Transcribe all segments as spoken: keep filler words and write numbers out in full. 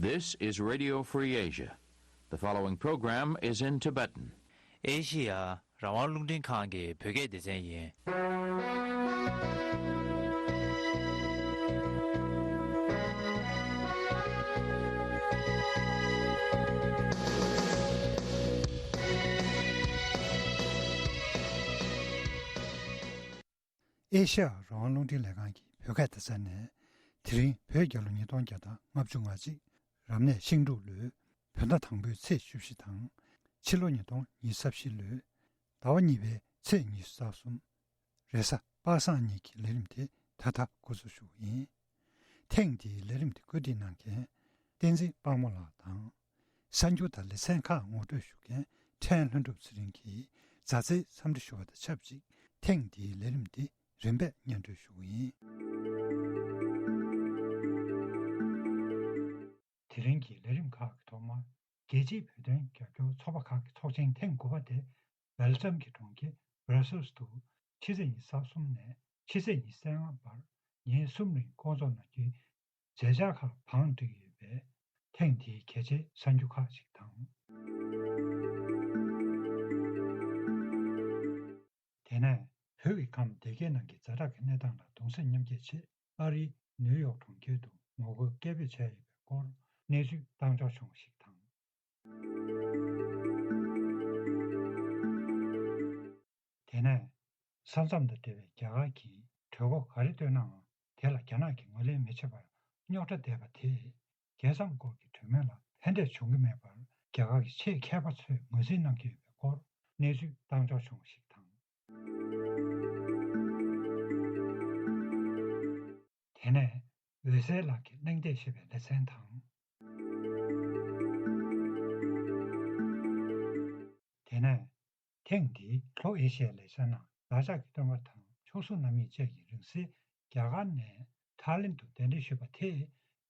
This is Radio Free Asia. The following program is in Tibetan. ཨེ་ཤི་ཡ་རང་དབང་རླུང་འཕྲིན་ཁང་གི་བོད་སྐད་སྡེ་ཚན་ཡིན། ཨེ་ཤ་ཡ་རང་དབང་རླུང་འཕྲིན་ལས་ཁང་གི་བོད་སྐད་སྡེ་ཚན་ནས། དེ་རིང་བོད་རྒྱལ་ལོ་ཉིས་སྟོང་བརྒྱ་དང་ལྔ་བཅུ་ང་གཅིག་རབ་གནས་ཤིང་འབྲུག་ལོའི་བོད་ཟླ་དང་པོའི་ཚེས་བཅུ་བཞི་དང་། ཕྱི་ལོ་ཉིས་སྟོང་ཉི་ཤུ་རྩ་བཞི་ལོའི་ཟླ་བ་གཉིས་པའི་ཚེས་ཉི་ཤུ་རྩ་གསུམ། རེས་གཟའ་པ་སངས་ཉིན་གྱི་ལས་རིམ་དེ་ད་ལྟ་འགོ་འཛུགས་ཞུ་གི་ཡིན། ཐེངས་འདིའི་ལས་རིམ་དེ་བཀོད་སྒྲིག་གནང་མཁན་བསྟན་འཛིན་དཔལ་མོ་ལགས་དང་། གསར་འགྱུར་དང་ལེ་ཚན་ཁག་ངོ་སྤྲོད་ཞུ་མཁན་ཕྲན་ལྷུན་གྲུབ་ཚེ་རིང་གིས་མཛའ་བརྩེའི་འཚམས་འདྲི་ཞུ་བ་དང་ཆབས་ཅིག་ཐེངས་འདིའི་ལས་རིམ་འདི་རིམ་པས་སྙན་སྒྲོན་ཞུ་གི་ཡིན། དེ་རིང་གི་ལས་རིམ་ཁག་གི་ཐོག་མར། རྒྱལ་སྤྱིའི་བོད་དོན་རྒྱབ་སྐྱོར་ཚོགས་པ་ཁག་གི་ཚོགས་ཆེན་ཐེངས་དགུ་པ་དེ་སྦེལ་ཇམ་གྱི་གྲོང་ཁྱེར་བྷར་སེལ་སི་དུ་ཕྱི་ཚེས་ཉི་ཤུ་རྩ་གསུམ་ནས་ཕྱི་ཚེས་ཉི་ཤུ་རྩ་ལྔ་བར་ཉིན་གསུམ་རིང་བསྐོང་ཚོགས་གནང་རྒྱུའི་མཛད་འཆར་ཁག་བང་བསྒྲིགས་ཡོད་པས། ཐེངས་འདིའི་གལ་ཆེའི་གསར་འགྱུར་ཁག་ཅིག་དང་། དེ་ནས་བོད་ཀྱི་ཁམས་སྡེ་དགེ་ནང་གི་ཛ་དྲག་གི་གནས་སྟངས་ལ་གདུང་སེམས་མཉམ་སྐྱེད་ཆེད། ཨ་རིའི་ནིའུ་ཡོག་གྲོང་ཁྱེར་དུ་ངོ་རྒོལ་སྐད་འབོད་བྱས་ཡོད་པའི་སྐོར་གནས་ཚུལ་བཏང་འབྱོར་བྱུང་བ་ཞིག་དང་། དེ་ནས་ས་མཚམས་དང་འབྲེལ་བའི་རྒྱ་གར་གྱིས་གྲོས་འགོ་ག་རེ་བཏོན་ནའང་། དེ་ལ་རྒྱ་ནག་གིས་ངོས་ལེན་མི་བྱེད་པར་རྙོག་དྲ་བསྡད་པ་དེས། རྒྱལ་མཚམས་སྐོར་གྱི་གྲོས་མོལ་ལ་ཕན་འབྲས་འབྱུང་གི་མེད་པར། རྒྱ་གར་གྱི་ཆེས་མཁས་པ་ཚོས་ངོས་འཛིན་གནང་གི་ཡོད་པའི་སྐོར་གནས་ཚུལ་བཏང་འབྱོར་བྱུང་བ་ཞིག་དང་། དེ་ནས་འོད་ཟེར་ལགས་ཀྱིས་གླེང་སྟེགས་ཞེས་པའི་ལེ་ཚན་དང་། དེ་ནས་ཐེངས་འདིའི་ལྷོ་ཨེ་ཤི་ཡའི་ལེ་ཚན་ནང་བདག་ཅག་གི་སྟོན་ཁ་དང་ཕྱོགས་བཟུང་རྣམ་གཉིས་བཅས་ཀྱི་རིང་བསྲེལ་རྒྱ་གར་ནས་ཐའི་ལེན་དུ་གདན་འདྲེན་ཞུས་པ་དེས་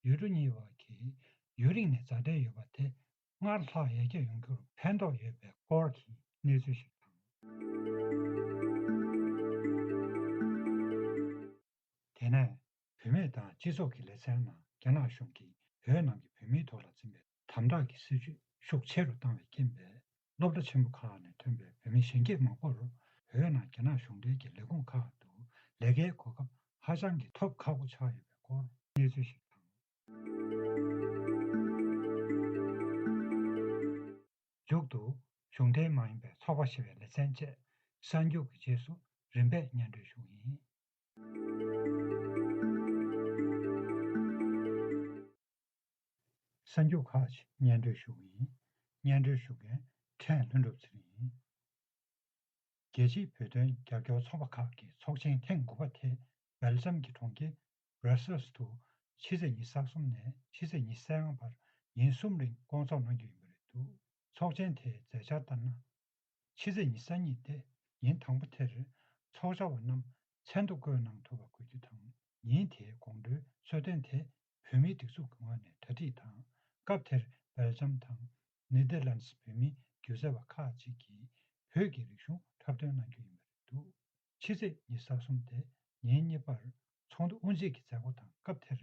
ཡུལ་གྲུ་གཉིས་བར་གྱི་ཡུན་རིང་ནས་མཛའ་འབྲེལ་ཡོད་པ་དེ་སྔར་ལྷག་ཡར་རྒྱས་ཡོང་རྒྱུར་ཕན་ཐོགས་ཡོད་པའི་སྐོར་གྱི་གནས་ཚུལ་ཞིག་དང་། དེ་ནས་བུད་མེད་དང་སྤྱི་ཚོགས་ཀྱི་ལེ་ཚན་ནང་རྒྱ་ནག་གཞུང་གིས་བོད་ནང་གི་བོད་མིའི་ཐོག་ལ་འཛིན་པའི་དམ་དྲག་གི་སྲིད་བྱུས་ཤུགས་ཆེ་རུ་བཏང་བའི་རྐྱེན་པས། སློབ་གྲྭ་ཆེན་པོ་ཁག་ནས་ཐོན་པའི་བོད་མི་གཞོན་སྐྱེས་མང་པོར་བོད་ནང་རྒྱ་ནག་གཞུང་འབྲེལ་གྱི་ལས་ཁུངས་ཁག་ཏུ་ལས་ཀའི་གོ་སྐབས་ཧ་ཅང་གི་ཐོབ་ཁག་པོ་ཆགས་ཡོད་པའི་སྐོར་གནས་ཚུལ་ཞིག་དང་། མཇུག་ཏུ་གཞུང་འབྲེལ་མ་ཡིན་པའི་ཚོགས་པ་ཞེས་པའི་ལེ་ཚན་བཅས་གསར་འགྱུར་གྱི་རྗེས་སུ་རིམ་པས་སྙན་སྒྲོན་ཞུ་གི་ཡིན། གསར་འགྱུར་ཁག་ཅིག་སྙན་སྒྲོན་ཞུ་གི་ཡིན། སྙན་སྒྲོན་ཞུ་མཁན་ཕྲན་ལྷུན་གྲུབ་ཚེ་རིང་ཡིན། རྒྱལ་སྤྱིའི་བོད་དོན་རྒྱབ་སྐྱོར་ཚོགས་པ་ཁག་གི་ཚོགས་ཆེན་ཐེངས་དགུ་པ་དེ་སྦེལ་ཇམ་གྱི་གྲོང་ཁྱེར་བྷར་སེལ་སི་དུ་ཕྱི་ཚེས་ཉི་ཤུ་རྩ་གསུམ་ནས་ཕྱི་ཚེས་ཉི་ཤུ་རྩ་ལྔ་བར་ཉིན་གསུམ་རིང་བསྐོང་ཚོགས་གནང་རྒྱུ་ཡིན་པ་རེད་འདུག་ཚོགས་ཆེན་དེའི་མཛད་འཆར་ལྟར་ན། ཕྱི་ཚེས་ཉི་ཤུ་རྩ་གཉིས་ཏེ་ཉིན་དང་པོ་དེར་ཚོགས་བཅར་བ་རྣམས་མཚན་ཐོ་བཀོད་གནང་ཐུབ་པ་དགོས་རྒྱུ་དང་། ཉིན་དེའི་དགོང་དྲོའི་གསོལ་སྟོན་དེ་བོད་མིའི་སྒྲིག་འཛུགས་ཀྱི་ངོས་ནས་གྲ་སྒྲིག་དང་། སྐབས་དེར་སྦེལ་ཇམ་དང་ནེ་དར་ལན་སི་བོད་མིའི་སྒྱུ་རྩལ་བ་ཁག་ཅིག་གིས་བོད་ཀྱི་རིག་གཞུང་འཁྲབ་སྟོན་གནང་རྒྱུ་ཡིན་པ་རེད་འདུག་ཕྱི་ཚེས་ཉི་ཤུ་རྩ་གསུམ་སྟེ་ཉིན་གཉིས་པར་ཚོགས་འདུ་དབུ་འབྱེད་ཀྱི་མཛད་སྒོ་དང་། སྐབས་དེར་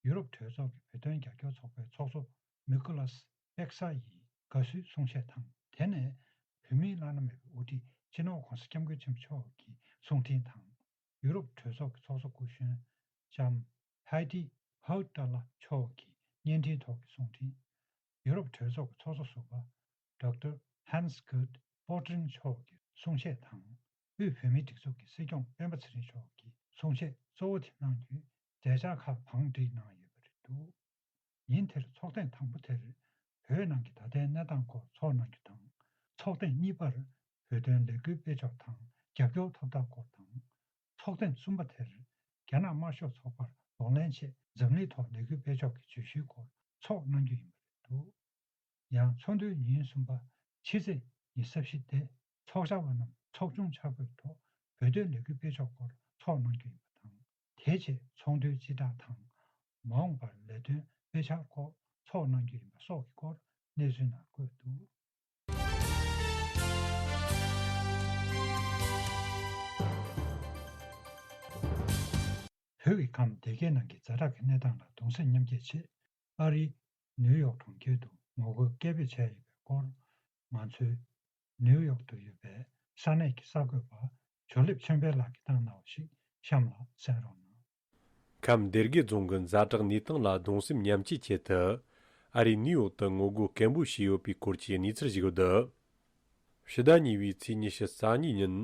ཡུ་རོབ་གྲོས་ཚོགས་ཀྱི་བོད་དོན་རྒྱབ་སྐྱོར་ཚོགས་པའི་ཚོགས་གཙོ་མི་ཀོ་ལཱས་པེག་ས་ཡིས་དགའ་བསུའི་གསུང་བཤད་དང་། དེ་ནས་བོད་མིའི་བླ་ན་མེད་པའི་དབུ་ཁྲིད་སྤྱི་ནོར་༧གོང་ས་༧སྐྱབས་མགོན་ཆེན་པོ་མཆོག་གི་གསུང་འཕྲིན་དང་། ཡུ་རོབ་གྲོས་ཚོགས་ཀྱི་ཚོགས་གཙོ་སྐུ་གཞོན་ལྕམ་ཧའི་ཏི་ཧའུ་ཏཱ་ལ་མཆོག་གི་བརྙན་འཕྲིན་ཐོག་གི་གསུང་འཕྲིན། ཡུ་རོབ་གྲོས་ཚོགས་ཀྱི་ཚོགས་གཙོ་ཟུར་པ་ཌོག་ཊར་ཧན་སི་གྷར་ཊི་པོ་ཊིན་མཆོག་གི་གསུང་བཤད་དང་། དབུས་བོད་མིའི་སྒྲིག་འཛུགས་ཀྱི་སྲིད་སྐྱོང་སྤེན་པ་ཚེ་རིང་མཆོག་གི་གསུང་བཤད་གཙོ་བོ་དེ་གནང་རྒྱུའི་མཛད་འཆར་ཁག་བང་བསྒྲིགས་གནང་ཡོད་པ་རེད་འདུག་ཉིན་དེར་ཚོགས་ཐེངས་དང་པོ་དེར་བོད་ནང་གི་ད་ལྟའི་གནས་སྟངས་སྐོར་ཚོགས་གནང་རྒྱུ་དང་། ཚོགས་ཐེངས་གཉིས་པར་བོད་དོན་ལས་འགུལ་སྤེལ་ཕྱོགས་དང་རྒྱབ་སྐྱོར་ཐོབ་ཐང་སྐོར་དང་། ཚོགས་ཐེངས་གསུམ་པ་དེར་རྒྱ་ནག་དམར་ཤོག་ཚོགས་པར་གདོང་ལེན་ཆེད་འཛམ་གླིང་ཐོག་ལས་འགུལ་སྤེལ་ཕྱོགས་ཀྱི་བརྗོད་གཞིའི་སྐོར་ཚོགས་གནང་རྒྱུ་ཡིན་པ་རེད་འདུག་ཡང་ཚོགས་འདུའི་ཉིན་གསུམ་པ་ཕྱི་ཚེས་ཉི་ཤུ་རྩ་བཞི་སྟེ་ཚོགས་བཅར་བ་རྣམས་ཚོགས་ཆུང་ཆ་བགོས་ཐོག་བོད་དོན་ལས་འགུལ་སྤེལ་ཕྱོགས་སྐོར་ཚོགས་གནང་རྒྱུ་ཡིན་པ་དང་། དེའི་རྗེས་ཚོགས་འདུའི་སྤྱི་བསྒྲགས་དང་། མ་འོངས་པར་ལས་དོན་སྤེལ་འཆར་སྐོར་ཚོགས་གནང་རྒྱུ་ཡིན་པ་སོགས་ཀྱི་སྐོར་གནས་ཚུལ་ནང་བཀོད་འདུག་བོད་ཀྱི་ཁམས་སྡེ་དགེ་ནང་གི་ཛ་དྲག་གི་གནས་སྟངས་ལ་གདུང་སེམས་མཉམ་སྐྱེད་ཆེད། ཨ་རིའི་ ནིའུ་ཡོག་གྲོང་ཁྱེར་དུ་ངོ་རྒོལ་སྐད་འབོད་བྱས་ཡོད་པའི་སྐོར། ང་ཚོའི་ནིའུ་ཡོག་ཏུ་ཡོད་པའི་ས་གནས་ཀྱི་གསར་འགོད་པ་ཇོ་ལེབ་ཆོས་འཕེལ་ལགས་ཀྱིས་བཏང་གནང་བ་ཞིག་གཤམ་ལ་གསན་རོགས་གནང་། ཁམས་སྡེ་དགེ་རྫོང་གི་ཛ་དྲག་གནས་སྟངས་ལ་གདུང་སེམས་མཉམ་སྐྱེད་ཆེད་དུ། ཨ་རིའི་ནིའུ་ཡོག་ཏུ་ངོ་རྒོལ་སྐད་འབོད་བྱས་ཡོད་པའི་སྐོར་གྱི་གནས་ཚུལ་ཞིག་ཡོད་འདུག་ཕྱི་ཟླ་གཉིས་པའི་ཚེས་ཉི་ཤུ་རྩ་གཉིས་ཉིན།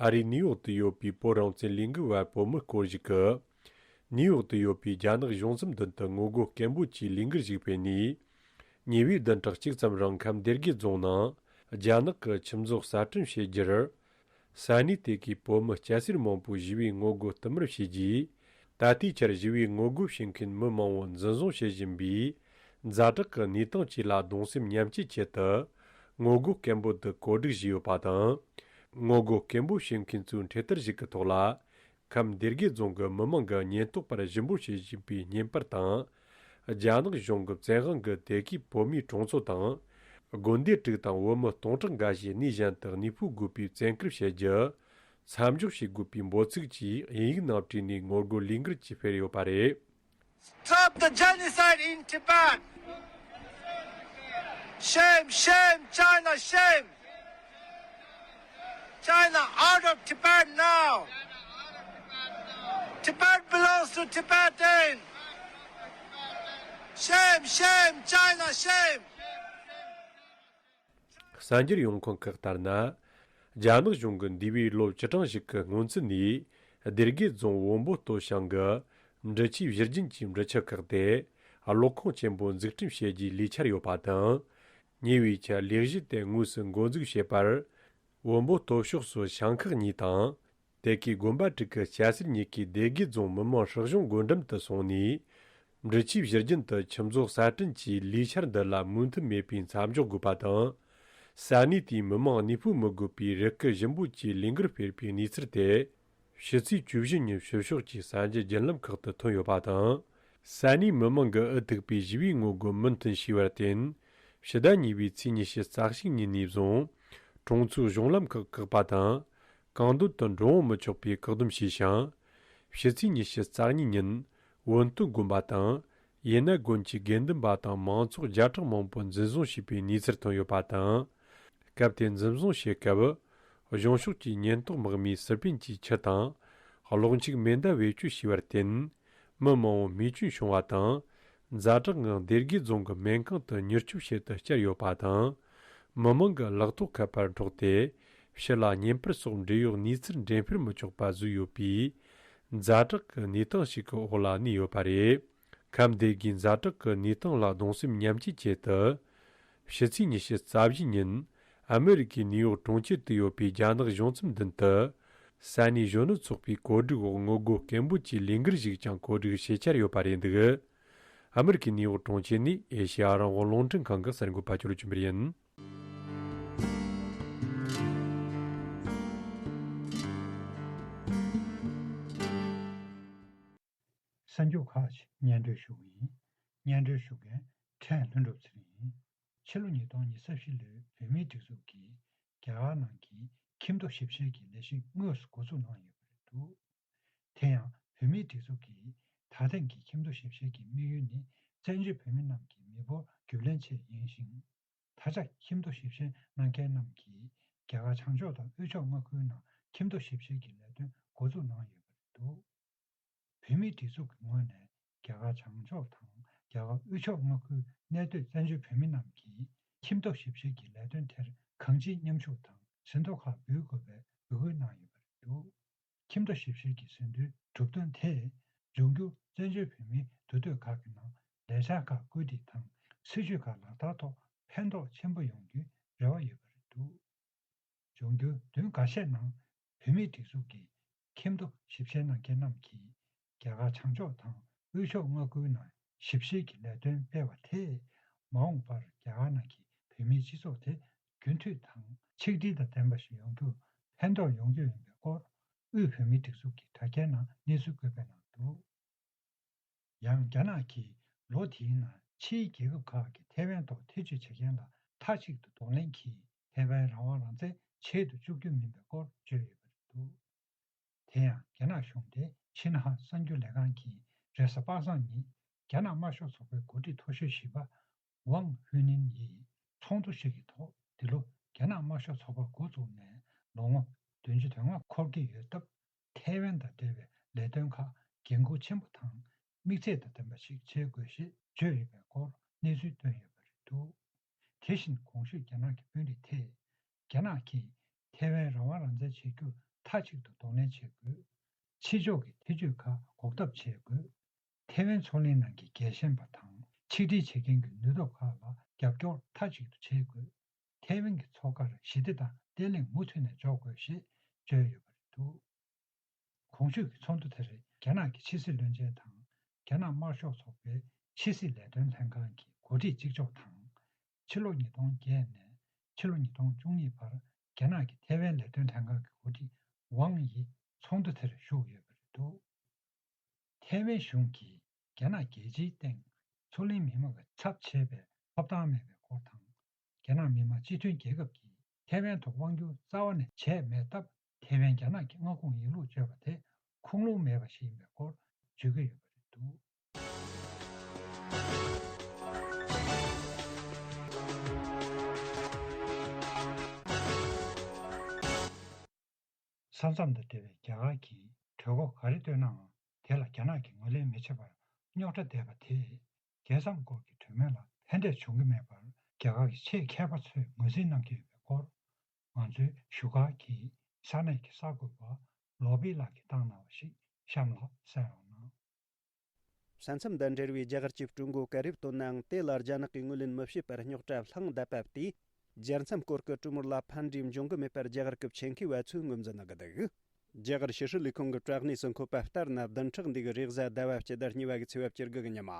ཨ་རིའི་ནིའུ་ཡོག་ཏུ་ཡོད་པའི་བོད་རང་བཙན་ལས་འགུལ་བ་བོད་མི་སྐོར་ཞིག་གིས། ནིའུ་ཡོག་ཏུ་ཡོད་པའི་རྒྱ་ནག་གཞུང་ཚབ་མདུན་དུ་ངོ་རྒོལ་སྐད་འབོད་ཀྱི་ལས་འགུལ་ཞིག་སྤེལ་ནས། ཉེ་བའི་བདུན་ཕྲག་གཅིག་ཙམ་རིང་ཁམས་སྡེ་དགེ་རྫོང་ནང་རྒྱ་ནག་གི་ཁྱིམ་བཟོ་གསར་སྐྲུན་བྱེད་རྒྱུར། ས་གནས་དེ་གའི་བོད་མི་སྐྱ་སེར་མང་པོ་ཞི་བའི་ངོ་རྒོལ་བསྟུད་མར་བྱས་རྗེས། ད་ལྟའི་ཆར་ཞི་བའི་ངོ་རྒོལ་བྱེད་མཁན་མི་མང་བོ་འཛིན་བཟུང་བྱེད་བཞིན་པའི་ཛ་དྲག་གི་གནས་སྟངས་བཅས་ལ་གདུང་སེམས་མཉམ་སྐྱེད་ཆེད་དུ། ངོ་རྒོལ་སྐད་འབོད་དུ་གོ་སྒྲིག་བྱས་ཡོད་པ་དང་། ངོ་རྒོལ་སྐད་འབོད་བྱེད་མཁན་ཚོའི་འཕྲེད་དར་ཞིག་གི་ཐོག་ལ། ཁམས་སྡེ་དགེ་རྫོང་གི་མི་མང་གིས་ཉེན་རྟོག་པར་ཞིབ་འབོར་བྱེད་བཞིན་པའི་བརྙན་པར་དང་། རྒྱ་ནག་གཞུང་གི་བཙན་དབང་གིས་དེ་གའི་བོད་མིའི་གྲོང་ཚོ་དང་། དགོན་སྡེ་དྲུག་དང་བོད་མི་སྟོང་ཕྲག་འགའ་ཞིག་གནས་གཞན་དུ་གནས་སྤོ་དགོས་པའི་བཙན་སྐུལ་བྱེད་རྒྱུ། མཚམས་འཇོག་བྱེད་དགོས་པའི་འབོད་ཚིག་བཅས་དབྱིན་ཡིག་ནང་བྲིས་ནས་ངོ་རྒོལ་ལས་འགུལ་གྱིས་སྤེལ་ཡོད་པ་རེད། Stop the genocide in Tibet! Shame, shame, China, shame! China, out of Tibet now! Tibet belongs to Tibetan! Shame, shame, China, shame! གསར་འགྱུར་ཡོང་ཁུངས་ཁག་ལྟར་ན། རྒྱ་ནག་གཞུང་གིས་འདས་པའི་ལོ་བཅུ་གྲངས་ཤིག་གི་སྔོན་ཚུད་ནས་སྡེ་དགེ་རྫོང་བོན་པོ་སྟོད་ཞང་གི་འབྲི་ཆུའི་བཞུར་རྒྱུན་གྱི་འབྲི་ཆུ་བཀག་སྟེ། གློག་ཁང་ཆེན་པོ་འཛུགས་སྐྲུན་བྱེད་རྒྱུའི་ལས་འཆར་ཡོད་པ་དང་། ཉེ་བའི་ཆར་ལས་གཞི་དེ་དངོས་སུ་འགོ་འཛུགས་བྱས་པར། བོན་པོ་སྟོད་ཕྱོགས་སུ་ཞང་ཁག་གཉིས་དང་། དེ་གའི་དགོན་པ་དྲུག་གི་སྐྱ་སེར་གཉིས་ཀྱིས་སྡེ་དགེ་རྫོང་མི་དམངས་སྲིད་གཞུང་སྒོ་འགྲམ་དུ་སོང་ནས། འབྲི་ཆུའི་བཞུར་རྒྱུན་དུ་ཁྱིམ་བཟོ་གསར་སྐྲུན་གྱི་ལས་འཆར་འདི་ལ་མོས་མཐུན་མེད་པའི་མཚམས་འཇོག་དགོས་པ་དང་། ས་གནས་དེའི་མི་དམངས་གནས་སྤོ་མི་དགོས་པའི་རེ་སྐུལ་ཞིབ་འབོད་ཀྱི་ལས་འགུལ་སྤེལ་བའི་གནས་ཚུལ་དེ། ཕྱི་ཚེས་བཅུ་བཞི་ཉིན་ཕྱི་ཕྱོགས་ཀྱི་གསར་འགྱུར་བརྒྱུད་ལམ་ཁག་ཏུ་ཐོན་ཡོད་པ་དང་། ས་གནས་མི་མང་གིས་འུ་ཐུག་པའི་ཞི་བའི་ངོ་རྒོལ་མུ་མཐུད་བྱས་པར་བརྟེན། ཕྱི་ཟླ་གཉིས་པའི་ཚེས་ཉི་ཤུ་རྩ་གཅིག་ཉིན་ནས་བཟུང་། གྲོང་ཚོའི་གཞུང་ལམ་ཁག་བཀག་པ་དང་། གང་འདོད་དུ་འགྲོ་འོང་མི་ཆོག་པའི་བཀག་སྡོམ་བྱས་ཤིང་། ཕྱི་ཚེས་ཉི་ཤུ་རྩ་གཉིས་ཉིན། ཝུན་ཏུ་དགོན་པ་དང་། ཡེ་ན་དགོན་གྱི་དགེ་འདུན་པ་དང་མང་ཚོགས་བརྒྱ་ཕྲག་མང་པོ་འཛིན་བཟུང་བྱས་པའི་གནས་ཚུལ་ཐོན་ཡོད་པ་དང་། སྐབས་དེར་འཛིན་བཟུང་བྱེད་སྐབས། གཞུང་ཕྱོགས་ཀྱི་ཉེན་རྟོག་དམག་མིས་སི་པན་གྱི་ཆུ་དང་། གློག་འཁྱུག་མེ་མདའ་བེད་སྤྱོད་བྱས་པར་བརྟེན། མི་མང་པོ་རྨས་སྐྱོན་བྱུང་བ་དང་། ཛ་དྲག་ངང་སྡེ་དགེ་རྫོང་གི་སྨན་ཁང་དུ་མྱུར་སྐྱོབ་བྱེད་དུ་བསྐྱལ་ཡོད་པ་དང་། མི་མང་གི་ལག་ཐོགས་ཁ་པར་འཕྲོག་སྟེ། ཕྱི་ལ་བརྙན་པར་སོགས་འབྲེལ་ཡོད་གནས་ཚུལ་འགྲེམས་སྤེལ་མི་ཆོག་པ་བཟོས་ཡོད་པའི། ཛ་དྲག་གི་གནས་སྟངས་ཤིག་གི་འོག་ལ་གནས་ཡོད་པ་རེད། ཁམས་སྡེ་དགེའི་ཛ་དྲག་གི་གནས་སྟངས་ལ་གདུང་སེམས་མཉམ་སྐྱེད་ཆེད་དུ། ཕྱི་ཚེས་ཉི་ཤུ་རྩ་བཞི་ཉིན། ཨ་མི་རི་ཀའི་ནིའུ་ཡོག་གྲོང་ཁྱེར་དུ་ཡོད་པའི་རྒྱ་ནག་གཞུང་ཚབ་མདུན་དུ། ས་གནས་གཞོན་ནུ་ཚོགས་པའི་གོ་སྒྲིག་འོག་ངོ་རྒོལ་སྐད་འབོད་ཀྱི་ལས་འགུལ་ཞིག་ཀྱང་གོ་སྒྲིག་བྱེད་འཆར་ཡོད་པ་རེད་འདུག་ཨ་མི་རི་ཀའི་ནིའུ་ཡོག་གྲོང་ཁྱེར་ནས་ཨེ་ཤེ་ཡ་རང་དབང་རླུང་འཕྲིན་ཁང་གི་གསར་འགོད་པ་ཅོ་ལི་ཅུན་པར་ཡིན། གསར་འགྱུར་ཁག་ཅིག་སྙན་སྒྲོན་ཞུ་གི་ཡིན། སྙན་སྒྲོན་ཞུ་མཁན་ཕྲན་ལྷུན་གྲུབ་ཚེ་རིང་ཡིན། ཕྱི་ལོ་ཉིས་སྟོང་ཉི་ཤུ་རྩ་བཞི་ལོའི་བོད་མིའི་སྒྲིག་འཛུགས་ཀྱིས་རྒྱ་གར་ནང་གི་ཁྱིམ་ཐོ་ཞིབ་བཤེར་གྱི་ལས་གཞི་དངོས་སུ་འགོ་འཛུགས་གནང་ཡོད་པ་རེད་འདུག་དེ་ཡང་བོད་མིའི་སྒྲིག་འཛུགས་ཀྱིས་ད་ཐེངས་ཀྱི་ཁྱིམ་ཐོ་ཞིབ་བཤེར་གྱི་དམིགས་ཡུལ་ནི་བཙན་བྱོལ་བོད་མི་རྣམས་ཀྱི་མི་འབོར་རྒྱུན་ལེན་ཆེད་ཡིན་ཞིང་། ད་ཆ་ཁྱིམ་ཐོ་ཞིབ་བཤེར་གནང་མཁན་རྣམས་ཀྱིས་རྒྱ་གར་བྱང་ཕྱོགས་དང་དབུས་ཕྱོགས་མངའ་ཁུལ་ནང་ཁྱིམ་ཐོ་ཞིབ་བཤེར་གྱི་ལས་དོན་འགོ་འཛུགས་གནང་ཡོད་པ་རེད་འདུག་བོད་མིའི་སྒྲིག་འཛུགས་ཀྱི་ངོས་ནས་རྒྱ་གར་བྱང་ཕྱོགས་དང་རྒྱ་གར་དབུས་ཕྱོགས་མངའ་ཁུལ་གནས་སྡོད་བཙན་བྱོལ་བོད་མི་རྣམས་ཀྱིས་ཁྱིམ་ཐོ་ཞིབ་བཤེར་གྱི་ལས་དོན་དེར་གང་ཅིའི་མཉམ་ཞུགས་དང་ཟིན་ཐོ་ཁག་འབུལ་དགོས་པའི་འབོད་སྐུལ་གནང་ཡོད་པ་རེད་འདུག་ཁྱིམ་ཐོ་ཞིབ་བཤེར་གྱི་ཟིན་ཐོའི་གྲུབ་དོན་དེས་འབྱུང་འགྱུར་བཙན་བྱོལ་བོད་མིའི་འདུ་སྡོད་ཁག་གི་ནང་ལས་འཆར་ཁག་བཀོད་སྒྲིག་དང་སྲིད་ཇུས་ཁག་ལག་བསྟར་ཐོག་ཕན་ཐོགས་ཆེན་པོ་ཡོང་རྒྱུའི་རེ་བ་ཡོད་པ་རེད་འདུག་འབྱུང་འགྱུར་བདུན་འགའ་ཤས་ནང་བོད་མིའི་སྒྲིག་འཛུགས་ཀྱི་ཁྱིམ་ཐོ་ཞིབ་བཤེར་གནང་མཁན་རྣམས་ཀྱིས་རྒྱ་གར་བྱང་ཕྱོགས་དང་དབུས་ཕྱོགས་མངའ་ཁུལ་ནང་ཞིབ་བཤེར་གྱི་ལས་དོན་སྤེལ་བ་དེས་མ་འོངས་པར་རྒྱ་གར་ནང་གི་བོད་མིའི་སྤྱི་ཚོགས་དེ་རྒྱུན་མཐུད་དང་ཆིག་སྒྲིལ་དང་ལྡན་པ་ཞིག་ཡོང་རྒྱུར་ཕན་ཐོགས་ཡོང་རྒྱུ་ཡིན་པའི་སྐོར་དབུས་བོད་མིའི་སྒྲིག་འཛུགས་ཀྱི་དྲ་རྒྱའི་ནང་གནས་ཚུལ་འགོད་སྤེལ་གནང་འདུག་ཡང་རྒྱ་ནག་གིས་ལོ་དེའི་ནང་ཕྱིའི་རྒྱལ་ཁབ་ཁག་གིས་ཐའེ་ཝན་ཐོག་ཐེ་བྱུས་བྱེད་མཁན་ལ་མཐའ་གཅིག་ཏུ་གདོང་ལེན་གྱིས་ཐའེ་ཝན་རང་དབང་རང་བཙན་བྱེད་དུ་བཅུག་རྒྱུ་མིན་པའི་སྐོར་བརྗོད་ཡོད་པ་རེད་འདུག་དེ་ཡང་རྒྱ་ནག་གཞུང་འབྲེལ་ཆིན་ཧྭ་གསར་འགྱུར་ལས་ཁང་གིས་རེས་གཟའ་པ་སངས་ཉིན་རྒྱ་ནག་དམར་ཤོག་ཚོགས་པའི་འགོ་ཁྲིད་མཐོ་ཤོས་བཞི་པ་ ཝང་ཧུའུ་ནིན་ཡིས་ཚོགས་འདུ་ཞིག་གི་ཐོག་འདི་ལོ་རྒྱ་ནག་དམར་ཤོག་ཚོགས་པ་འགོ་བཙུགས་ནས་ལོ་ངོ་བདུན་ཅུ་དོན་ལྔ་འཁོར་གྱི་ཡོད་སྟབས། ཐའེ་ཝན་དང་འབྲེལ་བའི་ལས་དོན་ཁག་འགན་འཁུར་ཆེན་པོ་དང་དམིགས་ཚད་དང་ལྡན་པ་ཞིག་བྱེད་དགོས་ཞེས་བརྗོད་ཡོད་པའི་སྐོར་གནས་ཚུལ་བཏོན་ཡོད་པ་རེད་འདུག་དེ་བཞིན་གོང་ཞུས་རྒྱ་ནག་གི་དཔོན་རིགས་ཐད། རྒྱ་ནག་གིས་ཐའེ་ཝན་རང་དབང་རང་བཙན་བྱེད་རྒྱུར་མཐའ་གཅིག་ཏུ་གདོང་ལེན་བྱེད་དགོས། ཕྱི་ཕྱོགས་ཀྱི་ཐེ་ཇུས་ཁག་འགོག་ཐབས་བྱེད་དགོས། ཐའེ་ཝན་མཚོ་གླིང་ནང་གི་རྒྱལ་ཞེན་པ་དང་ཆིག་སྒྲིལ་བྱེད་མཁན་གྱི་ནུས་སྟོབས་ཁག་ལ་རྒྱབ་སྐྱོར་མཐའ་གཅིག་ཏུ་བྱེད་དགོས། ཐའེ་ཝན་གྱི་མཚོ་ཁར་ཞི་བདེ་དང་བརྟན་ལྷིང་མུ་མཐུད་ནས་འཇོག་དགོས་ཞེས་བརྗོད་ཡོད་པ་རེད་འདུག་གོང་ཞུས་ཀྱི་ཚོགས་འདུ་དེར་རྒྱ་ནག་གི་ཕྱི་སྲིད་བློན་ཆེན་དང་རྒྱ་ནག་དམར་ཤོག་ཚོགས་པའི་ཕྱི་སྲིད་ལས་དོན་ལྷན་ཁང་གི་འགོ་ཁྲིད་གཅིག་ལྕོགས་དང་། ཕྱི་ལོ་ཉིས་སྟོང་བརྒྱད་ནས་ཕྱི་ལོ་ཉིས་སྟོང་བཅུ་གཉིས་བར་རྒྱ་ནག་གི་ཐའེ་ཝན་ལས་དོན་ལྷན་ཁང་གི་འགོ་ཁྲིད་ཝང་ཡིས་ཚོགས་འདུ་དེར་ཞུགས་ཡོད་པ་རེད་འདུག་ཐའེ་ཝན་གཞུང་གིས་རྒྱ་ནག་རྒྱལ་སྤྱིའི་སྟེང་མཚོ་གླིང་མི་དམངས་ཀྱི་ཚབ་བྱས་པའི་ཐོབ་ཐང་མེད་པའི་སྐོར་དང་། རྒྱ་ནག་མི་དམངས་སྤྱི་མཐུན་རྒྱལ་ཁབ་ཀྱིས་ཐའེ་ཝན་ཐོག་དབང་བསྒྱུར་རྩ་བ་ནས་བྱས་མེད་སྟབས། ཐའེ་ཝན་རྒྱ་ནག་གི་མངའ་ཁོངས་ཡིན་ལུགས་བརྗོད་པ་དེ་ཁུངས་ལུང་མེད་པ་ཞིག་ཡིན་པའི་སྐོར་བརྗོད་ཀྱི་ཡོད་པ་རེད་འདུག་ས་མཚམས་དང་འབྲེལ་བའི་རྒྱ་གར་གྱིས་གྲོས་འགོ་ག་རེ་བཏོན་ནའང་དེ་ལ་རྒྱ་ནག་གིས་ངོས་ལེན་མི་བྱེད་པར་རྙོག་དྲ་བསྡད་པ་དེས་རྒྱལ་མཚམས་སྐོར་གྱི་གྲོས་མོལ་ལ་ཕན་འབྲས་བྱུང་གི་མེད་པར་རྒྱ་གར་གྱི་ཆེད་མཁས་པ་ཚོས་ངོས་འཛིན་གནང་གི་ཡོད་པའི་སྐོར། ང་ཚོའི་བཞུགས་སྒར་གྱི་ས་གནས་ཀྱི་གསར་འགོད་པ་ལོ་པི་ལགས་ཀྱིས་བཏང་གནང་བ་ཞིག་གཤམ་ལ་གསན་རོགས་གནང་། ས་མཚམས་དང་འབྲེལ་བའི་རྒྱ་གར་གྱི་ཀྲུང་གོ་སྐད་རིགས་བཏོན་ནའང་དེ་ལ་རྒྱ་ནག་གིས་ངོས་ལེན་མི་བྱེད་པར་རྙོག་དྲ་བསླངས་བསྡད་པ་དེས་རྒྱལ་མཚམས་སྐོར་གྱི་གྲོས་མོལ་ལ་ཕན་འབྲས་འབྱུང་གི་མེད་པར་རྒྱ་གར་གྱི་ཆེད་མཁས་པ་ཚོས་ངོས་འཛིན་གནང་གི་འདུག་རྒྱ་གར་ཕྱི་སྲིད་ལས་ཁུངས་ཀྱི་དྲ་གནས་སུ་འཁོད་པ་ལྟར་ན། བདུན་ཕྲག་འདི་གི་རེས་གཟའ་ཟླ་བ་སྤྱི་ཟླ་གཉིས་པ་གི་ཚེས་པ་བཅུ་དགུ་གི་ཉི་མ།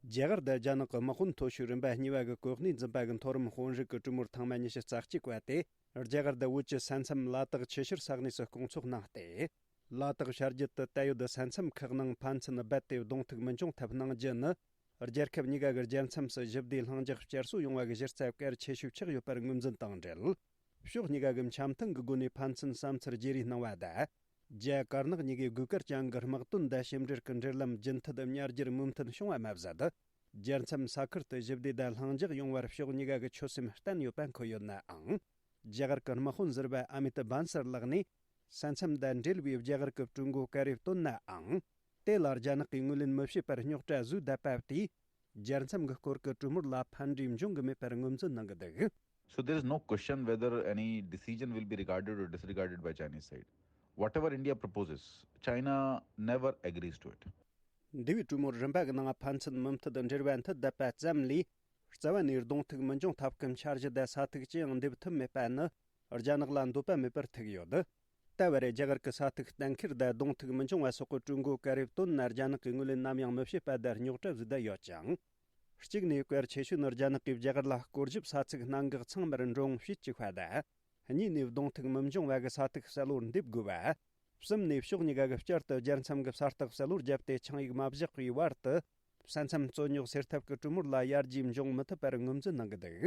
རྒྱ་གར་དང་རྒྱ་ནག་གི་དམག་དཔོན་མཐོ་ཤོས་རིམ་པ་གཉིས་པ་གི་གོ་གནས་འཛིན་པ་གི་མཐོ་རིམ་དཔོན་རིགས་ཀྱི་གྲོས་མོལ་ཐེངས་མ་ཉི་ཤུ་རྩ་གཅིག་པ་དེ། རྒྱ་གར་དང་བོད་ཀྱི་ས་མཚམས་ལ་དྭགས་ཆུ་ཤུར་ས་གནས་སུ་སྐོང་ཚོགས་གནང་སྟེ། ལ་དྭགས་བྱ་རྒྱུད་དུ་ད་ཡོད་ས་མཚམས་ཁག་ནང་ཕན་ཚུན་རྦད་དེ་གདོང་ཐུག་མི་འབྱུང་ཐབས་གནང་རྒྱུ་ནི། རྒྱལ་ཁབ་གཉིས་ཀ་གི་རྒྱལ་མཚམས་སུ་ཞི་བདེ་ལྷིང་འཇགས་བསྐྱར་གསོ་ཡོང་བ་གི་གཞི་རྩ་གལ་ཆེ་ཤོས་ཆགས་ཡོད་པར་ངོས་འཛིན་དང་འབྲེལ། ཕྱོགས་གཉིས་ཀ་གི་འཆམ་མཐུན་གྱི་སྒོ་ནས་ཕན་ཚུན་བསམ་ཚུལ་བརྗེ་རེས་གནང་བ་དང་། རྒྱ་དཀར་ནག་གཉིས་ཀས་དགོས་གལ་ཅན་གྱི་དམག་དོན་དང་ཕྱི་འབྲེལ་གྱི་འབྲེལ་ལམ་རྒྱུན་མཐུད་དུ་ཉར་རྒྱུར་མོས་མཐུན་བྱུང་བ་མ་ཟད། རྒྱལ་མཚམས་ས་ཁུལ་དུ་ཞི་བདེ་དང་ལྷིང་འཇགས་ཡོང་བར་ཕྱོགས་གཉིས་ཀ་གི་ཆོད་སེམས་བརྟན་ཡོད་པ་འཁོད་ཡོད་ནའང་། རྒྱ་གར་གྱི་དམག་དཔོན་ཟུར་པ་ཨ་མི་ཏ་བྷན་སར་ལགས་ནས། ས་མཚམས་དང་འབྲེལ་བའི་རྒྱ་གར་གྱི་ཀྲུང་གོ་སྐད་རིགས་བཏོན་ནའང་། དེ་ལ་རྒྱ་ནག་གིས་ངོས་ལེན་མི་བྱེད་པར་རྙོག་དྲ་བཟོས་བསྡད་པ་དེས། རྒྱལ་མཚམས་ཀྱི་སྐོར་གྱི་གྲོས་མོལ་ལ་ཕན་འབྲས་འབྱུང་གི་མེད་པར་ངོས་འཛིན་གནང་གི་འདུག So there is no question whether any decision will be regarded or disregarded by Chinese side. Whatever India proposes, China never agrees to it. འདས་པའི་གྲོས་མོལ་རིམ་པ་གི་ནང་ཕན་ཚུན་མུ་མཐུད་འབྲེལ་བ་མཐུད་བསྡད་པ་ཙམ་ལས། རྩ་བ་ནས་གདོང་ཐུག་མི་འབྱུང་ཐབས་ཀྱི་འཆར་གཞི་དང་ས་ཐིག་ཅི་ཡང་འདེབས་ཐུབ་མེད་པ་ནི། རྒྱ་ནག་ལ་འདོད་པ་མེད་པར་ཐུག་ཡོད། ད་བར་རྒྱ་གར་གྱི་ས་ཐིག་གཏན་འཁེལ་དང་གདོང་ཐུག་མི་འབྱུང་བ་སོགས་ཀྱི་ཀྲུང་གོའི་སྐད་རིགས་བཏོན་ན་རྒྱ་ནག་གིས་ངོས་ལེན་ནམ་ཡང་མི་བྱེད་པ་དང་རྙོག་དྲ་བཟོས་བསྡད་ཡོད་ཅིང་། གཅིག་ནས་གལ་ཆེ་ཤོས་ནི་རྒྱ་ནག་གིས་རྒྱ་གར་ལ་སྐོར་ཞིབ་ས་ཚིགས་གནད་འགག་ཚང་མར་འགྲོ་འོང་བྱེད་བཅུག་པ་དང་། གཉིས་ནས་གདོང་ཐུག་མི་འབྱུང་བ་གི་ས་ཐིག་གསལ་བོར་འདེབས་དགོས་པ། གསུམ་ནས་ཕྱོགས་གཉིས་ཀ་གི་བསྐྱར་དུ་རྒྱལ་མཚམས་ཀྱི་ས་རྟགས་གསལ་བོར་བརྒྱབ་སྟེ་ཆིངས་ཡིག་མ་བཞག་པའི་བར་དུ། ས་མཚམས་རྩོད་རྙོག་སེལ་ཐབས་ཀྱི་གྲོས་མོལ་ལ་ཡར་རྒྱས་འབྱུང་མི་ཐུབ་པར་ངོས་འཛིན་གནང་གི་འདུག་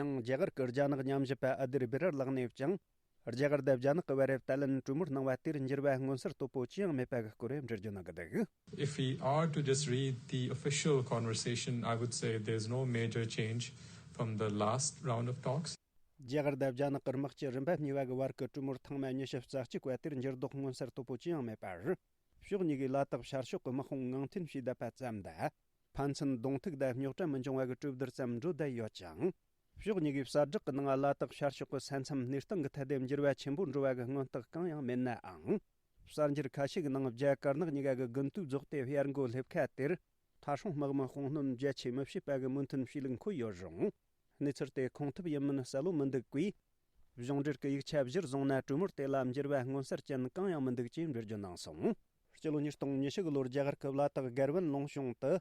ཡང་རྒྱ་གར་གྱི་རྒྱ་ནག་ཉམས་ཞིབ་པ་ཨ་དིར་སྦི་རར་ལགས་ནས་ཀྱང་། རྒྱ་གར་དང་རྒྱ་ནག་གི་བར་བརྟན་ལྷིང་གྲོས་མོལ་གནང་བ་དེར་འགྱུར་བ་མངོན་གསལ་དོད་པོ་ཅི་ཡང་མེད་པ་གི་སྐོར་འགྲེལ་བརྗོད་གནང་གི་འདུག If we are to just read the official conversation, I would say there's no major change from the last round of talks. རྒྱ་གར་དང་རྒྱ་ནག་གི་དམག་སྤྱི་རིམ་པ་གཉིས་པ་གི་བར་གྱི་གྲོས་མོལ་ཐེངས་མ་ཉི་ཤུ་རྩ་གཅིག་པ་དེར་འགྱུར་ལྡོག་མངོན་གསལ་དོད་པོ་ཅི་ཡང་མེད་པར། ཕྱོགས་གཉིས་ཀས་ལ་དྭགས་ཤར་ཕྱོགས་ཀྱི་དམག་དཔུང་ངང་འཐེན་བྱས་བསྡད་པ་ཙམ་དང་། ཕན་ཚུན་གདོང་ཐུག་དང་རྙོག་དྲ་མི་འབྱུང་བ་གི་གྲོས་བསྡུར་ཙམ་འགྲོ་བསྡད་ཡོད་ཅིང་། ཕྱོགས་གཉིས་ཀས་གསལ་བསྒྲགས་ཀྱི་ནང་ལ་དྭགས་ཤར་ཕྱོགས་ཀྱི་ས་མཚམས་གནས་སྟངས་ཀྱི་ཐད་དེ་འགྱུར་བ་ཆེན་པོ་འགྲོ་བ་གི་སྔོན་རྟགས་གང་ཡང་མེད་ནའང་། གསར་འགྱུར་ཁ་ཤས་ཀྱི་ནང་རྒྱ་དཀར་ནག་གཉིས་ཀ་གི་དགུན་དུས་རྫོགས་ཏེ་དབྱར་མགོ་སླེབས་ཁ་དེར། ཐ་སྲུང་དམག་མི་དཔུང་སྣོན་རྒྱ་ཆེ་མི་བྱེད་པ་གི་མོས་མཐུན་བྱས་ལུགས་འཁོད་ཡོད་རུང་། གནས་ཚུལ་དེ་ཁུངས་ཐུབ་ཡིན་མིན་གསལ་བོ་མི་འདུག་པས། གཞུང་འབྲེལ་གྱི་ཡིག་ཆ་གཞིར་བཟུང་ན་གྲོས་མོལ་དེ་ལ་འགྱུར་བ་མངོན་གསལ་ཅན་གང་ཡང་མི་འདུག་ཅེས་འགྲེལ་བརྗོད་གནང་སོང་། སྤྱི་ལོ་ཉིས་སྟོང་ཉི་ཤུ་གི་ལོར་རྒྱ་གར་གྱི་ལ་དྭགས་སྒར་ཝན་ལུང་གཤོང་དུ།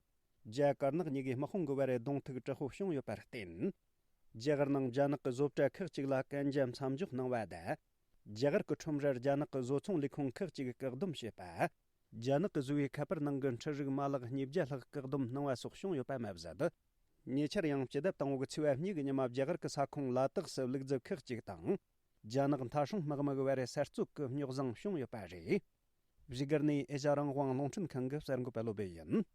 རྒྱ་དཀར་ནག་གཉིས་ཀའི་དམག་དཔུང་གི་བར་རེ་གདོང་ཐུག་དྲག་པོ་བྱུང་ཡོད་པར་བརྟེན། རྒྱ་གར་ནང་རྒྱ་ནག་གི་བཟོ་གྲྭ་ཁག་ཅིག་ལ་གན་རྒྱ་མཚམས་འཇོག་གནང་བ་དང་། རྒྱ་གར་གྱི་ཁྲོམ་རར་རྒྱ་ནག་གི་བཟོ་ཚོང་ལས་ཁུངས་ཁག་ཅིག་བཀག་སྡོམ་བྱས་པ། རྒྱ་ནག་གི་བཟོ་བའི་ཁ་པར་ནང་གི་འཕྲུལ་རིག་མ་ལག་ཉིས་བརྒྱ་ལྷག་བཀག་སྡོམ་གནང་བ་སོགས་བྱུང་ཡོད་པ་མ་ཟད། ཉེ་ཆར་ཡང་སྤྱི་ཟླ་དང་པོ་གི་ཚེས་པ་གཉིས་ཀྱི་ཉིན་མ་རྒྱ་གར་གྱི་ས་ཁོངས་ལ་དྭགས་སུ་ལུག་རྫི་ཁག་ཅིག་དང་། རྒྱ་ནག་མཐའ་སྲུང་དམག་མི་གི་བར་རེ་གསར་རྩོད་ཀྱི་རྙོག་ཟིང་བྱུང་ཡོད་པ་རེད། བཞུགས་སྒར་ནས་ཨེ་ཤ་རང་དབང་རླུང་འཕྲིན་ཁང་གི་གསར་འགོད་པ་བློ་བྷེ་ཡིན།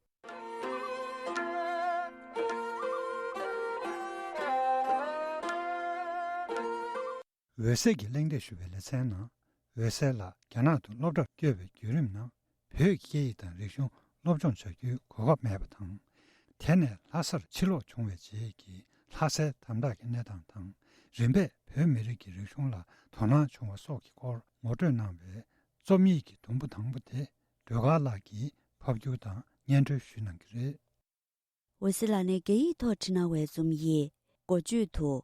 འོད་ཟེར་གྱིས་གླེང་སྟེགས་ཞུ་བའི་ལེ་ཚན་ནང་། འོད་ཟེར་ལགས་རྒྱ་ནག་ཏུ་སློབ་གྲྭར་བསྐྱོད་པའི་བརྒྱུད་རིམ་ནང་། བོད་ཀྱི་སྐད་ཡིག་དང་རིག་གཞུང་སློབ་སྦྱོང་བྱ་རྒྱུའི་གོ་སྐབས་མེད་པ་དང་། དེ་ནས་ལྷ་སར་ཕྱིར་ལོག་བྱུང་བའི་རྗེས་ཀྱི་ལྷ་སའི་དམ་དྲག་གི་གནས་སྟངས་དང་། རིམ་པས་བོད་མི་རིགས་ཀྱི་རིག་གཞུང་ལ་དོ་སྣང་བྱུང་བ་སོགས་ཀྱི་སྐོར་ངོ་སྤྲོད་གནང་བའི་རྩོམ་ཡིག་གི་དུམ་བུ་དང་པོ་དེ། སྒྲོལ་དཀར་ལགས་ཀྱིས་ཕབ་སྒྱུར་དང་སྙན་སྒྲོན་ཞུས་གནང་གི་རེད། འོད་ཟེར་ལགས་ནས་རྒྱ་ཡིག་ཐོག་བྲིས་གནང་བའི་རྩོམ་ཡིག་འགོ་བརྗོད་དུ།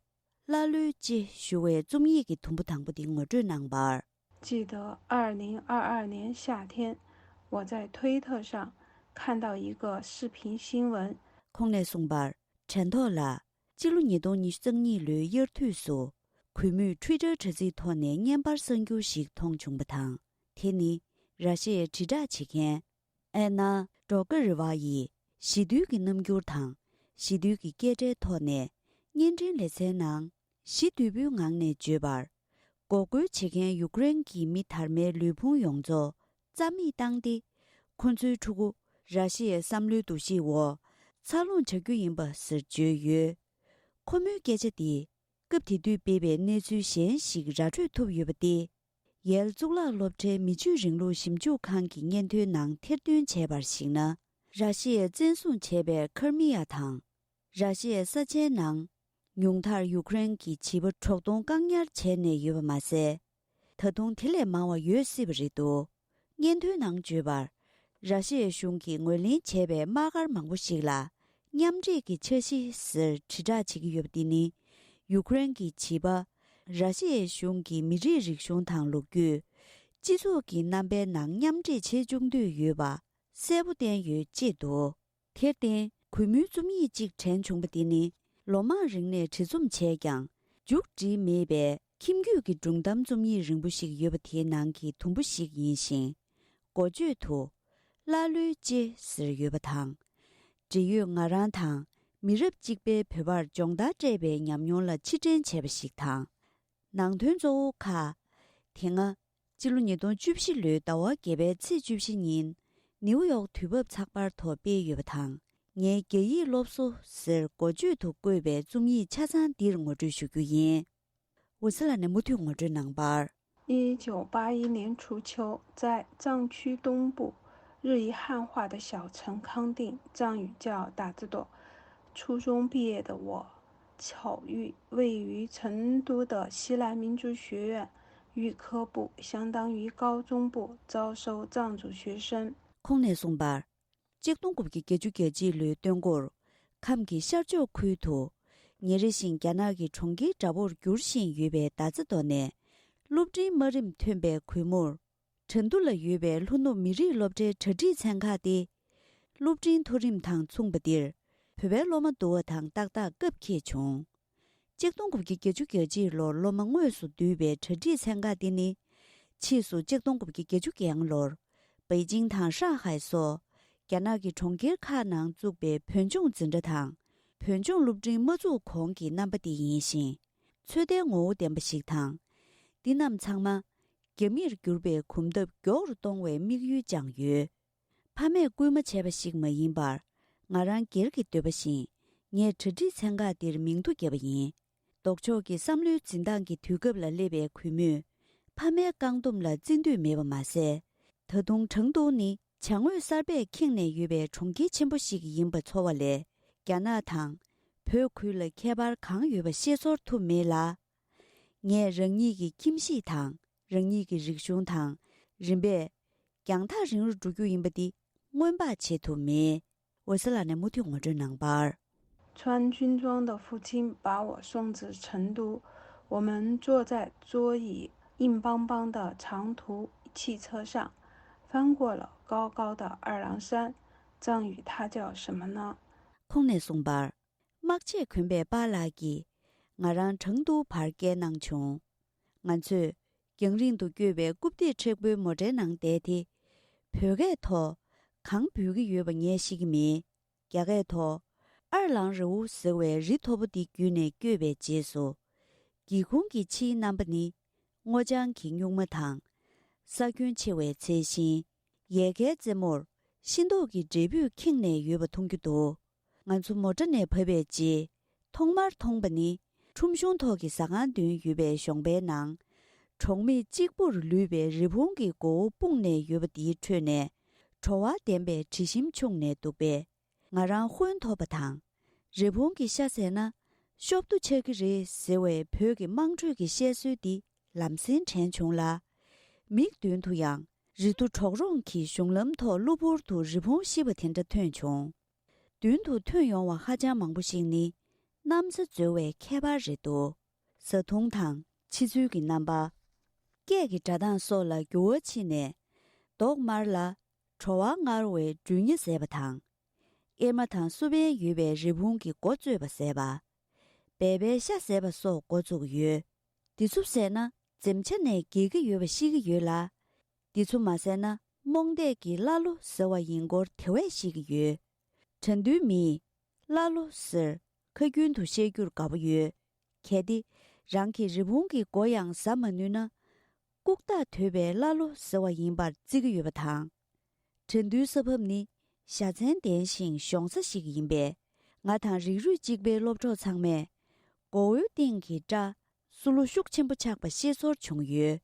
ཀླ་ཀློའི་ལྕེ་ཞུ་བའི་རྩོམ་ཡིག་གི་དུམ་བུ་དང་པོ་དེ་ངོ་སྤྲོད་གནང་བར། 记得二零二二年夏天，我在推特上看到一个视频新闻。 ཁོང་ནས་གསུངས་པར། དྲན་ཐོག་ལ། སྤྱི་ལོ་ཉིས་སྟོང་ཉི་ཤུ་རྩ་གཉིས་ལོའི་དབྱར་དུས་སུ། གུས་མོས་Twitter་དྲ་ཚིགས་ཐོག་ནས་བརྙན་པར་གསར་འགྱུར་ཞིག་མཐོང་བྱུང་བ་དང་། དེ་ནི། ར་ཤི་ཡའི་དྲིལ་བསྒྲགས་བྱེད་མཁན། ཨན་ན་ཌོ་ཀེ་རི་ཝ་ཡིས་ཞི་དུལ་གྱི་རྣམ་འགྱུར་དང་། ཞི་དུལ་གྱི་སྐད་སྒྲའི་ཐོག་ནས་བརྙན་འཕྲིན་ལེ་ཚན་ནང་ཞི་དུལ་པོའི་ངང་ནས་བརྗོད་པར། འགོག་རྒོལ་བྱེད་མཁན་ཡུཀ་རེན་གྱི་མི་དར་མའི་ལུས་ཕུང་ཡོངས་རྫོགས་རྩ་མེད་བཏང་སྟེ། ཁོ་ཚོའི་ཕྲུ་གུ་ར་ཤི་ཡའི་བསམ་བློའི་འདུ་ཤེས་འོག་འཚར་ལོངས་བྱ་རྒྱུ་ཡིན་པ་ཟེར་བརྗོད་ཡོད། ཁོ་མོའི་སྐད་ཆ་འདིས། སྐབས་དེ་དུས་སྤེལ་བའི་གནས་ཚུལ་གཞན་ཞིག་ར་འཕྲོད་ཐུབ་ཡོད་པ་སྟེ། ཡེལ་གཙུག་ལག་སློབ་གྲྭའི་མི་ཆོས་རིང་ལུགས་ཞིབ་འཇུག་ཁང་གི་སྙན་ཐོའི་ནང་ཐེར་འདོན་བྱས་པར་གཞིགས་ན། ར་ཤི་ཡས་བཙན་བཟུང་བྱས་པའི་ཁར་མི་ཡ་དང་། ར་ཤི་ཡའི་ས་ཆའི་ནང་། ཉུང་མཐར་ཡུཀ་རེན་གྱི་བྱིས་པ་དྲུག་སྟོང་བཀག་ཉར་བྱས་ནས་ཡོད་པ་མ་ཟད། ད་དུང་དེ་ལས་མང་བ་ཡོད་སྲིད་པ་རེད་འདུག་སྙན་ཐོའི་ནང་བརྗོད་པར། ར་ཤི་ཡའི་གཞུང་གིས་ངོས་ལེན་བྱས་པའི་དམག་སྒར་མང་པོ་ཞིག་ལ། མཉམ་འདྲེས་ཀྱི་འཆར་གཞི་ཟེར་དྲིལ་བསྒྲགས་བྱེད་ཀྱི་ཡོད་པ་འདི་ནི། ཡུཀ་རེན་གྱི་བྱིས་པ། ར་ཤི་ཡའི་གཞུང་གི་མི་རིགས་རིག་གཞུང་དང་ལོ་རྒྱུས། སྤྱི་ཚོགས་ཀྱི་རྣམ་པའི་ནང་མཉམ་འདྲེས་བྱེད་བཅུག་འདོད་ཡོད་པ། གསལ་པོ་བསྟན་ཡོད་ཅེས་འདུག་དེར་བརྟེན། གུས་མོའི་རྩོམ་ཡིག་ཅིག་དྲན་བྱུང་བ་དེ་ནི། ལོ་མང་རིང་ནས་བྲིས་རྩོམ་བྱས་ཀྱང་། མཇུག་བསྒྲིལ་མེད་པའི་ཁྱིམ་རྒྱུད་ཀྱི་སྒྲུང་གཏམ་རྩོམ་ཡིག་རིང་པོ་ཞིག་ཡོད་པ་དེའི་ནང་གི་དུམ་བུ་ཞིག་ཡིན་ཞིང་། འགོ་བརྗོད་དུ། ཀླ་ཀློའི་ལྕེ་ཟེར་ཡོད་པ་དང་། འབྲེལ་ཡོད་ང་རང་དང་མི་རབས་གཅིག་པའི་བོད་པར་སྦྱོང་བརྡར་སྤྲད་པའི་ཉམས་མྱོང་ལ་ཕྱིར་དྲན་བྱས་པ་ཞིག་དང་། ནང་དོན་གཙོ་བོ་ཁག་དེ་སྔ། སྤྱི་ལོ་ཉིས་སྟོང་བཅུ་བཞི་ལོའི་ཟླ་བ་བརྒྱད་པའི་ཚེས་བཅུ་བཞི་ཉིན། ནིའུ་ཡོག་དུས་བབ་ཚགས་པར་ཐོག་སྤེལ་ཡོད་པ་དང་། ངའི་རྒྱ་ཡིག་སློབ་གསོ་ཟེར་འགོ་བརྗོད་དུ་བཀོད་པའི་རྩོམ་ཡིག་ཆ་ཚང་འདིར་ངོ་སྤྲོད་ཞུ་རྒྱུ་ཡིན། འོད་ཟེར་ལགས་ནས་མུ་མཐུད་ངོ་སྤྲོད་གནང་བར། 一九八一年初秋，在藏区东部日益汉化的小城康定，藏语叫达孜朵，初中毕业的我，巧遇位于成都的西南民族学院预科部，相当于高中部，招收藏族学生。 ཁོང་ནས་གསུངས་པར། གཅིག་སྟོང་དགུ་བརྒྱ་བརྒྱད་ཅུ་གྱ་གཅིག་ལོའི་སྟོན་འགོར། ཁམས་ཀྱི་ཤར་ཕྱོགས་ཁུལ་དུ། ཉིན་རེ་བཞིན་རྒྱ་ནག་གི་གྲོང་ཁྱེར་འདྲ་བོར་འགྱུར་བཞིན་ཡོད་པའི་ད་ཙི་དོ་ནས། སློབ་འབྲིང་དམའ་རིམ་ཐོན་པའི་གུས་མོར། ཁྲེང་ཏུའུ་ལ་ཡོད་པའི་ལྷོ་ནུབ་མི་རིགས་སློབ་གྲྭའི་གྲ་སྒྲིག་ཚན་ཁག་སྟེ། སློབ་འབྲིང་མཐོ་རིམ་དང་མཚུངས་པ་འདིར། བོད་པའི་སློབ་མ་བསྡུ་བ་དང་ཏག་ཏག་སྐབས་འཁེལ་བྱུང་། གཅིག་སྟོང་དགུ་བརྒྱ་བརྒྱད་ཅུ་གྱ་གཅིག་ལོར་སློབ་མ་དངོས་སུ་བསྡུས་པའི་གྲ་སྒྲིག་ཚན་ཁག་འདི་ནི། ཕྱིས་སུ་གཅིག་སྟོང་དགུ་བརྒྱ་བརྒྱད་ཅུ་གྱ་ལྔ་ལོར། པེ་ཅིང་དང་ཧྲང་ཧའེ་སོགས། རྒྱ་ནག་གི་གྲོང་ཁྱེར་ཁག་ནང་བཙུགས་པའི་བོད་ལྗོངས་འཛིན་གྲྭ་དང་། བོད་ལྗོངས་སློབ་འབྲིང་མ་བཙུགས་གོང་གི་རྣམ་པ་དེ་ཡིན་ཞིང་། ཚོད་ལྟའི་ངོ་བོ་ལྡན་པ་ཞིག་དང་། འདི་རྣམས་ཚང་མ། རྒྱ་མིར་གྱུར་པའི་གོམ་སྟབས་མགྱོགས་རུ་གཏོང་བའི་དམིགས་ཡུལ་བཅངས་ཡོད། ཕ་མས་སྐུལ་མ་བྱས་པ་ཞིག་མ་ཡིན་པར། ང་རང་སྒེར་གྱི་འདོད་པ་བཞིན། ངས་གྲ་སྒྲིག་ཚན་ཁག་འདིར་མིང་ཐོ་བརྒྱབ་པ་ཡིན། ལྡོག་ཕྱོགས་ཀྱི་བསམ་བློའི་འཛིན་སྟངས་ཀྱི་དུས་སྐབས་ལ་སླེབས་པའི་གུས་མོས། ཕ་མའི་བཀག་སྡོམ་ལ་བརྩི་འདོད་མེད་པ་མ་ཟད། ད་དུང་ཁྲེང་ཏུའུ་ནི་བྱ་དངོས་གསར་པས་ཁེངས་ནས་ཡོད་པའི་གྲོང་ཁྱེར་ཆེན་པོ་ཞིག་ཡིན་པ་ཚོར་བ་ལས། རྒྱ་ནག་དང་། བོད་ཁུལ་ལ་ཁྱད་པར་གང་ཡོད་པ་ཤེས་ཚོར་ཐུབ་མེད་ལ། ངས་རང་ཉིད་ཀྱི་ཁྱིམ་གཞིས་དང་། རང་ཉིད་ཀྱི་རིག་གཞུང་དང་། རིམ་པས། རྒྱང་ཐག་རིང་རུ་འགྲོ་རྒྱུ་ཡིན་པ་འདི་སྔོན་དཔག་བྱེད་ཐུབ་མེད། འོད་ཟེར་ལགས་ནས་མུ་མཐུད་ངོ་སྤྲོད་གནང་བར། 穿军装的父亲把我送至成都，我们坐在桌椅硬邦邦的长途汽车上，翻过了高高的二郎山。藏语它叫什么呢？ ཁོང་ནས་གསུངས་པར། དམག་ཆས་གོན་པའི་པཱ་ལགས་ཀྱིས་ང་རང་ཁྲེང་ཏུའུ་བར་བསྐྱལ་གནང་བྱུང་། ང་ཚོས་རྒྱང་རིང་དུ་བསྐྱོད་པའི་རྐུབ་སྟེགས་མཁྲེགས་པོའི་མོ་ཊའི་ནང་བསྡད་དེ། བོད་སྐད་ཐོག་གང་འབོད་ཀྱི་ཡོད་པ་ངས་ཤེས་ཀྱི་མེད། རྒྱ་སྐད་ཐོག་ཨར་ལང་རེའུ་ཟེར་བའི་རི་མཐོ་པོ་འདི་བརྒྱུད་ནས་བསྐྱོད་པའི་རྗེས་སུ། སྒེའུ་ཁུང་གི་ཕྱིའི་རྣམ་པ་ནི། སྔོ་ལྗང་གི་སྨྱུག་མ་དང་། ས་ཁྱོན་ཆེ་བའི་ཚལ་ཤིང་། ཡལ་གའི་རྩེ་མོར་ཤིང་ཏོག་གི་འབྲས་བུས་ཁེངས་ནས་ཡོད་པ་མཐོང་རྒྱུ་འདུག་ང་ཚོ་མོ་ཊ་ནས་བབས་པའི་རྗེས། ཐོག་མར་མཐོང་པ་ནི། ཁྲོམ་གཞུང་ཐོག་གི་ཟ་ཁང་བདུན་ཡོད་པའི་གཞོང་པའི་ནང་། གྲོགས་མེད་གཅིག་པུར་ལུས་པའི་རི་བོང་གི་མགོ་བོ་སྤུངས་ནས་ཡོད་པ་དེའི་ཁྲོད་ནས། བྲོ་བ་ལྡན་པའི་དྲི་ཞིམ་ཕྱུང་ནས་འདུག་པས། ང་རང་དཔོན་ཐོབ་པ་དང་། རི་བོང་གི་ཤ་ཟས་ན་ཤོབ་ཏུ་ཆགས་ཀྱི་རེད་ཟེར་བའི་བོད་ཀྱི་དམངས་ཁྲོད་ཀྱི་བཤད་སྲོལ་འདི་ལམ་སེང་དྲན་བྱུང་ལ། མིག་མདུན་དུ་ཡང་རི་མཐོ་གྲོག་རོང་གི་གཞུང་ལམ་ཐོག་གློ་བུར་དུ་རི་བོང་ཤི་བ་དེ་འདྲ་ཐོན་བྱུང་། མདུན་དུ་ཐོན་ཡོང་བ་ཧ་ཅང་མང་པོ་ཞིག་ནི་གནམ་ས་འཛོལ་བའི་ཁྱད་པར་རེད་འདུག། བཟའ་བཏུང་དང་ཕྱི་ཚུལ་གྱི་རྣམ་པ། སྐད་ཀྱི་སྒྲ་གདངས་སོགས་ལ་འགྱུར་བ་ཕྱིན་ནས། མདོག་དམར་ལ། བྲོ་བ་མངར་བའི་འབྲུ་སྙ་ཟས་པ་དང་། གཡེར་མ་དང་སུ་བན་ཡོད་པའི་རི་བོང་གི་མགོ་བཙོས་པ་ཟས་པ། སྦལ་པའི་ཤ་ཟས་པ་སོགས་འགོ་བཙུགས་ཡོད། འདི་ཚོ་ཟས་ན་འཛེམ་བྱ་ནས་འགྱེལ་གྱི་ཡོད་པ་ཤེས་ཀྱི་ཡོད་ལ། འདི་ཚོ་མ་ཟས་ན་རྨོངས་དད་ཀྱིས་ཀླ་ཀློ་ཟེར་བ་ཡིན་སྐོར་དེ་བས་ཤེས་ཀྱི་ཡོད། དྲན་དུས་མིས་ཀླ་ཀློ་ཟེར་ཁ་རྒྱུན་དུ་བཤད་རྒྱུར་དགའ་པོ་ཡོད། གལ་ཏེ་རང་གིས་རི་བོང་གི་མགོ་ཡང་ཟ་མ་ནུས་ན། ལྐུགས་རྟགས་དོད་པའི་ཀླ་ཀློ་ཟེར་བ་ཡིན་པར་བརྩི་གི་ཡོད་པ་དང་། དྲན་དུས་ས་བབ་ནི་བཞའ་ཚན་ལྡན་ཞིང་གཞོང་ས་ཞིག་ཡིན་པས། ང་དང་རིགས་རུས་གཅིག་པའི་སློབ་གྲོགས་ཚང་མས་མགོ་བོའི་སྟེང་གི་སྐྲ་སུ་ལུ་ཤུགས་ཆེན་པོ་ཆགས་པ་ཤེས་ཚོར་བྱུང་ཡོད།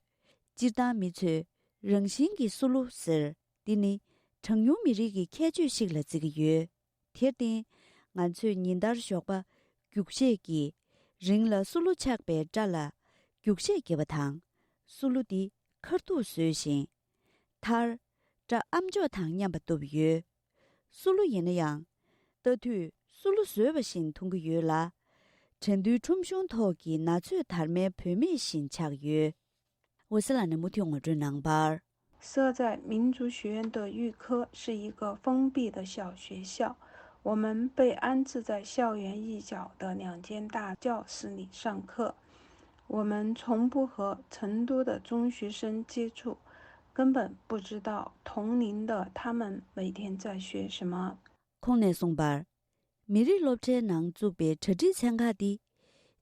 སྤྱིར་བཏང་མི་ཚོས་རང་བཞིན་གྱིས་སུ་ལུ་ཟེར། འདི་ནི་གྲངས་ཉུང་མི་རིགས་ཀྱི་ཁྱད་ཆོས་ཤིག་ལ་བརྩི་གི་ཡོད། དེར་བརྟེན། ང་ཚོས་ཉིན་ལྟར་ཞོགས་པ་རྒྱུག་ཤེད་ཀྱིས་རིང་ལ་སུ་ལུ་ཆགས་པའི་སྐྲ་ལ་རྒྱུག་ཤེད་བརྒྱབ་པ་དང་། སུ་ལུ་འདི་ཁ་ཐུག་བཟོས་ཤིང་། མཐར། སྐྲ་ཨམ་ཅོག་དང་མཉམ་པ་གཏུབ་ཡོད། སུ་ལུ་ཡིན་ན་ཡང་། ལྟ་དུས་སུ་ལུ་བཟོས་པ་བཞིན་མཐོང་གི་ཡོད་ལ། དྲན་དུས་ཁྲོམ་གཞུང་ཐོག་གི་ན་ཚོད་དར་མའི་བུད་མེད་བཞིན་ཆགས་ཡོད། འོད་ཟེར་ལགས་ནས་མུ་མཐུད་ངོ་སྤྲོད་གནང་བར། 设在民族学院的预科是一个封闭的小学校，我们被安置在校园一角的两间大教室里上课。我们从不和成都的中学生接触，根本不知道同龄的他们每天在学什么。 ཁོང་ནས་གསུངས་པར། མི་རིགས་སློབ་གྲྭའི་ནང་བཙུགས་པའི་གྲ་སྒྲིག་ཚན་ཁག་འདི།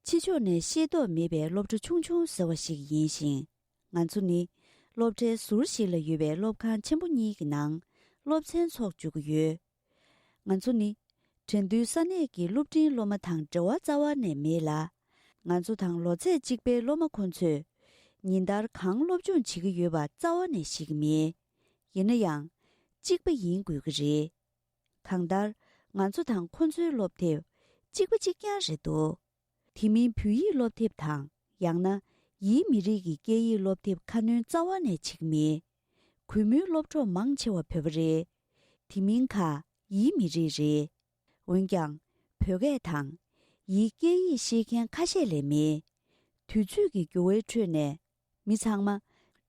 ཕྱི་ཕྱོགས་ནས་ཤེས་རྟོགས་མེད་པའི་སློབ་གྲྭ་ཆུང་ཆུང་ཟེར་བ་ཞིག་ཡིན་ཞིང་། ང་ཚོ་ནི་སློབ་གྲྭའི་ཟུར་ཞིག་ལ་ཡོད་པའི་སློབ་ཁང་ཆེན་པོ་གཉིས་ཀྱི་ནང་སློབ་ཚན་འཚོགས་བཅུག་གི་ཡོད། ང་ཚོ་ནི་དྲན་དུས་ས་གནས་ཀྱི་སློབ་འབྲིང་སློབ་མ་དང་འབྲེལ་བ་རྩ་བ་ནས་མེད་ལ། ང་ཚོ་དང་ལོ་ཚད་གཅིག་པའི་སློབ་མ་ཁོ་ཚོས་ཉིན་ལྟར་གང་སློབ་སྦྱོང་བྱེད་ཀྱི་ཡོད་པ་རྩ་བ་ནས་ཤེས་ཀྱི་མེད། ཡིན་ན་ཡང་། གཅིག་པ་ཡིན་དགོས་ཀྱི་རེད། གང་ལྟར། ང་ཚོ་དང་ཁོ་ཚོའི་སློབ་དེབ་གཅིག་པ་གཅིག་རྐྱང་རེད་འདུག། དེ་མིན་བོད་ཡིག་སློབ་དེབ་དང་། ཡང་ན། ཡིད་མི་རིགས་ཀྱི་སྐད་ཡིག་སློབ་དེབ་ཁ་སྣོན་རྩ་བ་ནས་བྱེད་ཀྱི་མེད། གུས་མོའི་སློབ་གྲོགས་མང་ཆེ་བ་བོད་པ་རེད། དེ་མིན་ཁ། ཡིད་མི་རིགས་རེད། འོན་ཀྱང་། བོད་སྐད་དང་། ཡིད་སྐད་ཡིག་ཤེས་མཁན་ཁ་ཤས་ལས་མེད། དུས་ཚོད་ཀྱི་འགྱུར་བའི་ཁྲོད་ནས། མི་ཚང་མ།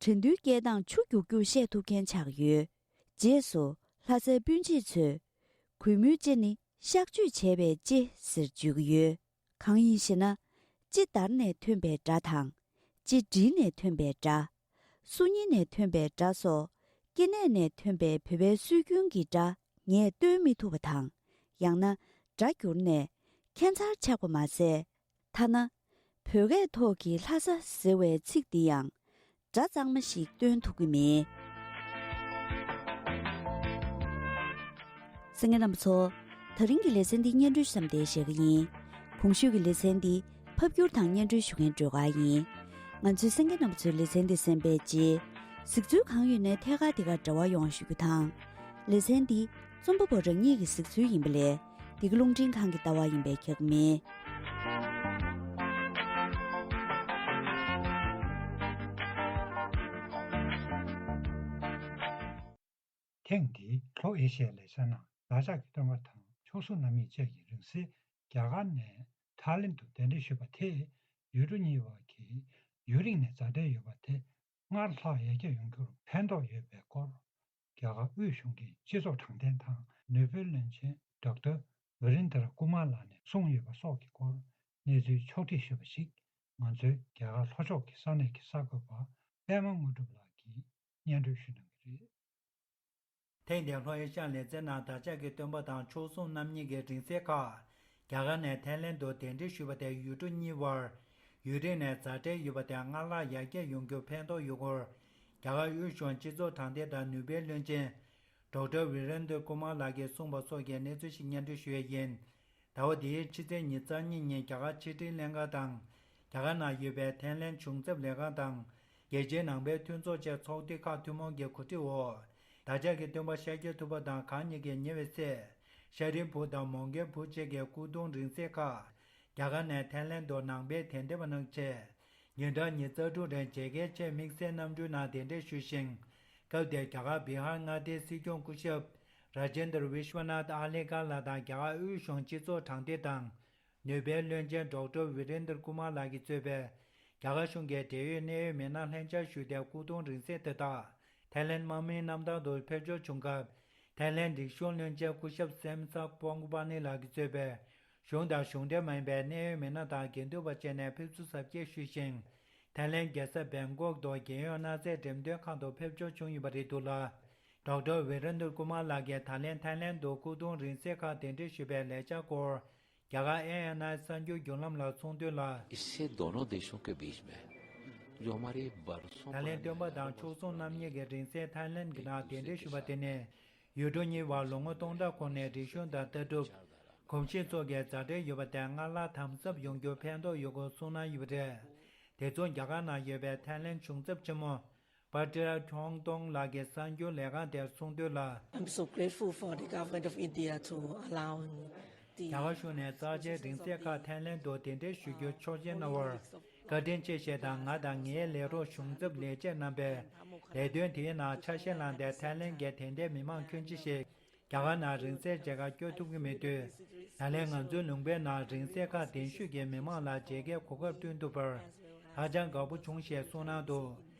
དྲན་དུས་སྐད་གདངས་ཆུ་རྒྱུག་རྒྱུག་བཤད་ཐུབ་མཁན་ཆགས་ཡོད། རྗེས་སུ། ལྷ་སའི་སྤུན་མཆེད་ཚོས། གུས་མོའི་ལྕེ་ནི་གཤག་བཅོས་བྱས་པའི་ལྕེ་ཟེར་བརྗོད་ཀྱི་ཡོད། གང་ཡིན་ཞེ་ན། ལྕེ་འདར་ནས་ཐོན་པའི་སྒྲ་དང་། ལྕེ་འགྲིལ་ནས་ཐོན་པའི་སྒྲ། སོ་གཉིས་ནས་ཐོན་པའི་སྒྲ་སོགས། སྐྱེ་གནས་ནས་ཐོན་པའི་བོད་པའི་སྲོལ་རྒྱུན་གྱི་སྒྲ་ངས་སྟོན་མི་ཐུབ་པ་དང་། ཡང་ན། སྒྲ་འགྱུར་ནས་ཁྱད་མཚར་ཆགས་པ་མ་ཟད། ཐ་ན། བོད་སྐད་ཐོག་གི་ལྷ་ས་ཟེར་བའི་ཚིག་འདི་ཡང་སྒྲ་གཙང་མ་ཞིག་སྟོན་ཐུབ་ཀྱི་མེད། གསན་མཁན་རྣམ་པ་ཚོ། ད་རིང་གི་ལེ་ཚན་འདི་སྙན་སྒྲོན་བཤམས་ཏེ་བཞག་གི་ཡིན། གོང་ཞུས་ཀྱི་ལེ་ཚན་འདི་ཕབ་སྒྱུར་དང་སྙན་སྒྲོན་ཞུ་མཁན་སྒྲོལ་དཀར་ཡིན། ང་ཚོའི་གསན་མཁན་རྣམ་པ་ཚོས་ལེ་ཚན་འདི་གསན་པའི་རྗེས། གཟིགས་ཚུལ་གང་ཡོད་ནས་ཐད་ཀར་འདི་གར་འབྲེལ་བ་ཡོང་བ་ཞུ་རྒྱུ་དང་། ལེ་ཚན་འདི་རྩོམ་པ་པོ་རང་ཉིད་ཀྱི་གཟིགས་ཚུལ་ཡིན་པ་ལས། འདི་ག་རླུང་འཕྲིན་ཁང་གི་ལྟ་བ་ཡིན་པས་ཁྱབ་མེད། ཐེངས་འདིའི་ལྷོ་ཨེ་ཤི་ཡའི་ལེ་ཚན་ནང་བདག་ཅག་གི་སྟོན་པ་དང་ཆོལ་གསུམ་རྣམ་གཉིས་བཅས་ཀྱིས་རིང་བསྲེལ་རྒྱ་གར་ནས་ཐའི་ལེན་དུ་གདན་འདྲེན་ཞུས་པ་དེས་ཡུལ་གྲུ་གཉིས་བར་གྱི་ཡུན་རིང་ནས་མཛའ་འབྲེལ་ཡོད་པ་དེ་སྔར་ལྷག་ཡར་རྒྱས་ཡོང་རྒྱུར་ཕན་ཐོགས་ཡོད་པའི་སྐོར། རྒྱ་གར་དབུས་གཞུང་གི་སྤྱི་ཚོགས་དྲང་བདེན་དང་ནུས་པའི་བློན་ཆེན་ཌོག་ཊར་ཝི་རེན་དྲ་ཀུ་མཱ་ལགས་ནས་གསུངས་ཡོད་པ་སོགས་ཀྱི་སྐོར་གནས་ཚུལ་ཕྱོགས་སྒྲིག་ཞུས་པ་ཞིག་ང་ཚོའི་རྒྱ་གར་ལྷོ་ཕྱོགས་ཀྱི་ས་གནས་ཀྱི་གསར་འགོད་པ་པད་མ་དངོས་གྲུབ་ལགས་ཀྱིས་སྙན་སྒྲོན་ཞུ་གནང་གི་རེད། ཐེངས་འདིའི་ལྷོ་ཨེ་ཤ་ཡ་ལེ་ཚན་ནང་བདག་ཅག་གི་སྟོན་པ་དང་ཆོལ་གསུམ་རྣམ་གཉིས་ཀྱི་རིང་བསྲེལ་ཁག་རྒྱ་གར་ནས་ཐའི་ལེན་དུ་གདན་འདྲེན་ཞུས་པ་དེ་ཡུལ་གྲུ་གཉིས་བར་ཡུན་རིང་ནས་མཛའ་འབྲེལ་ཡོད་པ་དེ་སྔར་ལྷག་ཡར་རྒྱས་ཡོང་རྒྱུར་ཕན་ཐོགས་ཡོད་སྐོར་རྒྱ་གར་དབུས་གཞུང་སྤྱི་ཚོགས་དྲང་བདེན་དང་ནུས་པའི་བློན་ཆེན་ཌོག་ཊར་ཝི་རེན་དྲ་ཀུ་མཱ་ལགས་ཀྱིས་གསུངས་པ་སོགས་ཀྱི་གནས་ཚུལ་ཞིག་སྙན་སྒྲོན་ཞུ་ཡས་ཡིན། ཟླ་བ་འདིའི་ཕྱི་ཚེས་ཉི་ཤུ་རྩ་གཉིས་ཉིན་རྒྱ་གར་ཕྱི་དྲིལ་ལྷན་ཁང་དང་། རྒྱ་གར་ནང་ཡོད་པའི་ཐའི་ལེན་གཞུང་ཚབ་ལས་ཁང་དང་། རྒྱལ་སྤྱིའི་ནང་པའི་མཐུན་ཚོགས་བཅས་ཚོགས་སྡེ་ཁག་ཐུན་མོང་གི་གོ་སྒྲིག་འོག་ད་ཆ་གི་སྟོན་པ་ཤཱཀྱ་ཐུབ་པ་དང་གང་ཉིད་ཀྱི་ཉེ་བའི་སྲས། ཤཱ་རིའི་བུ་དང་མོའུ་འགལ་བུ་བཅས་ཀྱི་སྐུ་གདུང་རིང་བསྲེལ་ཁག་རྒྱ་གར་ནས་ཐའི་ལེན་དུ་ནང་པའི་དད་ལྡན་པ་རྣམས་བཅས། ཉིན་གྲངས་ཉི་ཤུ་རྩ་དྲུག་རིང་མཇལ་ཁའི་ཆེད་དམིགས་བསལ་རྣམ་འགྱུར་ནང་གདན་འདྲེན་ཞུས་ཤིང་། སྐབས་དེར་རྒྱ་གར་བི་ཧར་མངའ་སྡེའི་སྲིད་སྐྱོང་སྐུ་ཞབས་Rajendra Vishwanath Arlekar ལགས་དང་རྒྱ་གར་དབུས་གཞུང་སྤྱི་ཚོགས་དྲང་བདེན་དང་། ནུས་པའི་བློན་ཆེན་ཌོག་ཊར་ཝི་རེན་དར་ཀུ་མར་ལགས་ཀྱིས་གཙོས་པའི་རྒྱ་གར་གཞུང་གི་འབྲེལ་ཡོད་གནད་ཡོད་མི་སྣ་ལྷན་བཅར་ཞུས་ཏེ། སྐུ་གདུང་རིང་བསྲེལ་དེ་དག་ཐའི་ལེན་དམག་མིའི་རྣམ་ཐར་དུ་ཕེབས་འབྱོར་བྱུང་སྐབས། ཐའི་ལེན་རིག་གཞུང་བློན་ཆེན་སྐུ་ཞབས་སེམ་སག་པོང་གུ་པ་ནི་ལགས་ཀྱིས་གཙོས་པའི་གཞུང་དང་གཞུང་འབྲེལ་མ་ཡིན་པའི་གནད་ཡོད་མི་སྣ་དང་དགེ་འདུན་པ་བཅས་ནས་ཕེབས་བསུ་གཟབ་རྒྱས་ཞུས་ཤིང་། ཐའི་ལེན་རྒྱལ་ས་བེང་ཀོག་ཏུ་རྒྱལ་ཡོངས་གནའ་རྫས་འགྲེམས་སྟོན་ཁང་དུ་ཕེབས་འབྱོར་བྱུང་ཡོད་པ་རེད་འདུག་ལ། ཌོག་ཊར་ཝི་རེན་དར་ཀུ་མར་ལགས་ཀྱིས་ད་ལན་ཐའི་ལེན་དུ་སྐུ་གདུང་རིང་བསྲེལ་ཁག་གདན་འདྲེན་ཞུས་པའི་ལས་འཆར་སྐོར། རྒྱ་གར་ཨེ་ཨེན་ཨའི་གསར་འགྱུར་བརྒྱུད་ལམ་ལ་གསུངས་དོན་ལ། इससे दोनों देशों के बीच में जो हमारे बरसों ད་ལན་སྟོན་པ་དང་མཆོག་ཟུང་རྣམ་གཉིས་ཀྱི་རིང་བསྲེལ་ཐའི་ལེན་གྱི་ནང་གདན་འདྲེན་ཞུས་པ་དེ་ནི། ཡུལ་གྲུ་གཉིས་བར་ལོ་ངོ་སྟོང་ཕྲག་གོང་ནས་རིག་གཞུང་དང་ལྟ་གྲུབ། གོམས་གཤིས་སོགས་ཀྱི་མཛའ་འབྲེལ་ཡོད་པ་དེ་སྔར་ལྷག་དམ་ཟབ་ཡོང་རྒྱུར་ཕན་ཐོགས་ཡོད་སྐོར་གསུངས་གནང་ཡོད་པ་རེད། དེ་མཚུངས་རྒྱ་གར་ནང་ཡོད་པའི་ཐའི་ལེན་གཞུང་ཚབ་ཆེན་མོ། པ་ཏི་ར་ཁྲོང་ཏོང་ལགས་ཀྱིས་གསར་འགྱུར་ལས་ཁང་དེར་གསུངས་དོན་ལ། I'm so grateful for the government of India to allowing the རྒྱ་གར་གཞུང་ནས་རྩ་ཆེའི་རིང་བསྲེལ་ཁག་ཐའི་ལེན་དུ་གདན་འདྲེན་ཞུ་རྒྱུ་ཆོག་མཆན་གནང་བར་བཀའ་དྲིན་ཆེ་ཞེས་དང་། ང་དང་ངའི་ལས་རོགས་གཞུང་ཚབ་ལས་བྱེད་རྣམ་པས་ལས་དོན་དེའི་ནང་ཆ་ཤས་བླངས་ཏེ་ཐའི་ལེན་གྱི་དད་ལྡན་མི་མང་ཁྱོན་ཆེ་ཞིག་རྒྱ་གར་ནང་རིང་བསྲེལ་མཇལ་ཁར་བསྐྱོད་ཐུབ་ཀྱི་མེད་དུས། ད་ལན་ང་ཚོའི་ལུང་པའི་ནང་རིང་བསྲེལ་ཁག་གདན་ཞུས་ཀྱིས་མི་མང་ལ་མཇལ་ཁའི་གོ་སྐབས་བསྐྲུན་ཐུབ་པར་ཧ་ཅང་དགའ་པོ་བྱུང་ཞེས་གསུངས་གནང་འདུག་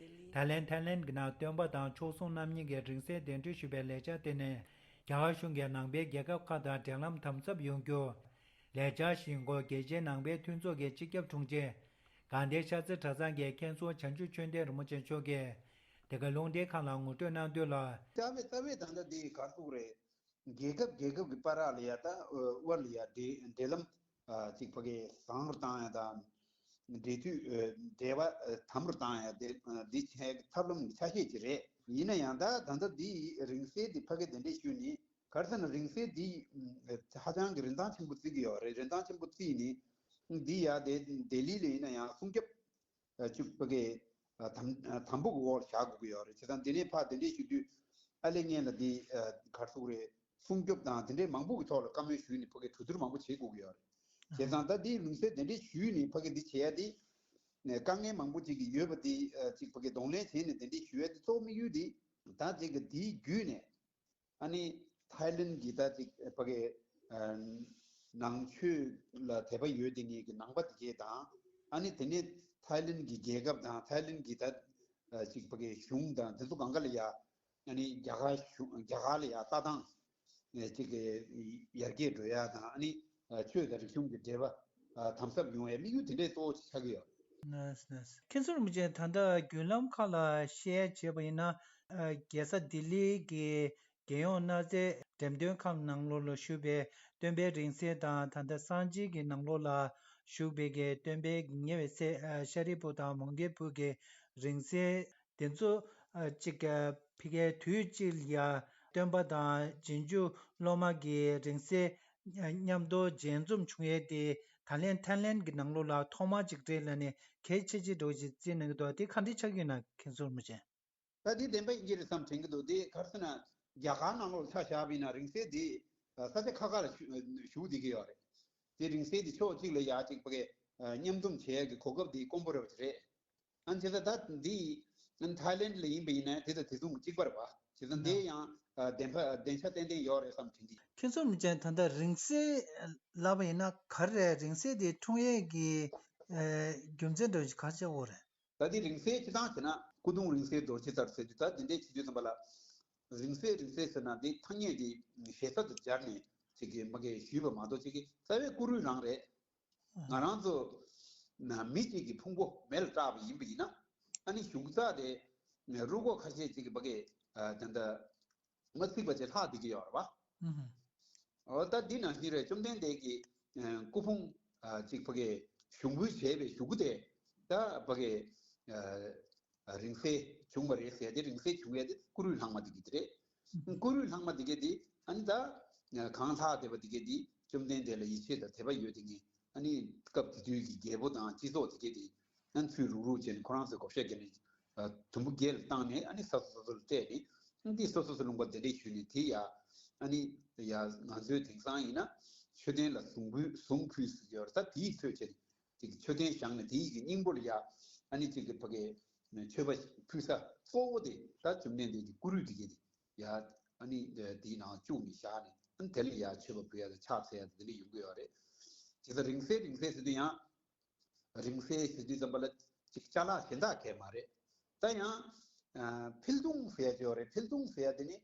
ད་ལན་ཐའི་ལེན་གྱི་ནང་སྟོན་པ་དང་མཆོག་ཟུང་རྣམ་གཉིས་ཀྱི་རིང་བསྲེལ་གདན་འདྲེན་ཞུས་པའི་ལས་འཆར་དེ་ནི། རྒྱ་གར་གཞུང་གིས་ནང་པའི་རྒྱལ་ཁབ་ཁག་དང་འབྲེལ་ལམ་དམ་ཟབ་ཡོང་རྒྱུ། ལས་འཆར་བཞིའི་སྐོར་རྒྱལ་སྤྱིའི་ནང་པའི་མཐུན་ཚོགས་ཀྱི་སྤྱི་ཁྱབ་དྲུང་ཆེ། དགའ་ལྡན་ཤར་རྩེ་གྲྭ་ཚང་གི་མཁན་ཟུར་བྱང་ཆུབ་ཆོས་ལྡན་རིན་པོ་ཆེ་མཆོག་གིས་འདི་ག་རླུང་འཕྲིན་ཁང་ལ་ངོ་སྤྲོད་གནང་དོན་ལ། རྩ་བའི་རྩ་བའི་ད་ལྟ་འདི་ག་རེ་ཟེར་དགོས་རེད། རྒྱལ་ཁབ་རྒྱལ་ཁབ་ཀྱི་བར་ལ་ཡ་ད་དབར་ལ་ཡ་འབྲེལ་འབྲེལ་ལམ་ཅིག་ཕ་གི་བཟང་རུ་བཏང་ཡ་དང་། འབྲེལ་མཐུད་འབྲེལ་བ་དམ་རུ་བཏང་ཡ་དེ་འདི་བྱས་ཐབས་ལམ་ཆ་ཤས་ཅིག་རེད། ཡིན་ན་ཡང་ད་ད་ལྟ་འདི་རིང་བསྲེལ་འདི་ཕ་གི་དེ་འདྲས་ཞུས་ནས། ག་རེ་ཟེར་ན་རིང་བསྲེལ་འདི་ཧ་ཅང་གི་རིན་ཐང་ཆེན་པོ་བརྩི་གི་ཡོད་རེད། རིན་ཐང་ཆེན་པོ་བརྩིས་ནས་འདི་ཡ་དེ་ལྡི་ལི་ལ་ཡིན་ན་ཡང་སྲུང་སྐྱོབ་ཅིག་ཕ་གི་དམ་དམ་པོ་གི་འོག་ལ་བཞག་དགོས་ཀྱི་ཡོད་རེད། བྱས་ཙང་འདི་ནས་ཕར་དེ་འདྲས་ཞུ་དུས་ཨ་ལེ་ངན་ལ་འདི་ག་རེ་ཟེར་དགོས་རེད། སྲུང་སྐྱོབ་དང་དེ་འདྲའི་མང་པོ་གི་ཐོག་ལ་བཀའ་མོལ་ཞུས་ནས་ཕ་གི་གྲོས་བསྡུར་མང་པོ་བྱེད་དགོས་ཀྱི་ཡོད་རེད། བྱས་ཙང་ད་འདི་ལུང་ཚན་དེ་འདྲའི་ཞུས་ནས་ཕ་གི་འདི་བྱེད་ཡ་འདི་དཀའ་ངལ་མང་པོ་ཅིག་གི་ཡོད་པ་འདི་ཅིག་ཕ་གི་གདོང་ལེན་བྱས་ནས་དེ་འདྲའི་ཞུ་ཡ་འདི་གཙོ་བོ་དམིགས་ཡུལ་འདི་ད་ཅིག་གི་འདིའི་བརྒྱུད་ནས་ཨ་ནི་ཐའི་ལེན་གྱི་ད་ཅིག་ཕ་གི་ནང་ཆོས་ལ་དད་པ་ཡོད་དེ་ངེད་ཀྱི་ནང་པ་དེ་གས་དང་། ཨ་ནི་དེ་ནས་ཐའི་ལེན་གྱི་རྒྱལ་ཁབ་དང་ཐའི་ལེན་གྱི་ད་ཅིག་ཕ་གི་གཞུང་དང་དེ་ཚོ་གང་ག་ལ་ཡ། ཨ་ནི་རྒྱ་གར་གཞུང་རྒྱ་གར་ལ་ཡ་ལྟ་སྟངས་ཅིག་གི་ཡར་རྒྱས་འགྲོ་ཡ་དང་། ཨ་ནི་ཆོས་དང་རིག་གཞུང་གི་འབྲེལ་བ་དམ་ཟབ་ཡོང་ཡའི་དམིགས་ཡུལ་དེ་འདྲའི་གཙོ་བོ་ཆགས་ཀྱི་ཡོད། ལགས་ལགས། མཁན་ཟུར་རིན་པོ་ཆེ་ད་ལྟ་བརྒྱུད་ལམ་ཁག་ལ་བཤད་བྱས་པ་ཡིན་ན། རྒྱལ་ས་ལྡི་ལི་གི་རྒྱལ་ཡོངས་གནའ་རྫས་འགྲེམས་སྟོན་ཁང་ནང་ལོགས་ལ་བཞུགས་པའི་སྟོན་པའི་རིང་བསྲེལ་དང་། ད་ལྟ་སངས་རྒྱས་ཀྱི་ནང་ལོགས་ལ་བཞུགས་པའི་གི་སྟོན་པའི་ཉེ་བའི་སྲས་ཤཱ་རིའི་བུ་དང་མོའུ་འགལ་བུ་གི་རིང་བསྲེལ། དེ་ཚོ་ཨ་གཅིག་ཨ་ཕ་གིའི་དུས་གཅིག་ལ་ཡ་སྟོན་པ་དང་རྗེས་འཇུག་སློབ་མ་གི་རིང་བསྲེལ་ཨ་མཉམ་དུ་མཇལ་འཛོམས་བྱུང་ཡས་དེ་ད་ལན་ཐའི་ལན་གྱི་ནང་ལོགས་ལ་ཐོག་མ་གཅིག་རེད་ལབ་ནས་གལ་ཆེ་ཆེ་འདྲ་བོ་ཞིག་བརྩི་གནང་གི་འདུག་དེ་ག་འདྲ་ཆགས་ཀྱི་ཡོད་ན་མཁན་ཟུར་རིན་པོ་ཆེ། ད་དེ་བདེན་པ་ཡིན་གྱི་རེད་བསམ་དྲན་གྱི་འདུག་དེ་ག་རེ་ཟེར་ན་རྒྱ་གར་ནང་ལོགས་ལ་ཆ་བཞག་པ་ཡིན་ན་རིང་བསྲེལ་དེ་ས་ཆ་ཁག་ཁག་ལ་བཞུགས་བསྡད་ཀྱི་ཡོད་རེད། དེ་རིང་བསྲེལ་དེ་ཕྱོགས་གཅིག་ལ་ཡ་གཅིག་ཕ་གི་མཉམ་འཛོམས་བྱེད་ཡ་གི་གོ་སྐབས་དེ་དཀོན་པོ་རེད་པ་རེད། ཨ་ནི་བྱས་ཙང་ད་འདི་ཨ་ནི་ཐའི་ལེན་ལ་ཡིན་པ་ཡིན་ན་དེ་དང་དེ་མཚུངས་གཅིག་པ་རེད་པ། བྱས་ཙང་འདི་ཡང་ཨ་བདེན་པ་བདེན་ཆ་ཏན་ཏན་ཡོད་རེད་བསམ་དྲན་གྱི། མཁན་ཟུར་རིན་པོ་ཆེ་ད་ལྟ་རིང་བསྲེལ་ལབ་པ་ཡིན་ན་ག་རེ་རེད། རིང་བསྲེལ་དེ་འཁྲུངས་ཡས་ཀྱི་ཨ་རྒྱུ་མཚན་འདྲ་བོ་ཞིག་ག་རེ་ཆགས་ཡོད་རེད། ད་འདི་རིང་བསྲེལ་སྤྱིར་བཏང་བྱས་ན་སྐུ་གདུང་རིང་བསྲེལ་རྡོ་རྗེ་གསར་ཟེར་དུས་ད་འདི་འདྲའི་བྱེད་དུས་ཙམ་པ་ལ། རིང་བསྲེལ་རིང་བསྲེལ་ཟེར་ན་འདི་ཐ་སྙད་ཀྱི་ཞེ་ས་དུ་སྦྱར་ནས་ཅིག་གི་མ་གི་ཞུས་པ་མ་གཏོགས་ཅིག་གི་རྩ་བའི་སྐུ་རུས་རང་རེད། ང་རང་ཚོ་ན་མི་གཅིག་གི་ཕུང་པོ་མེ་ལ་སྐྲག་པ་ཡིན་པ་ཡིན་ན་ཨ་ནི་གཞུག་ཚགས་དེ་རུས་ཁོག་ཁ་ཤས་ཅིག་གི་མ་གི་ད་ལྟ་མ་ཚིག་པ་ཅིག་ལྷག་བསྡད་ཀྱི་ཡོད་རེད་བ། ཨོ་ད་འདི་ནང་བཞིན་རེད། བཅོམ་ལྡན་འདས་ཀྱི་སྐུ་ཕུང་ཅིག་ཕ་གི་ཞུགས་འབུལ་བྱས་པའི་གཞུག་གུ་དེ་ད་ཕ་གི་རིང་བསྲེལ་བྱུང་བ་རེད་ཟེར་ཏེ་རིང་བསྲེལ་བྱུང་ཡས་དེ་སྐུ་རུས་ལྷག་མ་དེ་གི་དེ་རེད། སྐུ་རུས་ལྷག་མ་དེ་གི་དེ་ཨ་ནི་ད་གང་ལྷག་བསྡད་པ་དེ་གི་དེ་ བཅོམ་ལྡན་འདས་ལ་ཡིད་ཆེས་དང་དད་པ་ཡོད་དེ་ངས་ཨ་ནི་སྐབས་དེ་དུས་ཀྱི་རྒྱལ་པོ་དང་སྤྱི་ཚོགས་དེ་གས་དེ་ཨ་ནི་ཚུར་རུག་རུག་བྱས་ནས་ཁོ་རང་ཚོའི་བགོ་བཤའ་བརྒྱབ་ནས་དུམ་བུ་བརྒྱད་ལ་བཏང་ནས་ཨ་ནི་ས་སོ་ས་སོ་ལ་སྤྲད་ནས་ཨ་ནི་སོ་སོ་སོ་ལུང་པ་འདི་འདྲས་ཞུས་ནས་དེ་ཡ་ཨ་ནི་ཡ་ང་ཚོའི་དེང་སང་ཡིན་ན་མཆོད་རྟེན་ལ་གཟུངས་ཕུལ་གཟུངས་ཕུལ་ཟེར་གྱི་ཡོད་རེད། ད་དེའི་ཚོད་བྱས་ནས་དེ་གི་མཆོད་རྟེན་བཞེངས་ནས་དེའི་གི་སྙིང་པོ་ལ་ཡ་ཨ་ནི་གཅིག་གི་ཕ་གི་མཆོད་པ་ཕུལ་ས་གཙོ་བོ་དེ་ད་བཅོམ་ལྡན་འདས་ཀྱི་སྐུ་རུས་དེ་གས་དེ། ཡ། ཨ་ནི་དེའི་ནང་བཅུག་ནས་བཞག་ནས་ཨ་ནི་དེ་ལ་ཡ་མཆོད་པ་ཕུལ་ཡ་དང་ཕྱག་འཚལ་ཡ་དེ་འདྲ་ཡོང་གི་ཡོད་རེད། ཇི་ལྟར་རིང་བསྲེལ་རིང་བསྲེལ་ཟེར་དུས་ཡང་། རིང་བསྲེལ་ཟེར་དུས་ཙམ་པ་ལ་ཅིག་ཅ་ལག་གཞན་དག་གས་མ་རེད། ད་ཡང་། ཨ། འཕེལ་གདུང་ཟེར་ཡ་ཅིག་ཡོད་རེད། འཕེལ་གདུང་ཟེར་ཡ་དེ་ནི།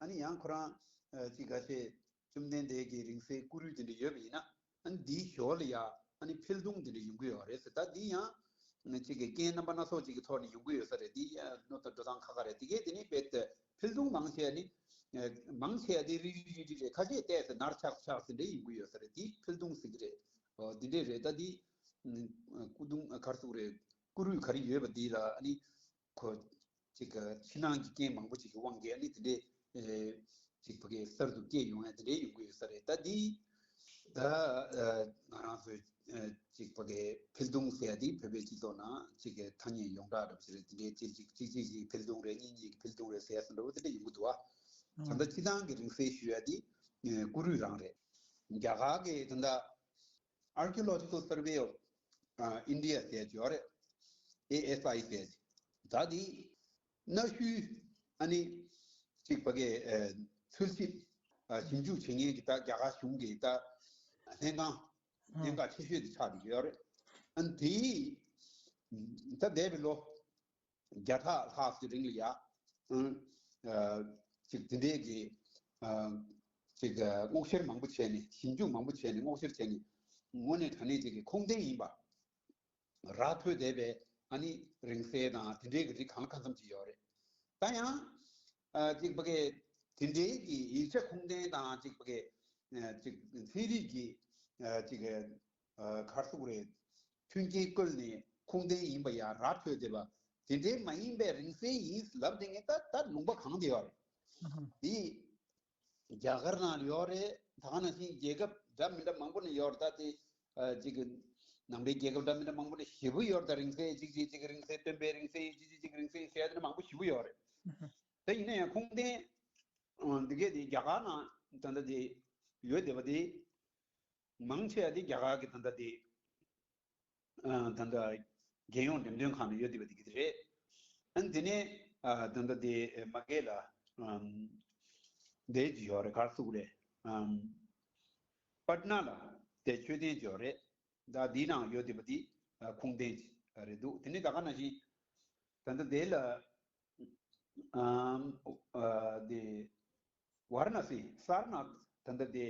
ཨ་ནི་ཡང་ཁོ་རང་། ཨ། ཅིག་ག་ཤེད། བཅོམ་ལྡན་འདས་ཀྱི་རིང་བསྲེལ་སྐུ་རུས་དེ་འདྲ་ཡོད་པ་ཡིན་ན། ཨ་ནི་འདིའི་ཞོར་ལ་ཡ། ཨ་ནི་འཕེལ་གདུང་དེ་འདྲ་ཡོང་གི་ཡོད་རེད་ཟེར། ད་འདི་ཡང་། ཅིག་གི་རྐྱེན་རྣམ་པ་སྣ་ཚོགས་ཅིག་གི་ཐོག་ནས་ཡོང་གི་ཡོད་ས་རེད། འདི་ཡང་ནོར་དང་འགྲོ་སྟངས་ཁག་ཁག་རེད། དེ་གས་དེ་ནི་རྦད་དེ་འཕེལ་གདུང་མང་ཆེ་བ་ནི། མང་ཆེ་བ་དེ་རིལ་རིལ་རིལ་རིལ་རེད། ཁ་ཤས་བལྟས་ཚེ་ནར་ཆག་ཆག་ཟེར་འདྲ་ཡོང་གི་ཡོད་ས་རེད། འདི་འཕེལ་གདུང་ཟེར་གི་རེད། འོ་འདི་འདྲས་རེད། ད་འདི། སྐུ་གདུང་ག་རེ་ཟེར་དགོས་རེད། སྐུ་རུས་ག་རེ་ཡོད་པ་འདི་ལ་ཨ་ནི། ཁོ། ཅིག་གི་ཕྱི་ནང་གི་རྐྱེན་མང་པོ་ཅིག་གི་དབང་གིས་ཨ་ནི་དེ་འདྲའི། ཨེ། ཅིག་ཕ་གི་གསར་དུ་སྐྱེས་ཡོང་ཡ་དེ་འདྲའི་ཡོང་གི་ཡོད་ས་རེད། ད་འདི། ད། ཨ། ང་རང་ཚོའི། ཨ། ཅིག་ཕ་གི་འཕེལ་གདུང་ཟེར་ཡ་འདི་བོད་པའི་སྤྱི་ཚོགས་ནང་ཅིག་གི་ཐ་སྙད་ཡོངས་གྲགས་འདྲ་པོ་ཞིག་རེད། དེ་འདྲའི་ཅིག་ཅིག་ཅིག་ཅིག་ཅིག་འཕེལ་གདུང་རེད། གཉིས་གཉིས་ཀྱི་འཕེལ་གདུང་རེད་ཟེར་ཡ་སོགས་འདྲ་པོ་དེ་འདྲ་ཡོང་གི་འདུག་བ། ད་ལྟ་སྤྱི་བཏང་གི་རིང་བསྲེལ་ཞུ་ཡ་འདི། ཨེ། སྐུ་རུས་རང་རེད། རྒྱ་གར་གྱི་ད་ལྟ། Archaeological Survey of India ཟེར་གྱི་ཡོད་རེད། ཨེ་ཨེསི་ཨའི་ཟེར་གྱི། ད་དེ་གནའ་ཤུལ་ཨ་ནི་གཅིག་པ་གའི་ཨ་འཚོལ་ཞིབ་ཨ་ཞིབ་འཇུག་བྱེད་མཁན་གྱི་ད་རྒྱ་གར་གཞུང་གི་ད་ལྷན་ཁང་ལྷན་ཁང་ཆེ་ཤོས་དེ་ཆགས་བསྡད་ཀྱི་ཡོད་རེད། ཨ་ནི་དེ་ད་འདས་པའི་ལོ་བརྒྱ་ཕྲག་ལྷག་གི་རིང་ལ་ཡ། ཨང་། ཨ། ཅིག་དེ་འདྲའི་གི། ཨ། ཅིག་སྔོག་བཤེར་མང་པོ་བྱས་ནས་ཞིབ་འཇུག་མང་པོ་བྱས་ནས་སྔོག་བཤེར་བྱས་ནས་དངོས་གནས་དྲང་གནས་ཅིག་གི་ཁུངས་ལྡན་ཡིན་པ། ར་འཕྲོད་བསྡད་པའི་ཨ་ནི་རིང་བསྲེལ་དང་དེ་འདྲའི་གི་རིགས་གང་ལ་གང་འཚམ་ཅིག་ཡོད་རེད། ད་ཡང་། ཨ། ཅིག་ཕ་གི་དེ་འདྲའི་གི་ཡིག་ཆ་ཁུངས་ལྡན་དང་ཅིག་ཕ་གི། ཨ། ཅིག་ཚན་རིག་གི། ཨ། ཅིག་ཨ། ག་རེ་ཟེར་དགོས་རེད། མཐུན་རྐྱེན་བཀོལ་ནས་ཁུངས་ལྡན་ཡིན་པ་ཡང་ར་འཕྲོད་བསྡད་པ། དེ་འདྲའི་མ་ཡིན་པའི་རིང་བསྲེལ་ཡིན་ལབ་བསྡད་མཁན་ད་ད་ལུང་པ་གང་དུ་ཡོད་རེད། ཨ་ཧ། འདི་རྒྱ་གར་ནང་ལ་ཡོད་རེད། ད་ག་ནང་བཞིན་རྒྱལ་ཁབ་འདྲ་མི་འདྲ་མང་པོ་ནས་ཡོད་རེད། ད་དེ་ཨ་ཅིག་ནང་པའི་རྒྱལ་ཁབ་འདྲ་མི་འདྲ་མང་པོ་ནས་ཞེ་པོ་ཡོད་རེད། ད་རིང་བསྲེལ་གཅིག་གཅིག་གཅིག་རིང་བསྲེལ་སྟོན་པའི་རིང་བསྲེལ་གཅིག་གཅིག་གཅིག་རིང་བསྲེལ་ཟེར་ཡ་དེ་འདྲ་མང་པོ་ཞེ་པོ་ཡོད་རེད། ཨ་ཧ། ད་ཡིན་ན་ཡང་ཁུངས་ལྡན་འདི་གས་དེ་རྒྱ་གར་ནང་ད་ལྟ་དེ་ཡོད་བསྡད་པ་དེ། མང་ཆེ་བ་དེ་རྒྱ་གར་གྱི་ད་ལྟ་དེ། ཨ། ད་ལྟ་རྒྱལ་ཡོངས་འགྲེམས་སྟོན་ཁང་ནང་ཡོད་བསྡད་པ་དེ་གི་དེ་རེད། ཨ་ནི་དེ་ནས་ཨ་ད་ལྟ་དེ་མ་གི་ལ་ཨམ་དེ་ཅི་ཡོད་རེད། ག་རེ་ཟེར་དགོས་རེད། ཨམ་པཊ་ན་ལ་དེ་མཆོད་རྟེན་ཅིག་ཡོད་རེད། ད་འདི་ནང་ཡོད་བསྡད་པ་དེ་ཨ་ཁུངས་ལྡན་ཅིག་རེད་འདུག་དེ་ནས་ད་ག་ནང་བཞིན་ད་ལྟ་དེ་ལ། ཨམ། ཨ། དེ། ཝཱ་ར་ཎ་སི། སཱ་ར་ནཱཐ། ད་ལྟ་དེ་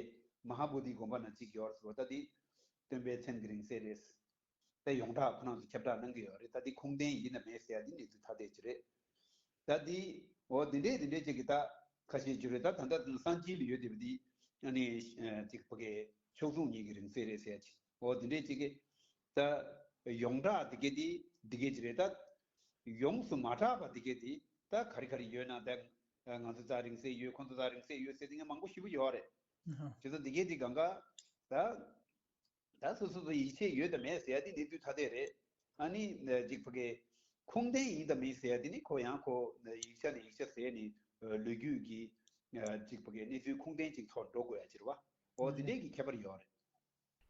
མ་ཧཱ་བོ་དྷིའི་དགོན་པ་ནང་གཅིག་ཡོད་ཟེར་བ། ད་དེ་སྟོན་པའི་མཚན་གྱི་རིང་བསྲེལ་རེད། དེ་ཡོངས་གྲགས་ཁོ་རང་ཚོ་ཁྱབ་བསྒྲགས་གནང་གི་ཡོད་རེད། ད་དེ་ཁུངས་ལྡན་ཡིན་དང་མིན་ཟེར་ཡ་དེ་གནས་ཚུལ་ཐ་དད་ཅིག་རེད། ད་དེ། འོ་དེ་འདྲས་དེ་འདྲས་ཅིག་གི་ད་ཁ་ཤས་ཅིག་རེད། ད་ད་ལྟ་གསང་སྤྱིལ་ལ་ཡོད་བསྡད་པ་དེ་ཨ་ནི་ཅིག་ཕ་གི་མཆོག་ཟུང་གཉིས་ཀྱི་རིང་བསྲེལ་རེད་ཟེར་ཡ་ཅིག་འོ་དེ་འདྲས་ཅིག་གི་ད་ཡོངས་གྲགས་དེ་གས་དེ་དེ་གས་ཅིག་རེད། ད་ཡོངས་སུ་མ་གྲགས་པ་དེ་གས་དེ་ད་ག་རེ་ག་རེ་ཡོད་ན། ད་ང་ཚོ་རྩ་རིང་བསྲེལ་ཡོད། ཁོ་ཚོ་རྩ་རིང་བསྲེལ་ཡོད་ཟེར་དེ་ངས་མང་པོ་ཞེ་པོ་ཡོད་རེད། ཨ་ཧ། བྱས་ཙང་དེ་གས་དེ་གང་ག་ད་ད་སོ་སོ་ཚོ་ཡིད་ཆེས་ཡོད་དང་མེད་ཟེར་ཡ་དེ་གནས་ཚུལ་ཐ་དད་རེད། ཨ་ནི་ཅིག་ཕ་གི་ཁུངས་ལྡན་ཡིན་དང་མིན་ཟེར་ཡ་དེ་ནི་ཁོ་ཡང་ཁོ་ཡིག་ཆ་ནས་ཡིག་ཆ་ཟེར་ནས་ལོ་རྒྱུས་ཀྱི་ཅིག་ཕ་གི་གནས་ཚུལ་ཁུངས་ལྡན་ཅིག་ཐོག་འགྲོ་དགོས་ཡ་ཅིག་རེད་བ། འོ་དེ་འདྲའི་གི་ཁྱད་པར་ཡོད་རེད།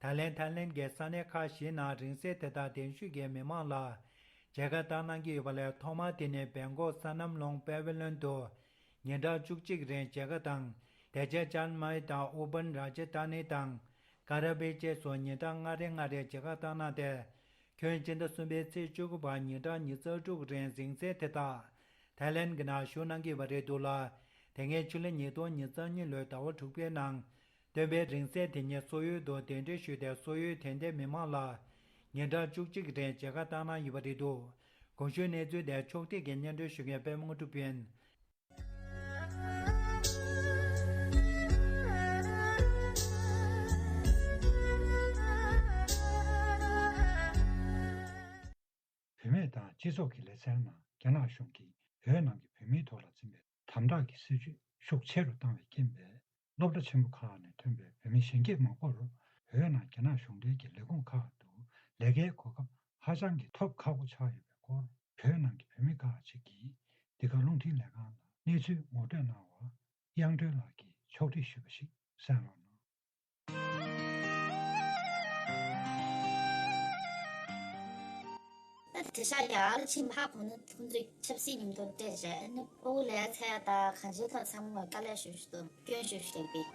ད་ལན་ཐའི་ལེན་གྱི་ས་གནས་ཁག་བཞི་ནང་རིང་བསྲེལ་དེ་དག་གདན་ཞུས་ཀྱིས་མི་མང་ལ་མཇལ་ཁ་བཏང་གནང་གི་ཡོད་པ་ལས། ཐོག་མར་དེ་ནི་བེང་ཀོག་སོ་ནམ་ལུང་པེ་ཝི་ལོན་དུ་ཉིན་གྲངས་བཅུ་གཅིག་རིང་མཇལ་ཁ་དང་། དེ་རྗེས་ཅཱན་མའེ་དང་ཨུ་བན་ར་ཇ་ཐཱ་ནི་དང་ཀ་ར་བི་བཅས་སུ་ཉིན་གྲངས་ལྔ་རེ་ལྔ་རེ་མཇལ་ཁ་བཏང་གནང་སྟེ། ཁྱོན་སྤྱི་ཟླ་གསུམ་པའི་ཚེས་བཅུ་དགུ་བར་ཉིན་གྲངས་ཉི་ཤུ་རྩ་དྲུག་རིང་རིང་བསྲེལ་དེ་དག་ཐའི་ལེན་གྱི་ནང་ཞུགས་གནང་གི་ཡོད་པ་རེད་འདུག་ལ། དེ་སྔའི་ཕྱི་ལོ་ཉིས་སྟོང་ཉི་ཤུ་རྩ་གཉིས་ལོའི་ཟླ་བ་དྲུག་པའི་ནང་སྟོན་པའི་རིང་བསྲེལ་དེ་ཉིད་སོག་ཡུལ་དུ་གདན་འདྲེན་ཞུས་ཏེ། སོག་ཡུལ་དད་ལྡན་མི་མང་ལ་ཉིན་གྲངས་བཅུ་གཅིག་རིང་མཇལ་ཁ་བཏང་གནང་ཡོད་པ་རེད་འདུག་གོང་ཞུས་གནས་ཚུལ་དེ་ཕྱོགས་སྒྲིག་གིས་སྙན་སྒྲོན་ཞུ་མཁན་པད་མ་དངོས་གྲུབ་ཡིན། བུད་མེད་དང་སྤྱི་ཚོགས་ཀྱི་ལེ་ཚན་ནང་རྒྱ་ནག་གཞུང་གིས་བོད་ནང་གི་བོད་མིའི་ཐོག་ལ་འཛིན་པའི་དམ་དྲག་གི་སྲིད་བྱུས་ཤུགས་ཆེ་རུ་བཏང་བའི་རྐྱེན་པས། སློབ་གྲྭ་ཆེན་པོ་ཁག་ནས་ཐོན་པའི་བོད་མི་གཞོན་སྐྱེས་མང་པོར་བོད་ནང་རྒྱ་ནག་གཞུང་འབྲེལ་གྱི་ལས་ཁུངས་ཁག་ཏུ་ལས་ཀའི་གོ་སྐབས་ཧ་ཅང་གི་ཐོབ་ཁག་པོ་ཆགས་ཡོད་པའི་སྐོར། བོད་ནང་གི་བོད་མི་ཁག་ཅིག་གིས་འདི་ག་རླུང་འཕྲིན་ལས་ཁང་ལ་གནས་ཚུལ་ངོ་སྤྲོད་གནང་བར་དབྱངས་སྒྲོན་ལགས་ཀྱིས་ཕྱོགས་སྒྲིག་ཞུས་པ་ཞིག་གསན་རོགས་གནང་། ད་དེང་སང་རྒྱ་གར་ལ་ཕྱིན་པ་ཧ་གོ་ན་ཁོང་ཚོས་ཆབ་སྲིད་མཉམ་དུ་སྤྲད་བྱས་ཨ་ནི་ཕྲུ་གུ་ལས་ཚད་དང་གང་ཅིའི་ཐོག་ཚང་མ་དཀའ་ལས་ཞེ་པོ་ཞིག་འདུག་སྐྱོན་ཞེ་པོ་ཞིག་འདུག་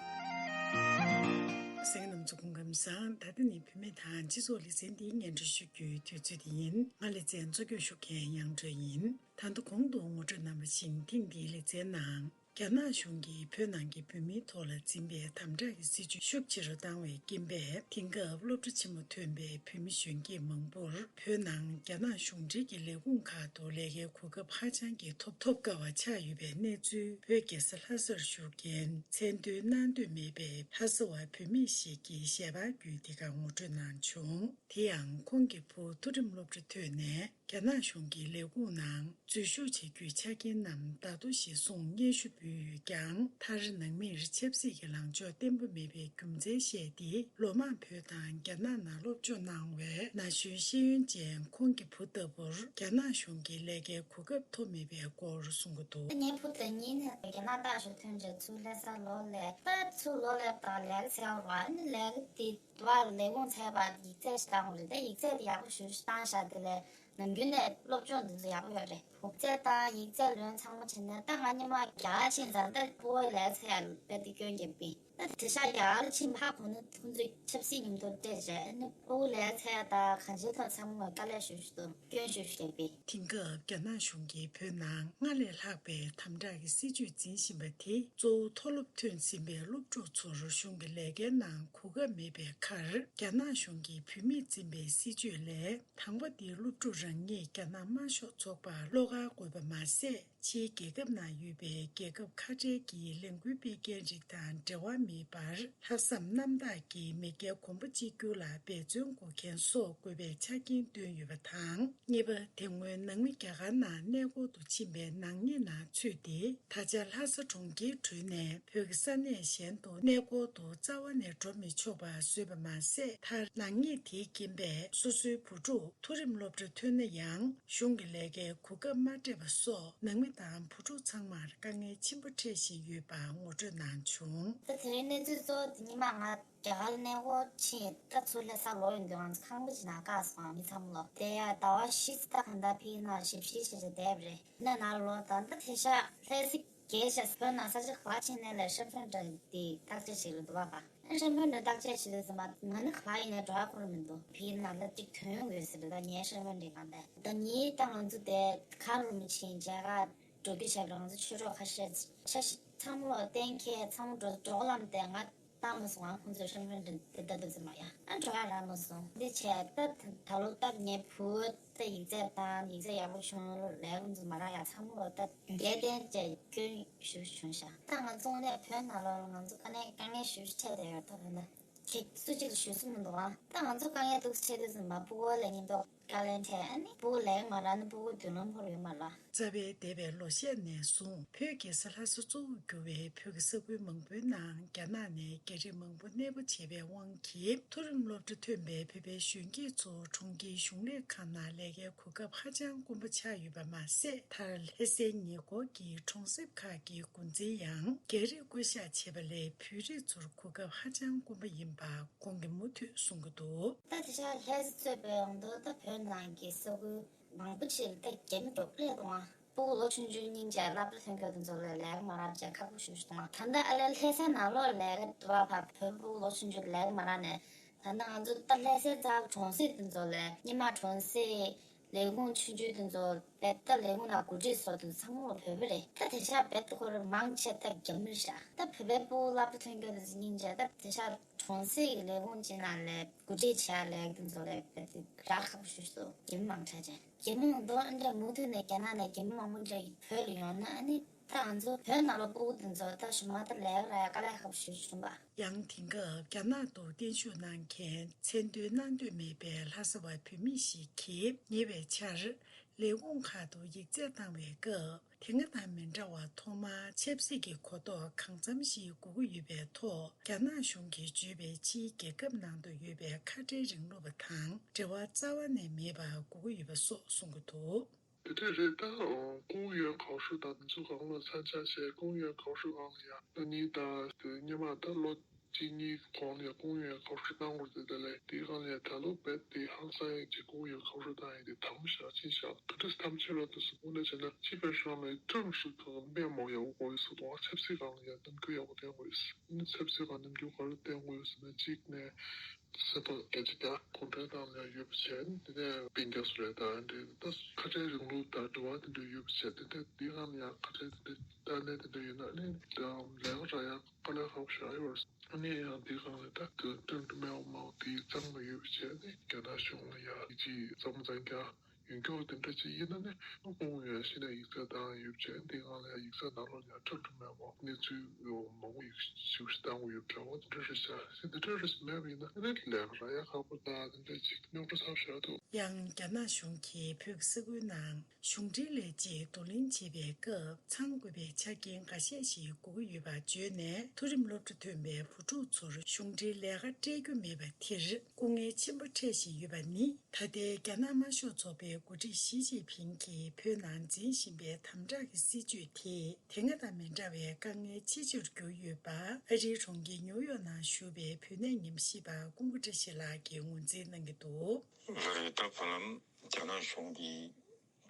གསན་མཁན་རྣམ་ཚོ་སྐུ་ཁམས་བཟང་། ད་ལྟ་ནི་བུད་མེད་དང་སྤྱི་ཚོགས་ལེ་ཚན་འདིའི་སྙན་སྒྲོན་ཞུ་རྒྱུའི་དུས་ཚོད་དེ་ཡིན། ང་ལེ་ཚན་གཙོ་སྐྱོང་ཞུ་མཁན་དབྱངས་སྒྲོན་ཡིན། ད་ལྟ་གོང་དུ་ངོ་སྤྲོད་གནང་བ་བཞིན་ཐེངས་འདིའི་ལེ་ཚན་ནང་རྒྱ་ནག་གཞུང་གིས་བོད་ནང་གི་བོད་མིའི་ཐོག་ལ་འཛིན་པའི་དམ་དྲག་གི་སྲིད་བྱུས་ཤུགས་ཆེ་རུ་བཏང་བའི་རྐྱེན་པས། དེང་སྐབས་སློབ་གྲྭ་ཆེན་མོ་ཐོན་པའི་བོད་མི་གཞོན་སྐྱེས་མང་པོར་བོད་ནང་རྒྱ་ནག་གཞུང་འབྲེལ་གྱི་ལས་ཁུངས་ཁག་ཏུ་ལས་ཀའི་གོ་སྐབས་ཧ་ཅང་གི་ཐོབ་ཐོབ་དཀའ་བ་ཆགས་ཡོད་པའི་གནས་ཚུལ། བོད་རྒྱལ་ས་ལྷ་སར་བཞུགས་མཁན་མཚན་འདོན་གནང་འདོད་མེད་པའི་ལྷ་ས་བ་བུད་མེད་ཞིག་གིས་ཞལ་པར་བརྒྱུད་འདི་ག་ངོ་སྤྲོད་གནང་བྱུང་། དེ་ཡང་ཁོང་གི་བུ་མཐོ་རིམ་སློབ་གྲྭ་ཐོན་ནས། རྒྱ་ནག་གཞུང་གི་ལས་ཁུངས་ནང་འཛུལ་ཞུགས་བྱེད་རྒྱུའི་ཆ་རྐྱེན་རྣམས་བརྡ་ཐོ་ཞིག་བཟུང་སྙན་ཞུ་འབུལ་ཡོད་ཀྱང་། མཐར་ནང་མིར་ཆབ་སྲིད་ཀྱི་ལངས་ཕྱོགས་བརྟན་པོ་མེད་པའི་རྒྱུ་མཚན་བཤད་དེ། ལོ་མང་བོད་དང་རྒྱ་ནག་ནང་སློབ་སྦྱོང་གནང་བའི་ན་གཞོན་ཤེས་ཡོན་ཅན་ཁོང་གི་བུ་ལྟ་བུར་རྒྱ་ནག་གཞུང་གི་ལས་ཀའི་གོ་སྐབས་ཐོབ་མེད་པའི་སྐོར་གསུང་གི་འདུག་ངའི་བུ་ད་ཉིད་ནས་རྒྱ་ནག་ལྟ་ཞོག་ཐོན་རྗེས་ཚུར་ལྷ་ས་ལོག་སླེབས། ད་ཚུར་ལོག་སླེབས་དང་ལས་ཀ་བྱས་པ་ནི་ལས་ཀ་དེ། དུ་བ་ལས་ཁུངས་ཚད་པ་ཡིག་ཚད་ཞིག་བཏང་དགོས་རེད། ད་ཡིག་ཚད་དེ་ཡག་པོ་ཞེ་པོ་ཞིག་བཏང་བཞག་དེ་ལས་ནམ་རྒྱུན་ནས་སློབ་སྦྱོང་འདི་ཚོ་ཡག་པོ་ཡོད་རེད། གུག་ཚད་དང་ཡིག་ཚད་ལོན་ཚང་མ་བྱས་ནས་ད་ང་སྔོན་མ་རྒྱ་གར་ཕྱིན་ཙང་ད་ཕྲུ་གུའི་ལས་ཚད་ཡང་རྦད་དེ་སྐྱོན་རྒྱབ་པས། ད་དེང་སང་རྒྱ་གར་ཕྱིན་པ་ཧ་གོ་ན་ཁོང་ཚོས་ཆབ་སྲིད་མཉམ་དུ་སྤྲད་བྱས་ཨ་ནི་ཕྲུ་གུའི་ལས་ཚད་དང་གང་ཅིའི་ཐོག་ཚང་མ་དཀའ་ལས་ཞེ་པོ་ཞིག་འདུག་སྐྱོན་ཞེ་པོ་ཞིག་རྒྱབ་པས། དེང་སྐབས་རྒྱ་ནག་གཞུང་གིས་བོད་ནང་སྔར་ལས་ལྷག་པའི་དམ་དྲག་གི་སྲིད་བྱུས་འཛིན་བཞིན་པ་དེ་གཙོ་བོ་མཐོ་སློབ་ཐོན་ཟིན་པའི་སློབ་ཕྲུག་ཚོར་གཞུང་གི་ལས་ཀའི་ནང་གོ་སྐབས་མེད་པའི་ཁར། རྒྱ་ནག་གཞུང་གིས་བུད་མེད་འཛིན་པའི་སྲིད་བྱུས་ལས། དང་པོ་དེ་སློབ་ཕྲུག་རང་ཉིད་རྒྱ་ནག་དམར་ཤོག་ཚོགས་པར་བློ་དཀར་དགོས་པ་མ་ཟད། ཕྱིའི་རྒྱལ་ཁབ་ནང་ཡོད་པའི་རྒྱལ་ཁབ་ཁ་བྲལ་གྱི་ལས་འགུལ་སྤེལ་མཁན་རིགས་དང་འབྲེལ་བ་མེད་པར། ལྷག་བསམ་རྣམ་དག་གིས་མི་སྒེར་གོང་བུ་གཅིག་གྱུར་ལ་འབད་བརྩོན་དགོས་མཁན་སོགས་དགོས་པའི་ཆ་རྐྱེན་བཏོན་ཡོད་པ་དང་། གཉིས་པ། དེ་སྔོན་ནང་མི་རྒྱ་གར་ནང་གནས་སྐོར་དུ་ཕྱིན་པའི་ནག་ཉེས་ནང་ཚུད་དེ། ད་ཆ་ལྷ་ས་གྲོང་ཁྱེར་བྲོས་ནས་བོད་ཀྱི་ས་གནས་གཞན་དུ་གནས་སྐོར་དུ་རྩ་བ་ནས་འགྲོ་མི་ཆོག་པ་བཟོས་པ་མ་ཟད། མཐར་ནག་ཉེས་དེའི་རྐྱེན་པས་སོ་སོའི་བུ་ཕྲུག་མཐོ་རིམ་སློབ་གྲྭ་ཐོན་ན་ཡང་གཞུང་གི་ལས་ཀའི་གོ་སྐབས་མ་སྤྲད་པ་སོགས་ནང་མི་དང་བུ་ཕྲུག་ཚང་མར་དཀའ་ངལ་ཆེན་པོ་འཕྲད་བཞིན་ཡོད་པ་ངོ་སྤྲོད་གནང་བྱུང་། ད་དེ་རིང་གནས་ཚུལ་གཙོ་བོ་དེ་ཉི་མ་ང་རྒྱ་གར་གནས་སྐོར་ཕྱིན། ད་ཚུར་ལྷ་ས་ལོག་ཡོང་དུས་ང་ཚོ་ཁང་པ་ཅིག་ནང་བཀག་སོང་། མི་ཚང་མ་ལོག་དེ་ཡང་ཟླ་བ་བཞི་ཙམ་ད་ག་འདྲ་ཕི་ན་ཞིབ་བཤེར་བྱས་བྱས་བསྡད་པ་རེད། ནས་ནང་ལོག་ད་ལྟ་དེང་སང་ལྷ་སའི་རྒྱལ་ས་བོད་ནང་ས་ཆ་ག་པར་ཕྱིན་ནའི་ལས་身份证དེ་བརྟག་དཔྱད་བྱེད་ཀྱི་འདུག་པ། ཨ་身份证་བརྟག་དཔྱད་བྱེད་དུས་ཙམ་པ་ང་ནི་ག་པར་ཡིན་ནའི་འགྲོ་ཡག་ཁོ་རང་མི་འདུག་ཕི་ན་ལ་གཅིག་ཐོན་ཡོང་གི་ཡོད་ཟེར་རེད། ད་ངའི་身份证་གང་དེ་ད་ཉིད་ད་ང་ཚོ་དེ་ཁ་རུ་མི་ཕྱིན་མཇལ་ཁ་འགྲོ་རྒྱུ་བྱས་པ་རེད། ང་ཚོ་ཆོས་གྲོགས་ཁ་ཤས་ཆ་ཤས་ཚང་མ་ལོག་གཏན་འཁེལ་ཚང་མ་འགྲོ་འགྲོ་ལམ་དེ་ང་བཏང་མ་སོང་། ང་ཁོང་ཚོའི་身份证་དེ་ད་དུང་ཙམ་མ་ཡ་ཨ་འགྲོ་ཡག་རག་མ་སོང་། འདི་བྱས་ད་ད་ལོ་ད་ངའི་བུ་ད་ཡིག་ཚད་དང་ཡིག་ཚད་ཡག་པོ་བྱུང་ལོ་ལས་ཁོང་ཚོ་མ་རག་ཡ་ཚང་མ་ལོག་ད་འགལ་རྟེན་བཅས་སྐྱོན་ཞེ་པོ་བྱུང་ཤག་ད་ང་ཚོ་དངོས་གནས་བོད་ནང་ལོགས་ལ་ང་ཚོ་དཀའ་ངལ་དཀའ་ངལ་ཞེ་པོ་འཕྲད་བསྡད་ཡོད། ད་ད་ལྟ་ཁྱེད་སུ་གཅིག་ལ་ཞུ་ས་མི་འདུག་ཨ། ད་ང་ཚོ་དཀའ་ངལ་འདུག་སེ་འཕྲད་དུས་ཙམ་པ་ཕྲུ་གུ་ལ་ཉེན་རྟོག་དཀའ་ལས་འཕྲད། ཨ་ནི་ཕྲུ་གུ་ལས་ཀ་མ་རག་ན་ཕྲུ་གུ་མདུན་ལམ་ཁོ་རང་ཡོད་མ་རེད། རྩ་བའི་འདས་པའི་ལོ་ཤས་ནས་བཟུང་བོད་རྒྱལ་ས་ལྷ་ས་གཙོ་བོར་གྱུར་བའི་བོད་ཀྱི་ས་ཁུལ་མང་པོའི་ནང་རྒྱ་ནག་ནས་རྒྱ་རིགས་མང་པོ་གནས་སྤོ་བྱས་པའི་དབང་གིས་མཐོ་རིམ་སློབ་གྲྭ་ཐོན་པའི་བོད་པའི་གཞོན་སྐྱེས་ཚོ་གྲོང་ཁྱེར་གཞུང་ལས་ཁང་ནང་ལས་ཀའི་གོ་སྐབས་ཧ་ཅང་དཀོན་པོ་ཆགས་ཡོད་པ་མ་ཟད། མཐར་ལྷ་སའི་ཉེ་འཁོར་གྱི་གྲོང་གསེབ་ཁག་གི་འགོ་འཛིན་ཡང་རྒྱ་རིགས་བསྐོ་གཞག་བྱས་པ་ལས་བོད་རིགས་ཚོར་གོ་སྐབས་ཧ་ཅང་དཀོན་པོ་ཡིན་པ་ཁོང་གིས་མུ་མཐུད་གསུང་གི་འདུག་ད་དེང་སང་ལྷ་ས་གཙོས་པའི་ཡོང་དུ་ད་བོད་ནང་གི་ས་ཁུལ་མང་པོ་ཅིག་ལ་ད་རྒྱ་མི་འགྲོ་གི་རེད་འདུག་ཨ། ཕྲུ་གུ་ལོ་ཆུང་ཆུང་སྙིང་རྗེ་སློབ་གྲྭ་ཐོན་མཁན་དེ་ཚོ་ལ་ལས་ཀ་མ་རག་བྱས་ཁག་པོ་ཞེ་པོ་ཞིག་འདུག་ཨ། ད་ལྟ་ཨ་ལས་ལྷ་ས་ནང་ལོགས་ལས་ཀ་འགྲོ་བ་ཕར་བོད་ཕྲུ་གུ་ལོ་ཆུང་ཆུང་ལ་ལས་ཀ་མ་རག་ནས་ད་ལྟ་ང་ཚོ་ད་ལྷ་སའི་རྩ་བ་གྲོང་གསེབ་དེ་ཚོ་ལ་སྔོན་མ་གྲོང་གསེབ་ལས་ཁུངས་ཆུང་ཆུང་དེ་ཚོ་རྦད་ད་ལས་ཁུངས་ནང་འགོ་ཁྲིད་ཚོ་དེ་ཚོ་ཚང་མ་བོད་པ་རེད། ད་དེང་སང་རྦད་དེ་ཁོ་རང་མང་ཆེ་ད་རྒྱ་མི་རེད་ཤག་ད་བོད་པའི་ཕྲུ་གུ་སློབ་གྲྭ་ཐོན་མཁན་དེ་ཚོ་སྙིང་རྗེ། ད་དེང་སང་གྲོང་གསེབ་ཀྱི་ལས་ཁུངས་ཅིག་ནང་ལ་འགོ་ཁྲིད་བྱས་ལས་དེ་ཚོ་ལ་རྦད་དེ་རག་ཁག་པོ་ཞེ་པོ་འདུག་རྒྱ་མི་མང་དྲགས་ཅན། རྒྱ་མི་མང་དུ་འདྲ་མུ་མཐུད་ནས་རྒྱ་ནག་ནས་རྒྱ་མི་མང་པོ་འདྲ་བོད་ལ་ཡོང་ན་ཨ་ནི་ད་ང་ཚོ་བོད་ནང་ལ་ཕྲུ་གུ་དེ་ཚོ་ད་གཞུག་མ་ད་ལས་ཀ་རག་ཡ་དཀའ་ལས་ཁག་པོ་ཞེ་པོ་བྱུང་བ། ཡང་དེང་སྐབས་རྒྱ་ནག་ཏུ་བརྟན་བཞུགས་གནང་མཁན་མཚན་འདོན་གནང་འདོད་མེད་པའི་ལྷ་ས་བ་བུད་མེད་ཞིག་གིས་ཉེ་བའི་ཆར་ ལས་ཁུངས་ཁག་ཏུ་ཡིག་ཚད་བཏང་བའི་སྐབས། དེ་སྔ་དང་མི་འདྲ་བར་ཐོག་མར་ཆབ་སྲིད་ཀྱི་གོ་རྟོགས་གང་འཚམ་ཞིག་དགོས་ཀྱི་ཡོད་པའི་ཐོག་རྒྱ་ནག་གཞུང་གིས་བརྗོད་པའི་ཕྱིའི་རྒྱལ་ཁབ་ནང་དུ་ཡོད་པའི་ཁ་བྲལ་རིང་ལུགས་པ་དང་འབྲེལ་བ་རྩ་བ་ནས་མེད་པ་དགོས་ཀྱི་ཡོད་པ་སོགས་གསུང་གི་འདུག། དེ་འདྲ་རེད་ད། ཨོ། ཀུང་ཡོན་གའོ་ཧྲུའུ་དང་དེ་ཚོ་གང་ལ་མཚན་ཆ་བྱས། ཀུང་ཡོན་གའོ་ཧྲུའུ་སྒང་ལ་ཡ་ད་ནི་ད་དེ་སྔོན་མ་ད་ལོ་གཅིག་གཉིས་གོང་ལ་ཡ་ཀུང་ཡོན་གའོ་ཧྲུའུ་བཏང་དགོས་རེད། དེ་ལས་དེའི་སྒང་ལ་ཡ་ད་ལོ་རྦད་དེ་ཧང་སང་ཡག་ཅིག་ཀུང་ཡོན་གའོ་ཧྲུའུ་བཏང་ཡག་དེ་དམ་བཞག་ཅི་བཞག་དེ་འདྲ་ཐམས་ཅད་རོ། དེ་སུ་ཀུང་ལ་བྱས་ན་ཅི་ཕན་ཤོར་མེད། ཁྲིམས་ཤིག་གང་དཔེ་མོ་ཡག་པོ་དགོས་ཡོད་སུ་དང་ཆབ་སྲིད་སྒང་ལ་ཡ་རྣམ་འགྱུར་ཡག་པོ་བསྟན་དགོས་ཡོད། ཨ་ནི་ཆབ་སྲིད་སྒང་རྣམ་འགྱུར་ག་རེ་བསྟན་དགོས་ཡོད་ཟེར་ན། གཅིག་ནས། སེ་པོ་སྐད་ཆ་རྒྱག་གུང་ཁྲན་ཏང་ལ་ཡོད་པ་བྱས། དེ་ནས་སྤུན་ཀྱག་སུ་རེད་ད་འདྲེ་ད་ཁ་བྲལ་རིང་ལུགས་དང་འབྲེལ་བ་དེ་འདྲ་ཡོད་པ་བྱས། དེ་ནས་དེ་སྒང་ལ་ཡང་ཁ་བྲལ་དེ་འདྲ་ལྟ་གནས་དེ་འདྲ་ཡོད་ན། ཨ་ནི་ད་ལས་ཀ་རག་ཡག་དཀའ་ལས་ཁག་པོ་ཞིག་ཡོད་རེད། ཨ་ནི་ཡང་དེ་སྒང་ལ་ད་དོན་དུ་མེད་པ་མང་པོ་དེ་གཙང་མ་ཡོད་པ་བྱས་ནས་རྒྱ་ནག་གཞུང་ལ་ཡང་ཡིད་ཆེས་གཙང་མ་གཙང་རྐྱང་ཡོད་མཁན་དེ་འདྲ་ཅིག་ཡིན་ན་ནི། ཨ་ཁུང་ཡོན་ཤི་ན་ཡིག་ཚད་བཏང་ཡོད་ཅེས། དེ་སྒང་ལ་ཡང་ཡིག་ཚད་ནང་ལོགས་ཡང་ཁྲིམས་ཁྲིམས་མེད་པ་གནས་ཚུལ་མང་པོ་ཡིག་ཞིག་བཏང་དགོས་ཡོད་འདྲ་བོ་དེ་འདྲ་རེད་ཤག། ཤི་དེ་འདྲ་རེད་མེད་པ་ཡིན་ན་ཨ་ནི་ལས་ཀ་རག་ཡག་ཁག་པོ་དང་དེ་འདྲ་ཅིག་རྙོག་དྲ་ཚ་པོ་ཞིག་རག་འདུག། ཡང་རྒྱ་ནག་གཞུང་གིས་བོད་ཀྱི་ས་ཁུལ་ནང་གཞུང་འབྲེལ་ལས་བྱེད་བསྡུ་ལེན་བྱེད་པའི་སྐབས་ཚང་དགོས་པའི་ཆ་རྐྱེན་འགའ་ཤས་ཤིག་དགོས་ཀྱི་ཡོད་པ་བརྗོད་ནས། མཐོ་རིམ་སློབ་གྲྭ་ཐོན་པའི་བུ་ཕྲུག་ཚོར་གཞུང་འབྲེལ་ལས་ཀ་སྤྲད་རྒྱུ་མེད་པ་དེར་སྐུ་ངལ་ཆེན་པོ་འཕྲད་བཞིན་ཡོད་པ་ནི། ད་ལྟའི་རྒྱ་ནག་དམར་ཤོག་ཚོགས་པའི་འགོ་ཁྲིད་ཞི་ཅིན་ཕིང་གིས་བོད་ནང་འཛིན་བཞིན་པའི་དམ་དྲག་གི་སྲིད་བྱུས་དེས་དེ་སྔ་དང་མི་འདྲ་བའི་དཀའ་ངལ་ཆེ་ཆེར་གྱུར་ཡོད་པ། ཨ་རིའི་གྲོང་ཁྱེར་ཉིའུ་ཡོག་ནང་བཞུགས་པའི་བོད་གནས་ཉམས་ཞིབ་པ་ཀུན་དགའ་བཀྲ་ཤིས་ལགས་ཀྱིས་ངོས་འཛིན་གནང་གི་འདུག། ལགས་རེད། ད་བར་ལམ་རྒྱ་ནག་གཞུང་གིས་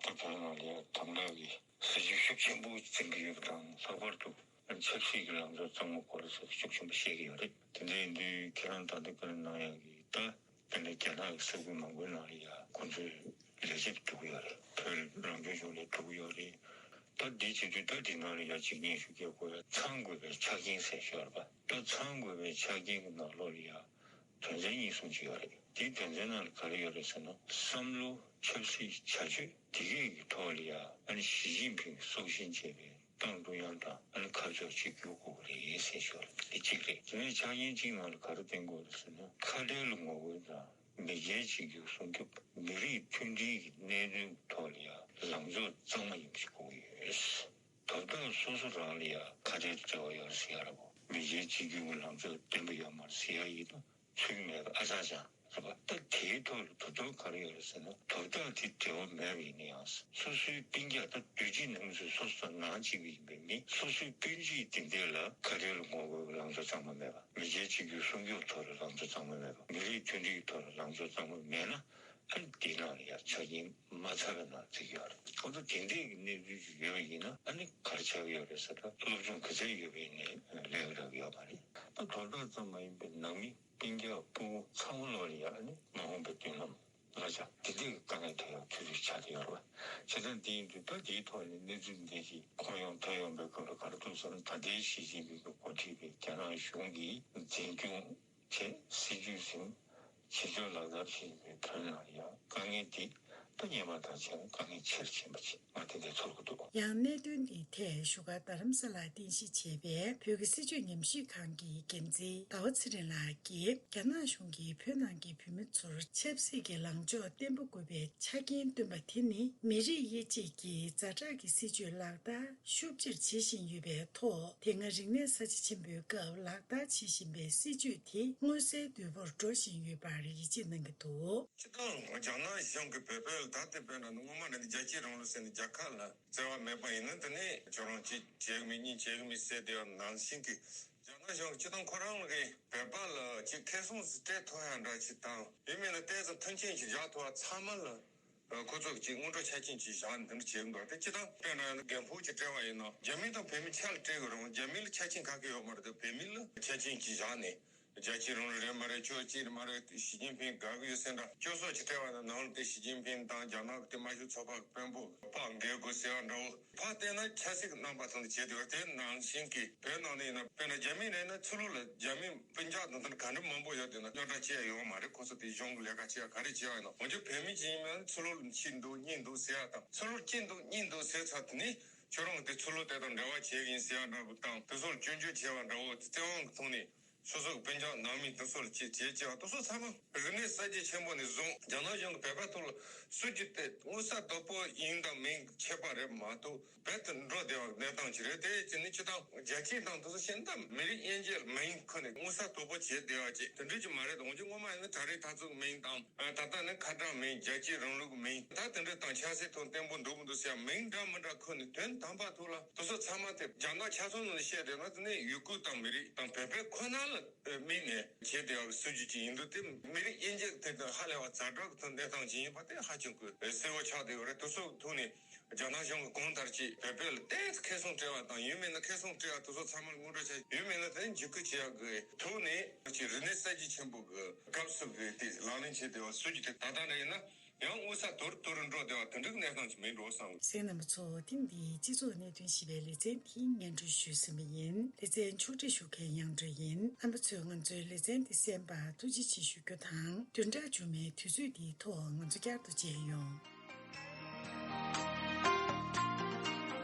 ད་བོད་ནང་ལ་དམ་དྲག་གི་སྲིད་བྱུས་ཤུགས་ཆེན་པོ་འཛིན་གྱི་ཡོད་པ་དང་། ལྷག་པར་དུ་ཆབ་སྲིད་ཀྱི་ལངས་ཕྱོགས་གཙང་མ་སྐོར་ལ་ཤུགས་ཆེན་པོ་བཤད་ཀྱི་ཡོད་རེད། དེ་འདྲ་ཡིན་དུས་ཁྱེད་རང་ད་ལྟ་བཀའ་མོལ་གནང་ཡག་གི་ད། དེ་ནས་རྒྱ་ནག་གི་ས་ཁུལ་མང་པོའི་ནང་ལ་ཡ་ཁོང་ཚོས་ལས་བྱེད་བསྡུ་གི་ཡོད་རེད། བོད་རང་སྐྱོང་ལྗོངས་ལ་བསྡུ་གི་ཡོད་རེད། ད་འདི་བྱེད་དུས་ད་འདི་ནང་ལ་ཡ་གཅིག་སྙན་ཞུ་རྒྱག་དགོས། ཡ་ཚང་དགོས་པའི་ཆ་རྐྱེན་ཟེར་ཤོར་བ། ད་ཚང་དགོས་པའི་ཆ་རྐྱེན་གྱི་ནང་ལོགས་ལ་ཡ་དོན་ཚན་གཉིས་གསུམ་ཅིག་ཡོད་རེད། དེའི་དོན་ཚན་ནང་ལ་ག་རེ་ཡོད་རེད་ཟེར་ན། བསམ་བློ། ཆབ་སྲིད། བྱ་སྤྱོད། དེ་གས་ཀྱི་ཐོག་ལ་ཡ་ཨ་ནི་ཞི་ཅིན་ཕིང་གིས་སྲོག་ཤིང་བྱས་པའི་ཏང་ཀྲུང་དབྱང་དང་ཨ་ནི་ཁ་ཕྱོགས་གཅིག་གྱུར་དགོས་ཀྱི་རེད་ཟེར་ཞོར་དེ་གཅིག་རེད། དེ་ནས་ཆ་རྐྱེན་གཅིག་ནང་ལ་ག་རེ་བསྟན་དགོས་རེད་ཟེར་ན། ཁ་བྲལ་ལ་ངོ་རྒོལ་དང་མི་རྒྱལ་གཅིག་གྱུར་སྲུང་སྐྱོབ། མི་རིགས་མཐུན་སྒྲིལ་གྱི་གནད་དོན་ཐོག་ལ་ཡང་ལངས་ཕྱོགས་གཙང་མ་ཡིན་པ་ཞིག་དགོས་ཀྱི་ཡོད། དོ་བདག་སོ་སོ་རང་ལ་ཡང་ཁ་བྲལ་འབྲེལ་བ་ཡོད་ཟེར་ཡ་ར་བོ། མི་རྒྱལ་གཅིག་གྱུར་གྱི་ལངས་ཕྱོགས་བདེན་པ་ཡོད་མ་རེད་ཟེར་ཡ་ཡིན་ན། ཚུལ་མེད་པ་ཨ་ཅག་ཅག་རེད་པ། ད་དེའི་ཐོག་ལ་དོ་དོ་ག་རེ་ཡོད་རེད་ཟེར་ན། དོ་བདག་དེ་འབྲེལ་བ་མེད་པ་ཡིན་ན་ཡང་། སོ་སོའི་སྤུན་ཀྱག་ད་དུས་ཅི་ནང་ཚུད་སོ་སོ་དང་ནང་གཅིག་པ་ཡིན་པའི་མི། སོ་སོའི་སྤུན་མཆེད་དེ་འདྲས་ལ་ཁ་བྲལ་ལ་ངོ་རྒོལ་གྱི་ལངས་ཕྱོགས་གཙང་མ་མེད་པ། མི་རྒྱལ་གཅིག་གྱུར་སྲུང་སྐྱོབ་ཐོག་ལ་ལངས་ཕྱོགས་གཙང་མ་མེད་པ། མི་རིགས་མཐུན་སྒྲིལ་ཐོག་ལ་ལངས་ཕྱོགས་གཙང་མ་མེད་ན། ཨ་ནི་དེ་ནང་ལ་ཡང་ཆ་རྐྱེན་མ་ཚང་བའི་ནང་བརྩི་གི་ཡོད་རེད། ཁོ་ཚོ་དེ་འདྲས་ཀྱི་གནས་ཚུལ་ཅིག་ཡོད་པ་ཡིན་ན། ཨ་ནི་ག་རེ་ཆགས་ཀྱི་ཡོད་རེད་ཟེར་ན། སློབ་སྦྱོང་ག་ཚད་ཡོད་པ་ཡིན་ནའི་ལས་ཀ་རག་གི་ཡོད་མ་རེད། ད་དོ་བདག་ཙམ་མ་ཡིན་པའི་ནང་མི། སྤུན་ཀྱག་སྤུ་གུ་ཚང་མ་ལོག་ལ་ཡ་ཨ་ནི་མ་འོངས་པའི་མདུན་ལམ་ལ་ཆ་དེ་འདྲའི་དཀའ་ངལ་ཐོན་ཡག་ཆུ་ཚོད་ཆགས་བསྡད་ཡོད་རེད་བ། བྱས་ཙང་དེ་ཡིན་དུས་ད་དེའི་ཐོག་ནས་གནས་ཚུལ་འདི་ཞིག་གོ་ཡོང་ཐོས་ཡོང་པའི་སྐབས་ལ་ག་རེ་འདུག་ཟེར་ན། ད་ལྟའི་ཞི་ཅིན་ཕིང་གིས་འགོ་ཁྲིད་པའི་རྒྱ་ནག་གཞུང་གིས་འཛིན་སྐྱོང་བྱས། སྲིད་ཇུས་ཟིན། བྱེད་ཕྱོགས་ལག་བསྟར་བྱེད་པའི་བོད་ནང་ཡང་དཀའ་ངལ་འདི་ད་སྔོན་མ་དང་བྱས་ན་དཀའ་ངལ་ཆེ་རུ་ཕྱིན་པ་ཅིག་ང་དེ་འདྲའི་ཚོར་གྱི་འདུག། ཡང་གནད་དོན་འདིའི་ཐད་བཞུགས་སྒར་རྡ་རམ་ས་ལར་རྟེན་གཞི་བྱས་པའི་བོད་ཀྱི་སྲིད་བྱུས་ཉམས་ཞིབ་ཁང་གི་འགན་འཛིན་ཟླ་བ་ཚེ་རིང་ལགས་ཀྱིས། རྒྱ་ནག་གཞུང་གིས་བོད་ནང་གི་བོད་མི་ཚོར་ཆབ་སྲིད་ཀྱི་ལངས་ཕྱོགས་བརྟན་པོ་དགོས་པའི་ཆ་རྐྱེན་བཏོན་པ་དེ་ནི། མི་རིགས་དབྱེ་འབྱེད་ཀྱི་ཛ་དྲག་གི་སྲིད་བྱུས་ལག་བསྟར་ཤུགས་ཆེར་བྱེད་བཞིན་ཡོད་པའི་ཐོག་དེ་སྔ་རིག་གནས་གསར་བརྗེ་ཆེན་པོའི་སྐབས་ལག་བསྟར་བྱེད་བཞིན་པའི་སྲིད་བྱུས་དེ་མངོན་གསལ་དོད་པོར་འགྲོ་བཞིན་ཡོད་པར་ཡིད་ཆེས་གནང་གི་འདུག། སྤྱིར་བཏང་རྒྱ་ནག་གཞུང་གིས་བོད་པའི་ལ་ད་ལྟའི་དཔེར་ན་སྔོན་མ་ནས་རྒྱལ་གཅེས་རིང་ལུགས་ཟེར་ནས་རྒྱལ་ཁབ་ལ་བརྩེ་བ་མེད་པ་ཡིན་ན། དེ་ནས་ཁྱོད་རང་གཅིག་བྱེད་ཀྱི་མེད་གཉིས་བྱེད་ཀྱི་མེད་ཟེར་བསྡད་པ་ནང་བཞིན་གྱི། རྒྱ་ནག་གཞུང་གིས་སྤྱིར་བཏང་ཁོ་རང་གིས་བོད་པ་ལ་ཅིག་ཁེ་བཟང་ཞིག་སྤྲད་ཐུབ་ཡ་འདྲ་ཅིག་དང་། ཡིན་མིན་ལ་ཏོག་ཙམ་མཐུན་རྐྱེན་ཞིག་བཞག་ཐུབ་པ་ཚང་མ་ལ། ཨ། ཁོ་ཚོ་གིས་ཅིག་སྔོན་འགྲོ་ཆ་རྐྱེན་ཅིག་བཞག་ནས་འདི་འདྲ་བྱེད་ཀྱི་འདུག། དེ་སྤྱིར་བཏང་དཔེར་ན་རྒན་ཕོ་ཅིག་སྤྲད་པ་ཡིན་ན། རྒྱ་མི་དང་བོད་མི་ཆ་ལ་སྤྲད་ཀྱི་རེད། རྒྱ་མི་ལ་ཆ་རྐྱེན་ག་གེ་ཡོད་མ་རེད་དེ། བོད་མི་ལ་ཆ་རྐྱེན་ཅིག་བཞག་ནས། རྒྱལ་གཅེས་རིང་ལུགས་རེད་མ་རེད། ཁྱོད་གཅིག་རེད་མ་རེད། ཞི་ཅིན་ཕིང་དགའ་གི་ཡོད་ཟེར་འདྲ། སྐྱོ་སོགས་ཅིག་སྤྲད་པ་ན་ནང་ལ་དེ་ཞི་ཅིན་ཕིང་དང་རྒྱ་ནག་གི་དེ་དམར་ཤོག་ཚོགས་པ་གི་དཔོན་པོ་ཕར་འགེལ་དགོས་ཟེར་བ་འདྲ་བོ། ཕར་བལྟས་ན་ཆབ་སྲིད་ཀྱི་རྣམ་པ་ཚང་དུ་བྱས་འདུག། དེ་ནང་བཞིན་གྱི་བོད་ནང་ནས་ཡིན་ན། དཔེར་ན་རྒྱ་མི་རེད་ན་ཚུར་ལོག་ལ་རྒྱ་མི་སྤུན་ཀྱག་དང་དེ་འདྲ་ག་འདྲ་མང་པོ་ཡོད་དེ་ན་རྙོག་དྲ་ཅི་ཡང་ཡོད་མ་རེད། ཁོ་ཚོ་དེ་གཞུང་གི་ལས་ཀ་ཅི་ཡང་ག་རེ་བྱས་པ་ཡིན་ན། འོན་ཀྱང་བོད་མི་ཅིག་ཡིན་ན་ཚུར་ལོག་ལ་ཕྱིན་འདུག་གཉིད་འདུག་ཟེར་ཡ་དང་། ཚུར་ལོག་ཕྱིན་འདུག་གཉིད་འདུག་ཟེར་ཚར་དེ་ནས་ཁྱོད་རང་གི་དེ་ཚུར་ལོག་དེ་དང་འབྲེལ་བ་བྱེད་ཀྱི་ཡིན་ཟེར་ཡ་འདྲ་བོ་དང་། དེ་ཚོར་སྐྱོན་བརྗོད་བྱས་པ་འདྲ་བོ། དེ་བཙན་དབང་གི་ཐོག་ནས། སོ་སོ་གི་སྤུན་ཀྱག་ནང་མི་དེ་ཚོ་ལ་ཅིག་བྱེད་ཅེས་པ་དེ་ཚོ་ཚང་མ་རིག་གནས་གསར་བརྗེ་ཆེན་པོ་ནས་བཟུང་རྒྱ་ནག་གཞུང་གི་བོད་པ་ཐོག་ལ་སྲིད་ཇུས་དེ་མངོན་གསལ་དོད་པོ་ཡིན་དང་མིན་ཁྱད་པར་རེད་མ་གཏོགས། རྦད་དེ་འགྲོ་བདེ་བ་གནས་སྟངས་ཅིག་རེད། དེ་ཅི་ནི་སྤྱི་བཏང་རྒྱལ་སྤྱིའི་ནང་དུ་སོ་བཞིན་དུ་མི་རིགས་དབྱེ་འབྱེད་མིང་ཁོ་ནས་མངོན་གསལ་དོད་པོ་བྱས་བསྡད་པ་ཅིག་དེ་འདྲ་ཅིག་མ་རེད། འོན་ཀྱང་སྔོན་མ་ཡིན་ན་གྲ་རིགས་འཐབ་རྩོད་མིང་དང་ད་ལྟ་ནི་ཁ་གྲངས་མིང་རྒྱལ་གཅེས་རིང་ལུགས་མིང་ད་དེ་འདྲ་དང་ཆབ་སྲིད་ཐོག་བརྟན་པོ་འདུག་མི་འདུག་ཟེར་མིང་འདྲ་མི་འདྲ་ཁོ་ནས་དོན་དམ་པ་ཐོག་ལ་དེ་ཚོ་ཚང་མ་དེ་རྒྱ་ནག་ཆ་ཚང་ནང་ནས་བཤད་བསྡད་ན་དེ་ནི་ཡུ་གུར་དང་མི་རིགས་དང་བོད་པ་ཁོ་ན་ལ་དམིགས་ནས་བྱས་བསྡད་པའི་སྲིད་ཇུས་ཅིག་ཡིན་དུས་དེ་མི་རིགས་དབྱེ་འབྱེད་དེ་ཧ་ལས་པ་ཛ་དྲག་གི་ཐོག་གནས་སྟངས་ཅིག་ཡིན་པ་དེ་ཧ་ཅང་གི་གསལ་བོ་ཆགས་བསྡད་ཡོད་རེད། དེ་ཚོ་ཐོག་ནས། རྒྱ་ནག་གཞུང་གིས་གང་ལྟར་ཅིག་བོད་པ་ལ་ཏོག་ཙམ་ཁེ་བཟང་སྤྲད་པ་དང་ཡང་མིན་ན་ཁེ་བཟང་སྤྲད་པ་དེ་ཚོ་ཚང་མར་སྔོན་འགྲོ་བྱས། ཡང་མིན་ན་དེ་འཇིགས་སྐུལ་བྱེད་ཡག་གི་ཐོག་ནས་ཅིག་རིག་གནས་གསར་བརྗེ་ཆེན་པོ་གི་སྐབས་སུ་གི་དེ་ལག་ལེན་བྱས་བསྡད་པ་སྲིད་ཇུས་དེ་ད་ལྟ་འདྲ་ཡིན་ན་ཡང་མངོན་གསལ་དོད་དོད་རུ་འགྲོ་བསྡད་པ་དེ་འདྲའི་གནས་སྟངས་ཅིག་མིན་འགྲོ་བསམ། གསན་མཁན་རྣམ་པ་ཚོ། ཐེངས་འདིའི་སྤྱི་ཚོགས་གནད་དོན་ཞེས་པའི་ལེ་ཚན་དེ་སྙན་སྒྲོན་ཞུས་ཟིན་པ་ཡིན། ལེ་ཚན་ཕྱོགས་སྒྲིག་ཞུ་མཁན་དབྱངས་སྒྲོན་ཡིན། རྣམ་པ་ཚོས་ང་ཚོའི་ལེ་ཚན་འདི་གསན་པར་ཐུགས་རྗེ་ཆེ་ཞུ་རྒྱུ་དང་། བདུན་ཕྲག་མཇུག་མའི་དུས་ཚོད་འདིའི་ཐོག་ང་ཚོ་བསྐྱར་དུ་མཇལ་ཡོང་།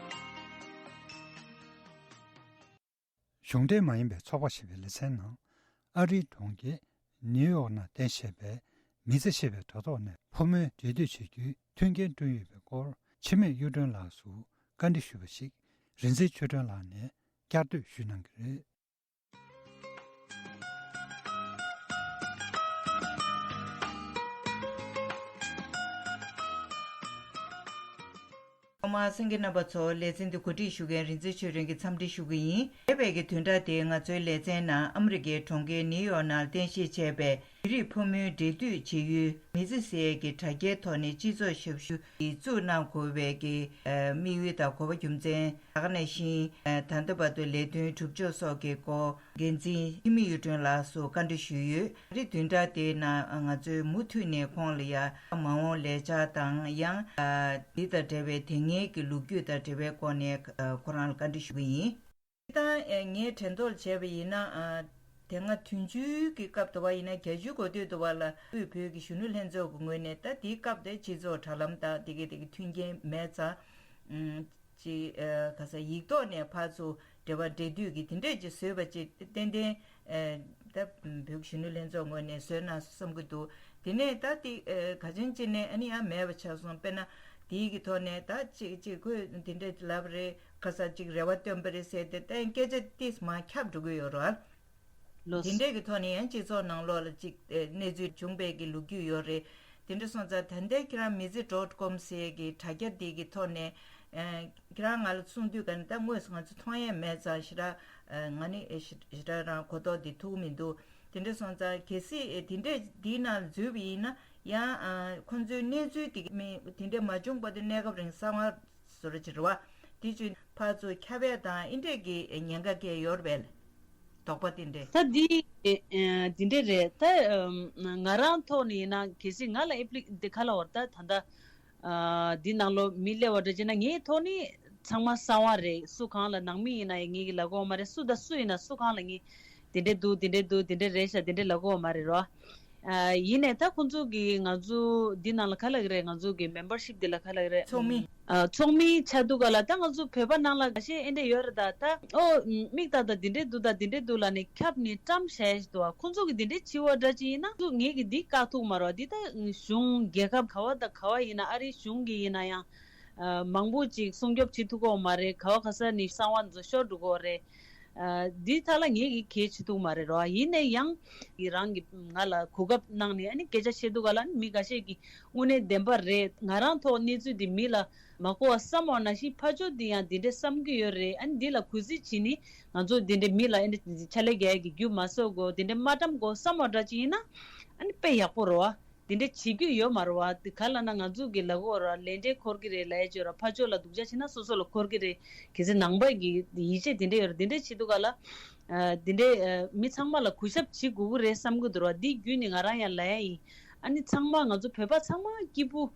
གཞུང་འབྲེལ་མ་ཡིན་པའི་ཚོགས་པ་ཞེས་པའི་ལེ་ཚན་ནང་། ཨ་རིའི་གྲོང་ཁྱེར་ནིའུ་ཡོག་ནང་རྟེན་གཞི་བྱས་པའི་མི་ཚེ་ཞེས་པའི་དྲ་ཐོག་ནས་ཕོ་མོའི་འབྲེལ་མཐུད་བྱེད་རྒྱུའི་མཐུན་རྐྱེན་བསྐྲུན་ཡོད་པའི་སྐོར། འཆི་མེད་གཡུ་སྒྲོན་ལགས་སུ་བཀའ་འདྲི་ཞུས་པ་ཞིག་རིག་འཛིན་ཆོས་སྒྲོན་ལགས་ནས་བསྐྱར་ཟློས་ཞུས་གནང་གི་རེད། ཐོག་མར་གསན་མཁན་རྣམ་པ་ཚོ། ལེ་ཚན་འདི་གོ་སྒྲིག་ཞུ་མཁན་རིག་འཛིན་ཆོས་སྒྲོན་གྱིས་འཚམས་འདྲི་ཞུ་གི་ཡིན། འདས་པའི་གི་བདུན་ཕྲག་དེ་ང་ཚོའི་ལེ་ཚན་ནང་ཨ་མི་རི་ཀའི་གྲོང་ཁྱེར་ནིའུ་ཡོག་ནང་རྟེན་གཞི་བྱས་པའི་བོད་རིགས་ཕོ་མོའི་འབྲེལ་མཐུད་བྱེད་ཡུལ་མི་ཚེ་ཟེར་ཡས་ཀྱི་དྲ་རྒྱའི་ཐོག་ནས་སྤྱི་ཚོགས་ཞབས་ཞུ་གིས་བཙུགས་གནང་དགོས་པའི་གི་དམིགས་ཡུལ་དང་དགོས་པ་རྒྱུ་མཚན། ད་ག་ནང་བཞིན་ད་ལྟ་བར་དུ་ལས་དོན་གྲུབ་ཕྱོགས་སོགས་ཀྱི་སྐོར། འགན་འཛིན་འཆི་མེད་གཡུ་སྒྲོན་ལགས་སུ་བཀའ་འདྲི་ཞུས་ཡོད། ཨ་རིའི་བདུན་ཕྲག་དེའི་ནང་ང་ཚོས་མུ་མཐུད་ནས་ཁོང་ལ་ཡ་མ་འོངས་ལས་འཆར་དང་ཡང་འདི་དང་འབྲེལ་བའི་དེ་སྔའི་གི་ལོ་རྒྱུས་དང་འབྲེལ་བའི་སྐོར་ནས་ཁོ་རང་ལ་བཀའ་འདྲི་ཞུ་གི་ཡིན། ད་ངས་དྲན་ཐོག་ལ་བྱས་པ་ཡིན་ན། དེ་སྔ་དུས་འགྱུར་གྱི་སྐབས་དུ་བ་ཡིན་ན། བརྒྱད་ཅུའི་འགོ་སྟོད་དུ་བ་ལ་དབུས་བོད་ཀྱི་གཞོན་ནུ་ལྷན་ཚོགས་ཀྱི་ངོས་ནས་ད་དེའི་སྐབས་དེ་སྤྱི་ཚོགས་དྲ་ལམ་དང་དེ་གའི་དེ་གའི་མཐུན་རྐྱེན་མེད་ཙང་། ཅིག་ག་ས་ཡིག་ཐོག་ནས་ཕར་ཚུར་འབྲེལ་བ་འབྲེལ་མཐུད་ཀྱི་དེ་འདྲས་ཅིག་བཟོས་པ་ཅིག་ཏན་ཏན་ད་བོད་ཀྱི་གཞོན་ནུ་ལྷན་ཚོགས་ངོས་ནས་བཟོས་ན་བསམ་གྱི་འདུག་དེ་ནས་ད་དེ་ག་ཅན་ཅིག་ནས་ཨ་ནི་ཡང་མེད་པ་ཆགས་སོང་། དཔེར་ན་དེའི་གི་ཐོག་ནས་ད་ཅིག་ཅིག་ཁོས་དེ་འདྲས་ལབ་རེད། ག་ས་ཅིག་རེ་བ་བཏོན་པ་རེད་ཟེར་ཏེ་ད་ཡང་སྐད་ཆ་ཏིས་མ་ཁྱབ་འགྲོ་གི་ཡོད་རེད། ལོས། དེ་འདྲས་ཀྱི་ཐོག་ནས་ཡང་སྤྱི་ཚོགས་ནང་ལོགས་ལ་ཅིག་ཨེ་གནས་ཚུལ་བྱུང་བའི་གི་ལོ་རྒྱུས་ཡོད་རེད། དེ་འདྲ་སོང་ཙང་ད་ལྟའི་ཁྱེད་རང་མི་ཚེ་ཌོཊ་ཀོམ་ཟེར་གི་དྲ་རྒྱ་འདི་གི་ཐོག་ནས་ཨེ་ཁྱེད་རང་ང་ལ་གསུང་དུས་ག་ནས་ད་དངོས་སུ་ང་ཚོ་མཐོང་ཡས་མེད་ཙང་ཞེ་དྲག་ཨེ་ང་ནི་ཨེ་ཞེ་ཞེ་དྲག་རང་གོ་རྟོགས་འདི་ཐུབ་མི་འདུག་དེ་འདྲ་སོང་ཙང་གལ་སྲིད་ཨེ་དེ་འདྲས་འདིའི་ནང་ལ་འཛུལ་བ་ཡིན་ན་ཡང་ཨ་ཁོང་ཚོའི་གནས་ཚུལ་འདི་གི་མི་དེ་འདྲས་མ་བྱུང་བར་དུ་གནས་སྐབས་རིང་གསང་བ་བཟོ་འདྲ་ཅིག་རེད་བ། དེ་བྱུང་ཕར་ཚུར་ཁྱབ་ཡས་དང་ཨེ་འདྲས་ཀྱི་ཉེན་ཁ་གས་ཡོད་རེད་པས། དོགས་པ་དེ་འདྲས། ད་འདི་ཨེ་འདི་འདྲས་རེད། ད་ཨམ་ང་རང་ཐོག་ནས་ཡིན་ན་གལ་སྲིད་ང་ལ་ཨེབ་ལི་འདི་ག་ལ་བར་ད་ད་ད་ཨ་འདི་ནང་ལོ་མི་སླེབས་པ་འདྲ་བྱས་ན་ངའི་ཐོག་ནས་ཚང་མ་གསང་བ་རེད། སུ་གང་ལ་ནང་མི་ཡིན་ན་ཡང་ངེད་ཀྱི་ལབ་དགོས་མ་རེད། སུ་དང་སུ་ཡིན་ན་སུ་གང་ལ་ངས་དེ་འདྲས་འདུག་དེ་འདྲས་འདུག་དེ་འདྲས་རེད་ཤག་དེ་འདྲས་ལབ་དགོས་མ་རེད་རོ། ཨ་ཡིན་ནས་ད་ཁོང་ཚོ་གིས་ང་ཚོ་འདི་ནང་ལ་ག་ལབ་ཀྱི་རེད། ང་ཚོ་གི་མེམ་བར་ཤིབ་འདི་ལ་ག་ལབ་ཀྱི་རེད། ཚོགས་མི། ཨ་ཚོགས་མི་ཆགས་དུས་ག་ལ་ད་ང་ཚོ་བོད་པ་ནང་ལ་འགའ་ཤས་ཨེ་འདྲས་ཡོད་རེད། ད་ད་ཨོ་མིག་ལྟ་ད་འདི་འདྲས་འདུག་ད་འདི་འདྲས་འདུག་ལབ་ནས་ཁྱབ་ནས་བཀྲམ་བཞག་ཡས་ཞིག་འདུག་བ། ཁོང་ཚོ་གིས་འདི་འདྲས་བྱེད་པ་འདྲ་ཅིག་ཡིན་ན་ང་ཚོ་ངེད་ཀྱིས་འདི་བཀག་ཐུབ་མ་རེད་བ། འདི་ད་གཞུང་རྒྱལ་ཁབ་ག་བ་དང་ག་བ་ཡིན་ན་ཨ་རིའི་གཞུང་གི་ཡིན་ན་ཡང་ཨ་མང་པོ་ཅིག་སྲུང་སྐྱོབ་བྱེད་ཐུབ་ཀྱི་ཡོད་མ་རེད། ག་བ་ག་ས་ནས་གསང་བ་འཛུལ་ཤོར་འགྲོ་གི་ཡོད་རེད། ཨ་འདི་ཐད་ལ་ངེད་ཀྱིས་གལ་ཆེ་ཐུག་མ་རེད་རོ། ཡིན་ནའི་ཡང་ཡི་རང་གི་ང་ལ་གོ་སྐབས་གནང་ནས་ཨ་ནི་སྐད་ཆ་བཤད་དུས་ག་ལ་ནི་མི་འགའ་ཤས་ཀྱིས་དངོས་གནས་བདེན་པ་རེད། ང་རང་ཐོག་གནས་ཚུལ་འདི་མི་ལ་མ་གོ་བ་བསམ་བ་ནང་བཞིན་ཕར་ཕྱོགས་འདི་ཡང་འདི་འདྲས་བསམ་གྱི་ཡོད་རེད། ཨ་ནི་འདི་ལ་གུས་བརྩི་བྱས་ནས་ང་ཚོ་འདི་འདྲས་མི་ལ་ཨ་ནི་ཕྱག་ལས་རྒྱག་ཡ་གི་རྒྱུ་མ་བཟོ་དགོས། འདི་འདྲས་མ་བཀྲམ་དགོས་བསམ་བ་འདྲ་ཅིག་ཡིན་ན་ཨ་ནི་དཔེ་ཡག་པོ་རེད་བ། དེ་འདྲ་བྱེད་རྒྱུ་ཡོད་མ་རེད་བ། དེ་ག་ལབ་ན་ང་ཚོ་གི་ལབ་དགོས་ར་ལས་འབྲས་འཁོར་གི་རེད་ལབ་ཡ་ཅིག་ཡོད་ར། ཕར་ཕྱོགས་ལ་སྡུག་ཅག་བྱས་ན་སོ་སོ་ལ་འཁོར་གི་རེད། གལ་སྲིད་ནང་པ་གི་ཡིད་ཆེས་དེ་འདྲ་ཡོད་ར། དེ་འདྲ་བྱེད་དུས་ག་ལ་ཨ་དེ་འདྲ་ཨ་མི་ཚང་མ་ལ་གུས་ཞབས་བྱེད་དགོས་ཀྱི་རེད་བསམ་གྱི་འདུག་ར། འདི་བརྒྱུད་ནས་ང་རང་ཡང་ལབ་ཡ་ཡིན། ཨ་ནི་ཚང་མ་ང་ཚོ་བོད་པ་ཚང་མ་སྐྱིད་པོ་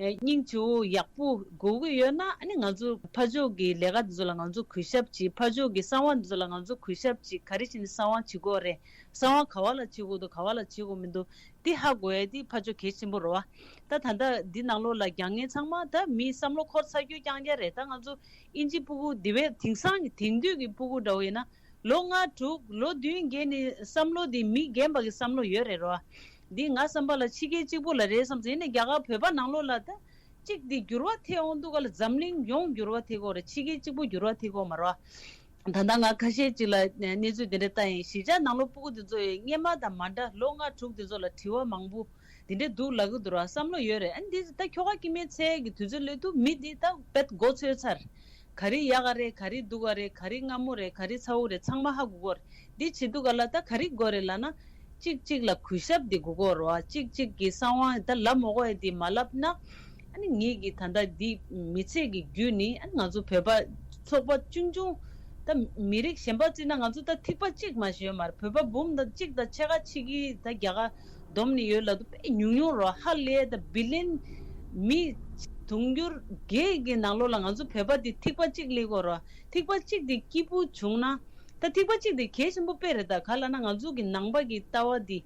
ཨ་སྙིང་རྗེ་བོ་ཡག་པོ་དགོས་ཀྱི་ཡོད་ན་ཨ་ནི་ང་ཚོ་ཕར་ཕྱོགས་ཀྱི་ལས་ཀ་འདི་ཚོ་ལ་ང་ཚོ་གུས་ཞབས་བྱེད། ཕར་ཕྱོགས་ཀྱི་གསང་བ་འདི་ཚོ་ལ་ང་ཚོ་གུས་ཞབས་བྱེད། ག་རེ་བྱས་ནས་གསང་བ་བྱེད་དགོས་རེད། གསང་བ་ག་བ་ལ་བྱེད་དགོས་འདུག་ག་བ་ལ་བྱེད་དགོས་མི་འདུག་འདི་ཧ་གོ་ཡ་འདི་ཕར་ཕྱོགས་གལ་ཆེན་པོ་རེད་བ། ད་ད་ལྟ་འདི་ནང་ལོགས་ལ་རྒྱག་མཁན་ཚང་མ་ད་མིའི་བསམ་བློ་འཁོར་ཚར་རྒྱུ་རྐྱང་རྐྱང་རེད། ད་ང་ཚོ་ཨིན་ཇི་ཕྲུ་གུ་འདི་བས་དེང་སང་གི་དེང་དུས་ཀྱི་ཕྲུ་གུ་འདྲ་བོ་ཡིན་ན་ ལོ་ལྔ་དྲུག་ལོ་བདུན་བརྒྱད་ནི་བསམ་བློ་འདི་མི་རྒན་པ་གི་བསམ་བློ་ཡོད་རེད་རོ། འདི་ང་བསམ་པ་ལ་ཕྱི་རྒྱལ་གཅིག་པུ་ལ་རེད་བསམ་ཟིན་ནས་རྒྱ་གར་བོད་པ་ནང་ལོགས་ལ་ད་གཅིག་འདི་འགྱུར་བ་ཐེབས་འོང་འདུག་ག་ལ། འཛམ་གླིང་ཡོངས་འགྱུར་བ་ཐེབས་ཀྱི་ཡོད་རེད། ཕྱི་རྒྱལ་གཅིག་པུ་འགྱུར་བ་ཐེབས་ཀྱི་ཡོད་མ་རེད། ད་ལྟ་ང་ཁ་ཤས་ཅིག་ལ་གནས་ཚུལ་འདི་འདྲ་ལྟ་ཡིན། གཞིས་ཆགས་ནང་ལོགས་སྤུ་གུ་འདི་ཚོ་ཡི་སྔོན་མ་དང་མ་འདྲ། ལོ་ལྔ་དྲུག་འདི་ཚོ་ལ་དྲི་བ་མང་པོ་འདི་འདྲ་འདུག་ལབ་ཀྱི་འདུག་ར། བསམ་བློ་ཡོད་རེད། ཨ་ནི་འདི་ད་ཁྱོ་ག་སྐྱེ་དམན་ཚེ་གི་དུས་ཚོད་སླེབས་དུས་མི་འདི་ད་དཔེ་མགོ་ཚོས་ཚར། ག་རེ་ཡག་ག་རེད། ག་རེ་སྡུག་ག་རེད། ག་རེ་སྔ་མོ་རེད། ག་རེ་ཚ་བོ་རེད། ཚང་མ་ཧ་གོ་གི་ཡོད་རེད། འདི་བྱེད་དུས་ག་ལ་ད་ག་རེ་དགོས་རེད་ལབ་ན། གཅིག་གཅིག་ལ་གུས་ཞབས་འདི་དགོས་ཀྱི་ཡོད་རེད་བ། གཅིག་གཅིག་གི་གསང་བ་ད་ལབ་མ་དགོས་ཡ་འདི་མ་ལབ་ན། ཨ་ནི་ངེད་ཀྱི་ད་ལྟ་འདི་མི་ཚེ་གི་རྒྱུ་ནི་ཨ་ནི་ང་ཚོ་བོད་པ་ཚོགས་པ་ཆུང་ཆུང་། ད་མི་རིགས་གཞན་པ་བརྩིས་ན་ང་ཚོ་ད་ཐིགས་པ་གཅིག་མ་ཞིག་ཡོད་མ་རེད། བོད་པ་འབུམ་དང་གཅིག་དང་ཕྱེད་ཀ་ཕྱེད་ཀ་ད་རྒྱ་གར་བསྡོམས་ནས་ཡོད་ལབ་དུས་དཔེ་ཉུང་ཉུང་རོ། ཧ་ལས་ད་བི་ལིན་མི་དུང་ཕྱུར་བརྒྱད་ཀྱི་ནང་ལོགས་ལ་ང་ཚོ་བོད་པ་འདི་ཐིགས་པ་གཅིག་སླེབས་ཀྱི་ཡོད་རེད་བ། ཐིགས་པ་གཅིག་འདི་སྐྱིད་པོ་བྱུང་ན། ད་ཐིགས་པ་གཅིག་འདི་གལ་ཆེན་པོ་དཔེ་རེད། ད་ག་ལབ་ན་ང་ཚོ་གི་ནང་པ་གི་ལྟ་བ་འདི་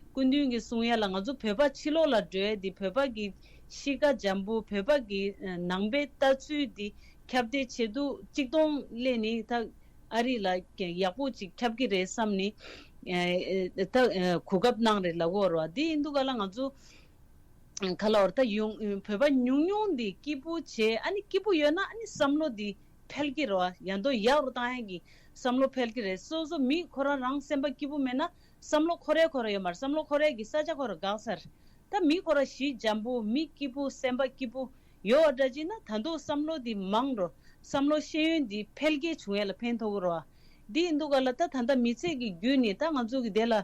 སྐུ་མདུན་གྱི་གསུང་ཡ་ལ་ང་ཚོ་བོད་པ་ཕྱི་ལོགས་ལ་འགྲོ་ཡ་འདི་བོད་པ་གི་གཤིས་ཀ་འཇམ་པོ། བོད་པ་གི་ནང་པའི་ལྟ་ཚུལ་འདི་ཁྱབ་གདལ་བྱེད་དུས་གཅིག་སྟོང་སླེབས་ནི་ད་ཨ་རི་ལ་ཡག་པོ་ཅིག་ཁྱབ་ཀྱི་རེད་བསམ་ནི་ད་གོ་སྐབས་གནང་རེད་ལབ་ཀྱི་ཡོད་རེད་བ། འདི་ཡིན་དུས་ག་ལ་ང་ཚོ་ག་ལབ་དགོས་རེད། ད་ཡོང་བོད་པ་ཉུང་ཉུང་འདི་སྐྱིད་པོ་བྱས། ཨ་ནི་སྐྱིད་པོ་ཡོད་ན་ཨ་ནི་བསམ་བློ་འདི་འཕེལ་གྱི་རེད་བ། ཡང་དོ་ཡག་རུ་བཏང་ཡ་གི་བསམ་བློ་འཕེལ་གྱི་རེད། སོ་སོ་མི་ཁོ་རང་རང་སེམས་པ་སྐྱིད་པོ་མེད་ན་བསམ་བློ་འཁོར་ཡ་ཁོ་རང་ཡོད་མ་རེད། བསམ་བློ་འཁོར་ཡ་གི་ས་ཆ་ཁོ་རང་འགག་ཚར། ད་མི་ཁོ་རང་གཤིས་འཇམ་པོ། མི་སྐྱིད་པོ། སེམས་པ་སྐྱིད་པོ་ཡོད་པ་འདྲ་ཅིག་ན་ད་དུང་བསམ་བློ་འདི་མང་རུ། བསམ་བློ་ཤེས་ཡོན་འདི་འཕེལ་རྒྱས་བྱུང་ཡ་ལ་ཕན་ཐོགས་ཀྱི་རེད་བ། འདི་ཡིན་དུས་ག་ལ་ད་ད་ལྟ་མི་ཚེ་གི་རྒྱུ་ནི་ད་ང་ཚོ་གི་དེ་ལ་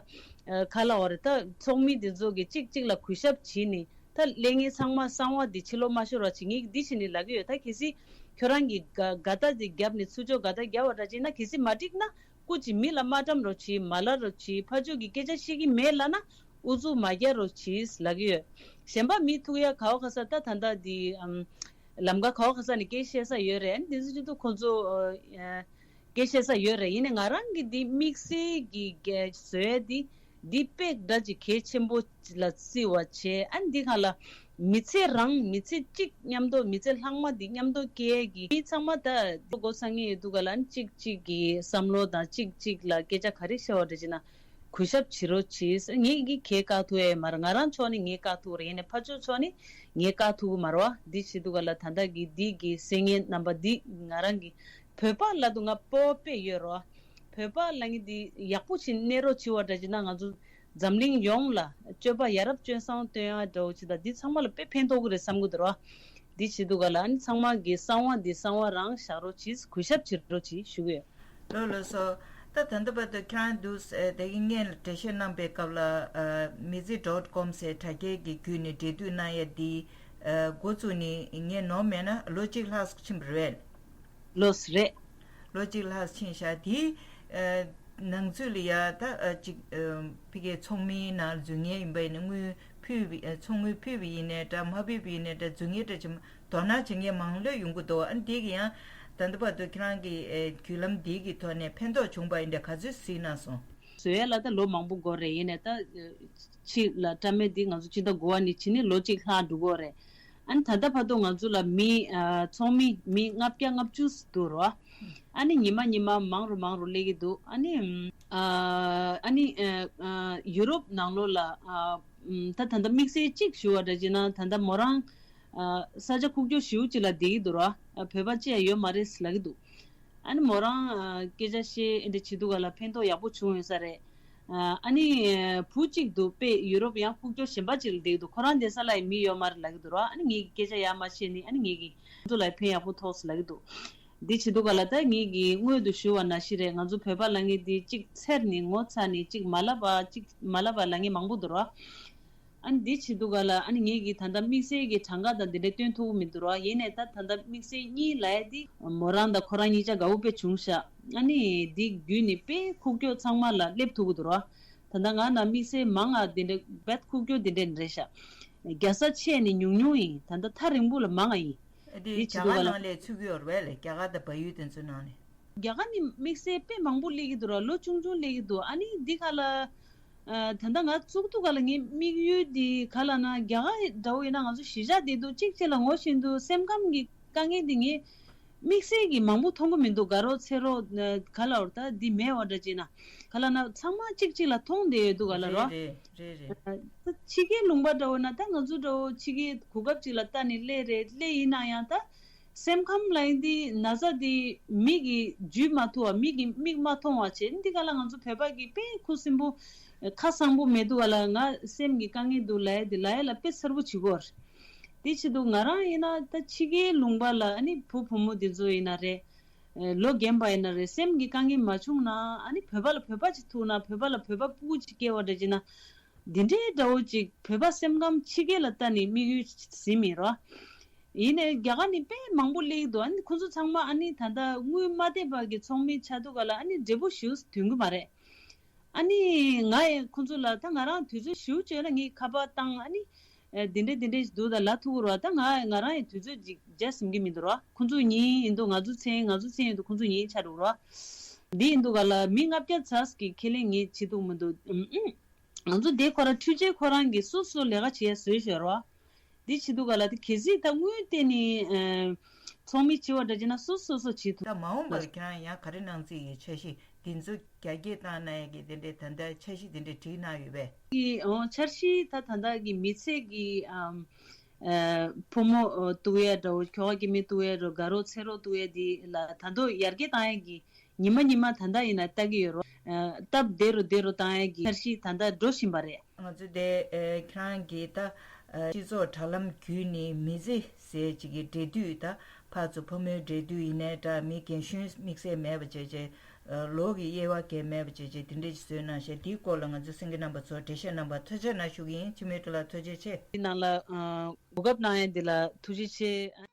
ག་ལབ་དགོས་རེད། ད་ཚོགས་མི་འདི་ཚོ་གི་གཅིག་གཅིག་ལ་གུས་ཞབས་བྱས་ནི། ད་ལས་ངན་ཚང་མ་གསང་བ་འདི་ཕྱི་ལོགས་མ་ཤོར་བ་བྱེད། ངས་འདི་བྱས་ནི་ལབ་ཀྱི་ཡོད། ད་གལ་སྲིད་ཁྱོད་རང་གི་དགའ་དགའ་རྟགས་འདི་བརྒྱབ་ནི་ཚུར་ཕྱོགས་དགའ་རྟགས་བརྒྱབ་པ་འདྲ་ཅིག་ན་གལ་སྲིད་མ་འགྲིག་ན་སྐུ་མཁྱེན། མི་ལ་མ་འགྲམ་རོགས་བྱེད། མ་ལབ་རོགས་བྱེད། ཕར་ཕྱོགས་ཀྱི་སྐད་ཆ་བཤད་ཀྱི་མེད་ལབ་ན་ཨུ་ཚུགས་མ་རྒྱག་རོགས་བྱེད་ལབ་ཀྱི་ཡོད། གཞན་པ་མི་ཐུག་ཡ་ག་བ་ག་ས་ད་ད་ལྟ་འདི་ཨམ་ལམ་ཁ་ག་བ་ག་ས་ནས་སྐད་བཤད་ས་ཡོད་རེད། འདི་ཚོ་ཅི་ཐུབ་ཁོང་ཚོ་ཨ་སྐད་བཤད་ས་ཡོད་རེད། ཡིན་ནའི་ང་རང་གི་འདི་དམིགས་བསལ་གྱི་སྐད་བཟོ་ཡ་འདི་འདི་དཔེ་འདྲ་ཅིག་གལ་ཆེན་པོ་ལ་བརྩི་བ་བྱས། ཨ་འདི་ག་ལ་མི་ཚེ་རང་མི་ཚེ་གཅིག་མཉམ་དུ་མི་ཚེ་ལྷག་མ་འདི་མཉམ་དུ་སྐྱེལ་གྱི་མི་ཚང་མ་ད་འདི་སྒོ་ཚང་ངེ་ཡོད་དུས་ག་ལ་ཨ་ནི་གཅིག་གཅིག་གི་བསམ་བློ་དང་གཅིག་གཅིག་ལ་སྐད་ཆ་ག་རེ་བཤད་པ་འདྲ་ཅིག་ན་གུས་ཞབས་བྱེད་རོགས་བྱེད། ངས་ཀྱི་ཁྱེད་བཀག་ཐུབ་ཡས་མ་རེད། ང་རང་ཕྱོགས་ནས་ངས་བཀག་ཐུབ་རེད། ཡིན་ནའི་ཕར་ཕྱོགས་ཕྱོགས་ནས་ངས་བཀག་ཐུབ་ཀྱི་མ་རེད་བ། འདི་བྱེད་དུས་ག་ལ་ད་ལྟ་གི་འདི་གི་སེམས་ངན་རྣམ་པ་འདི་ང་རང་གི་བོད་པ་ལབ་དུས་ང་སྤོབས་པ་དཔེ་ཡོད་རེད་བ། བོད་པ་ལབ་མཁན་འདི་ཡག་པོ་ཞིག་གནས་རོགས་བྱེད་པ་འདྲ་ཅིག་ན་ང་ཚོ་འཛམ་གླིང་ཡོངས་ལ་སྤྱོད་པ་ཡ་རབས་སྤྱོད་བཟང་སྟོན་ཡ་འདྲ་བོ་ཅིག་དང་འདི་ཚང་མ་ལ་དཔེ་ཕན་ཐོགས་ཀྱི་རེད་བསམ་གྱི་འདུག་ར། འདི་བྱེད་དུས་ག་ལ་ཨ་ནི་ཚང་མ་གི་གསང་བ་འདི་གསང་བ་རང་བཞག་རོགས་གྱིས། གུས་ཞབས་བྱེད་རོགས་གྱིས་ཞུ་གི་ཡོད། ལགས་ལགས་སོ། ད་ད་ལྟ་བར་དུ་ཁྱེད་རང་འདུག་ཨ་ད་གིན་སྔོན་ལ་འགྲེལ་བཤད་གནང་པའི་སྐབས་ལ་ཨ་མི་ཚེ་ཌོཊ་ཀོམ་ཟེར་དྲ་རྒྱའི་གི་བརྒྱུད་ནས་འབྲེལ་མཐུད་གནང་ཡ་འདི་ཨ་འགོ་བཙུགས་ནས་ངས་ནོར་མེད་ན་ལོ་གཅིག་ལྷག་ཙམ་ཕྱིན་པ་རེད། ལོས་རེད། ལོ་གཅིག་ལྷག་ཕྱིན་ཤག་དེའི་ཨ་ནང་ཚུད་ལ་ཡ་ད་ཨ་ཅིག་ཨ་ཕ་གིའི་ཚོགས་མིའི་ནང་འཛུལ་མཁན་ཡིན་པ་ཡིན་ན་དངུལ་ཕུལ་བ་ཨ་ཚོགས་དངུལ་ཕུལ་བ་ཡིན་ནའི་འདྲ་མ་ཕུལ་བ་ཡིན་ནའི་འདྲ་འཛུལ་མཁན་འདྲ་ཅིག་དོ་སྣང་བྱེད་མཁན་མང་ལོས་ཡོང་གི་འདུག་ཨ་འདི་གི་ཡང་ད་ལྟ་བར་དུ་ཁྱེད་རང་གི་ཨ་བརྒྱུད་ལམ་འདི་གི་ཐོག་ནས་ཕན་ཐོགས་བྱུང་པ་ཡིན་འདྲ་ག་ཚོད་གཟིགས་གནང་སོང་། བཟོ་ཡ་ལ་ད་ལོ་མང་པོ་འགོར་རེད། ཡིན་ནའི་ད་ཕྱི་ལ་སྐྲ་མེད་འདི་ང་ཚོ་ཕྱི་ཟླ་དགུ་པ་ནས་ཕྱི་ནས་ལོ་གཅིག་ལྷག་འགྲོ་གི་ཡོད་རེད། ཨ་ནི་ད་ལྟ་བར་དུ་ང་ཚོ་ལ་མི་ཨ་ཚོགས་མི་མི་ལྔ་བརྒྱ་ལྔ་བཅུ་འདུག་རོ། ཨ་ནི་ཉི་མ་ཉི་མ་མང་རུ་མང་རུ་སླེབས་ཀྱི་འདུག་ཨ་ནི་ཨ་ཨ་ནི་ཨ་ཨ་ཡུ་རོབ་ནང་ལོགས་ལ་ཨ་ད་ད་ལྟ་དམིགས་བསལ་གཅིག་ཞུ་བ་འདྲ་བྱས་ན་ད་ལྟ་མོ་རང་ཨ་ས་ཆ་ཁུག་ཀྱོག་ཞེ་པོ་ཅིག་ལ་བསྡད་ཀྱི་འདུག་རོ། ཨ་བོད་པ་ཅི་ཡང་ཡོད་མ་རེད་ལབ་ཀྱི་འདུག་ཨ་ནི་མོ་རང་ཨ་སྐད་ཆ་བཤད་ཨེ་འདྲ་བྱེད་དུས་ག་ལ་ཕན་ཐོགས་ཡག་པོ་བྱུང་ཡོད་ས་རེད། ཨ་ནི་བུ་གཅིག་འདུག་དཔེ་ཡུ་རོབ་ཡང་ཁུག་ཀྱོག་གཞན་པ་ཅིག་ལ་བསྡད་འདུག་ཁོ་རང་བསྡད་ས་ལ་ཡང་མི་ཡོད་མ་རེད་ལབ་ཀྱི་འདུག་ར། ཨ་ནི་ངེད་ཀྱིས་སྐད་ཆ་ཡར་མར་བཤད་ནི་ཨ་ནི་ངེད་ཀྱིས་ཁོ་ཚོ་ལ་ཡང་ཕན་ཡག་པོ་ཐོགས་ལབ་ཀྱི་འདུག་འདི་བྱེད་དུས་ག་ལ་ད་ངེད་ཀྱིས་སྔོན་དུ་ཞུ་བ་ནང་བཞིན་རེད། ང་ཚོ་བོད་པ་ལབ་མཁན་འདི་གཅིག་འཚེར་ནི་ངོ་ཚ་ནི་གཅིག་མ་ལབ་པ་གཅིག་མ་ལབ་པ་ལབ་མཁན་མང་པོ་འདུག་ར། ཨ་ནི་འདི་བྱེད་དུས་ག་ལ་ཨ་ནི་ངེད་ཀྱིས་ད་ལྟ་དམིགས་བསལ་གྱི་གྲངས་ཀ་དང་འདི་འདྲ་སྟོན་ཐུབ་ཀྱི་མི་འདུག་ར། ཡིན་ནའི་ད་ད་ལྟ་དམིགས་བསལ་གཉིས་ལབ་ཡ་འདི་མོ་རང་དང་ཁོ་རང་གཉིས་ཆ་དགའ་པོ་དཔེ་བྱུང་ཤག་ཨ་ནི་འདི་བརྒྱུད་ནས་དཔེ་ཁུག་ཀྱོག་ཚང་མ་ལ་སླེབས་ཐུབ་ཀྱི་འདུག་ར། ད་ལྟ་ང་ན་དམིགས་བསལ་མང་ང་འདི་འདྲ་དཔེ་ཁུག་ཀྱོག་འདི་འདྲ་རེད་ཤག་རྒྱལ་ས་ཆེ་ནི་ཉུང་ཉུང་ཡིན། ད་ལྟ་ཐག་རིང་པོ་ལ་མང་ང་ཡིན། འདི་རྒྱ་གར་ནང་ལ་ཚུད་ཀྱི་ཡོད་རེད་པས། རྒྱ་གར་དང་བལ་ཡུལ་དེ་ཚོའི་ནང་ནས། རྒྱ་གར་ནི་དམིགས་བསལ་དཔེ་མང་པོ་སླེབས་ཀྱི་འདུག་ར། ལོ་ཆུང་ཆུང་སླེབས་ཀྱི་འདུག་ཨ་ནི་འདི་ག་ལ། ཨ་ད་ལྟ་ང་བཙུགས་དུས་ག་ལ་ངའི་དམིགས་ཡུལ་འདི་ག་ལ་ན་རྒྱ་གར་འདྲ་བོ་ཡིན་ན་ང་ཚོ་གཞིས་ཆགས་བསྡད་དུས་གཅིག་གཅིག་ལ་ངོ་ཤེས་དུས་སེམས་ཁམས་ཀྱི་དཀའ་ངལ་འདི་ངས་ དམིགས་བསལ་གྱི་མང་པོ་མཐོང་གི་མི་འདུག་དགའ་རོགས་ཚེ་རོགས་ག་ལ་བར་ད་འདི་མེད་བ་འདྲ་ཅེ་ན། ག་ལ་ན་ཚང་མ་གཅིག་གཅིག་ལ་མཐོང་བསྡད་ཡོད་འདུག་ག་ལ་རོ། རེད་རེད་རེད། ད་ཕྱི་རྒྱལ་ལུང་པ་འདྲ་བོ་ན་ད་ང་ཚོ་འདྲ་བོ་ཕྱི་རྒྱལ་གོ་སྐབས་ཅིག་ལ་ལྟ་ནས་སླེབས་རེད་སླེབས་ཡིན་ན་ཡང་ད། སེམས་ཁམས་ལ་ཡིན་དེ་ན་ཚ་དེ་མིག་གིས་འཇུས་མ་ཐུབ་པ་མིག་གིས་མིག་མ་མཐོང་བ་བྱས་འདི་ག་ལ་ང་ཚོ་བོད་པ་གི་དཔེ་ཁུ་སིམ་པོ་ཁ་བཟང་པོ་མེད་འདུག་ག་ལ། ང་སེམས་ཀྱི་དཀའ་ངལ་འདུག་ལབ་ཡ་དེ་ལབ་ཡ་ལ་དཔེ་གསལ་པོ་བྱེད་དགོས་རེད། དེ་བྱེད་དུས་ང་རང་ཡིན་ན་ད་ཕྱི་རྒྱལ་ལུང་པ་ལ་ཨ་ནི་བུ་བུ་མོ་དེ་ཚོ་ཡིན་ན་རེད། ལོ་རྒན་པ་ཡིན་ན་རེད། སེམས་ཀྱི་དཀའ་ངལ་མ་བྱུང་ན་ཨ་ནི་བོད་པ་ལ་བོད་པ་ཅིག་ཐུག་ན་བོད་པ་ལ་བོད་པ་སྤུ་གུ་ཅིག་སྐྱེ་བ་འདྲ་བྱེད་ན། འདི་འདྲའི་འདྲ་བོ་ཅིག་བོད་པ་སེམས་ཁམས་ཕྱི་རྒྱལ་ལ་ལྟ་ནས་དམིགས་ཡུལ་ཟིན་མེད་རོ། ཡིན་ནའི་རྒྱ་གར་ནི་དཔེ་མང་པོ་སླེབས་ཀྱི་འདུག་ཨ་ནི་ཁོ་ཚོ་ཚང་མ་ཨ་ནི་ད་ལྟ་དངུལ་མ་བསྡད་པ་གི་ཚོགས་མི་ཆགས་འདུག་ག་ལ་ཨ་ནི་འབྲས་བུ་ཞིག་ཐོན་གི་མ་རེད། ཨ་ནི་ང་ཡི་ཁོ་ཚོ་ལ་ད་ང་རང་དུས་ཚོད་ཞིག་བྱས་ན་ངས་ཁ་པར་བཏང་ཨ་ནི་འདི་འདྲས་འདི་འདྲས་འདུག་ད་ལ་ཐུག་གི་རོ། ད་ང་ང་རང་ཡི་དུས་ཚོད་ཅིག་རྒྱ་ཟིན་གི་མི་འདུག་རོ། ཁོ་ཚོ་ཉིན་ཡིན་འདུག་ང་ཚོ་མཚན་ང་ཚོ་མཚན་ཡིན་འདུག་ཁོ་ཚོ་ཉིན་ཆགས་འགྲོ་གི་རོ། འདི་ཡིན་འདུག་ག་ལ་མི་ལྔ་བརྒྱ་ཙམ་གི་ཁས་ལེན་ངས་བྱེད་ཐུབ་མི་འདུག་ང་ཚོ་དེ་ཁོ་རང་འཕྲུལ་ཆས་ཁོ་རང་གིས་སོ་སོ་ལས་ཀ་བྱེད་ཡ་བཟོས་ཤོར་བ། འདི་བྱེད་དུས་ག་ལ་དེ་གལ་སྲིད་ད་དངུལ་བརྟེན་ནས་ཚོགས་མི་བྱེད་པ་འདྲ་བྱེད་ན་སོ་སོ་སོ་བྱེད་ཐུབ། ད་མ་འོངས་པར་ཁྱེད་རང་ཡང་ག་རེ་གནང་རྩིས་ཡོད། འཆར་གཞི་འདི་ཚོ་རྒྱ་སྐྱེད་བཏང་གནང་ཡ་གི་དེ་འདྲའི་ད་ལྟ་འཆར་གཞི་དེ་འདྲ་བསྒྲིགས་གནང་ཡོད་པས། འཆར་གཞི་ད་ད་ལྟ་གི་མི་ཚེ་གི་ཕོ་མོ་གཏུག་ཡ་འདྲ་བོ་ཁྱོ་ག་སྐྱེ་དམན་གཏུག་ཡ་འདྲ་བོ་དགའ་རོགས་ཚེ་རོགས་གཏུག་ཡ་འདི་ལ་ད་དུང་ཡར་རྒྱས་བཏང་ཡ་གི་ཉི་མ་ཉི་མ་ད་ལྟ་ཡིན་ན་ལྟ་གི་ཡོད་རོ། སྟབས་བདེ་རུ་བདེ་རུ་བཏང་ཡ་གི་འཆར་གཞི་ད་ལྟ་འགྲོ་བཞིན་པ་རེད། ང་ཚོ་དེ་ཁྱེད་རང་གིས་ད་སྤྱི་ཚོགས་དྲ་ལམ་བརྒྱུད་ནས་མི་ཚེ་ཟེར་ཅིག་གི་འབྲེལ་མཐུད་ད་ཕར་ཚུར་ཕོ་མོའི་འབྲེལ་མཐུད་ཡིན་ནའི་འདྲ་མི་རྒན་གཞོན་དམིགས་བསལ་མེད་པ་བྱས་བྱས་ལོ་གི་དབྱེ་བ་གང་མེད་པ་བྱས་བྱས་དེ་འདྲ་ཞིག་བཟོས་གནང་ཤག་འདིའི་སྐོར་ལ་ང་ཚོའི་གསན་མཁན་རྣམ་པ་ཚོར་འགྲེལ་བཤད་གནང་བར་ཐུགས་རྗེ་གནང་ཞུ་གི་ཡིན། འཆི་མེད་སྒྲོལ་ལགས་ཐུགས་རྗེ་ཆེ། འདི་ནང་ལ་གོ་སྐབས་གནང་ཡ་འདི་ལ་ཐུགས་རྗེ་ཆེ།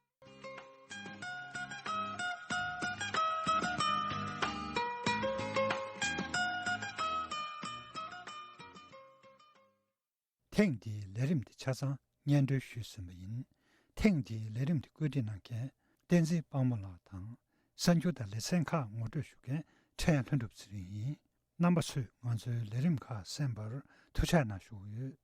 ཐེངས་འདིའི་ལས་རིམ་འདི་ཆ་ཚང་སྙན་སྒྲོན་ཞུས་ཟིན་པ་ཡིན། ཐེངས་འདིའི་ལས་རིམ་འདི་བཀོད་སྒྲིག་གནང་མཁན་བསྟན་འཛིན་དཔལ་མོ་ལགས་དང་གསར་འགྱུར་དང་ལེ་ཚན་ཁག་ངོ་སྤྲོད་ཞུ་མཁན་ཕྲན་ལྷུན་གྲུབ་ཚེ་རིང་ཡིན། རྣམ་པ་ཚོས་ང་ཚོའི་ལས་རིམ་ཁག་གསན་པར་ཐུགས་རྗེ་གནང་ཞུ་གི་ཡོད།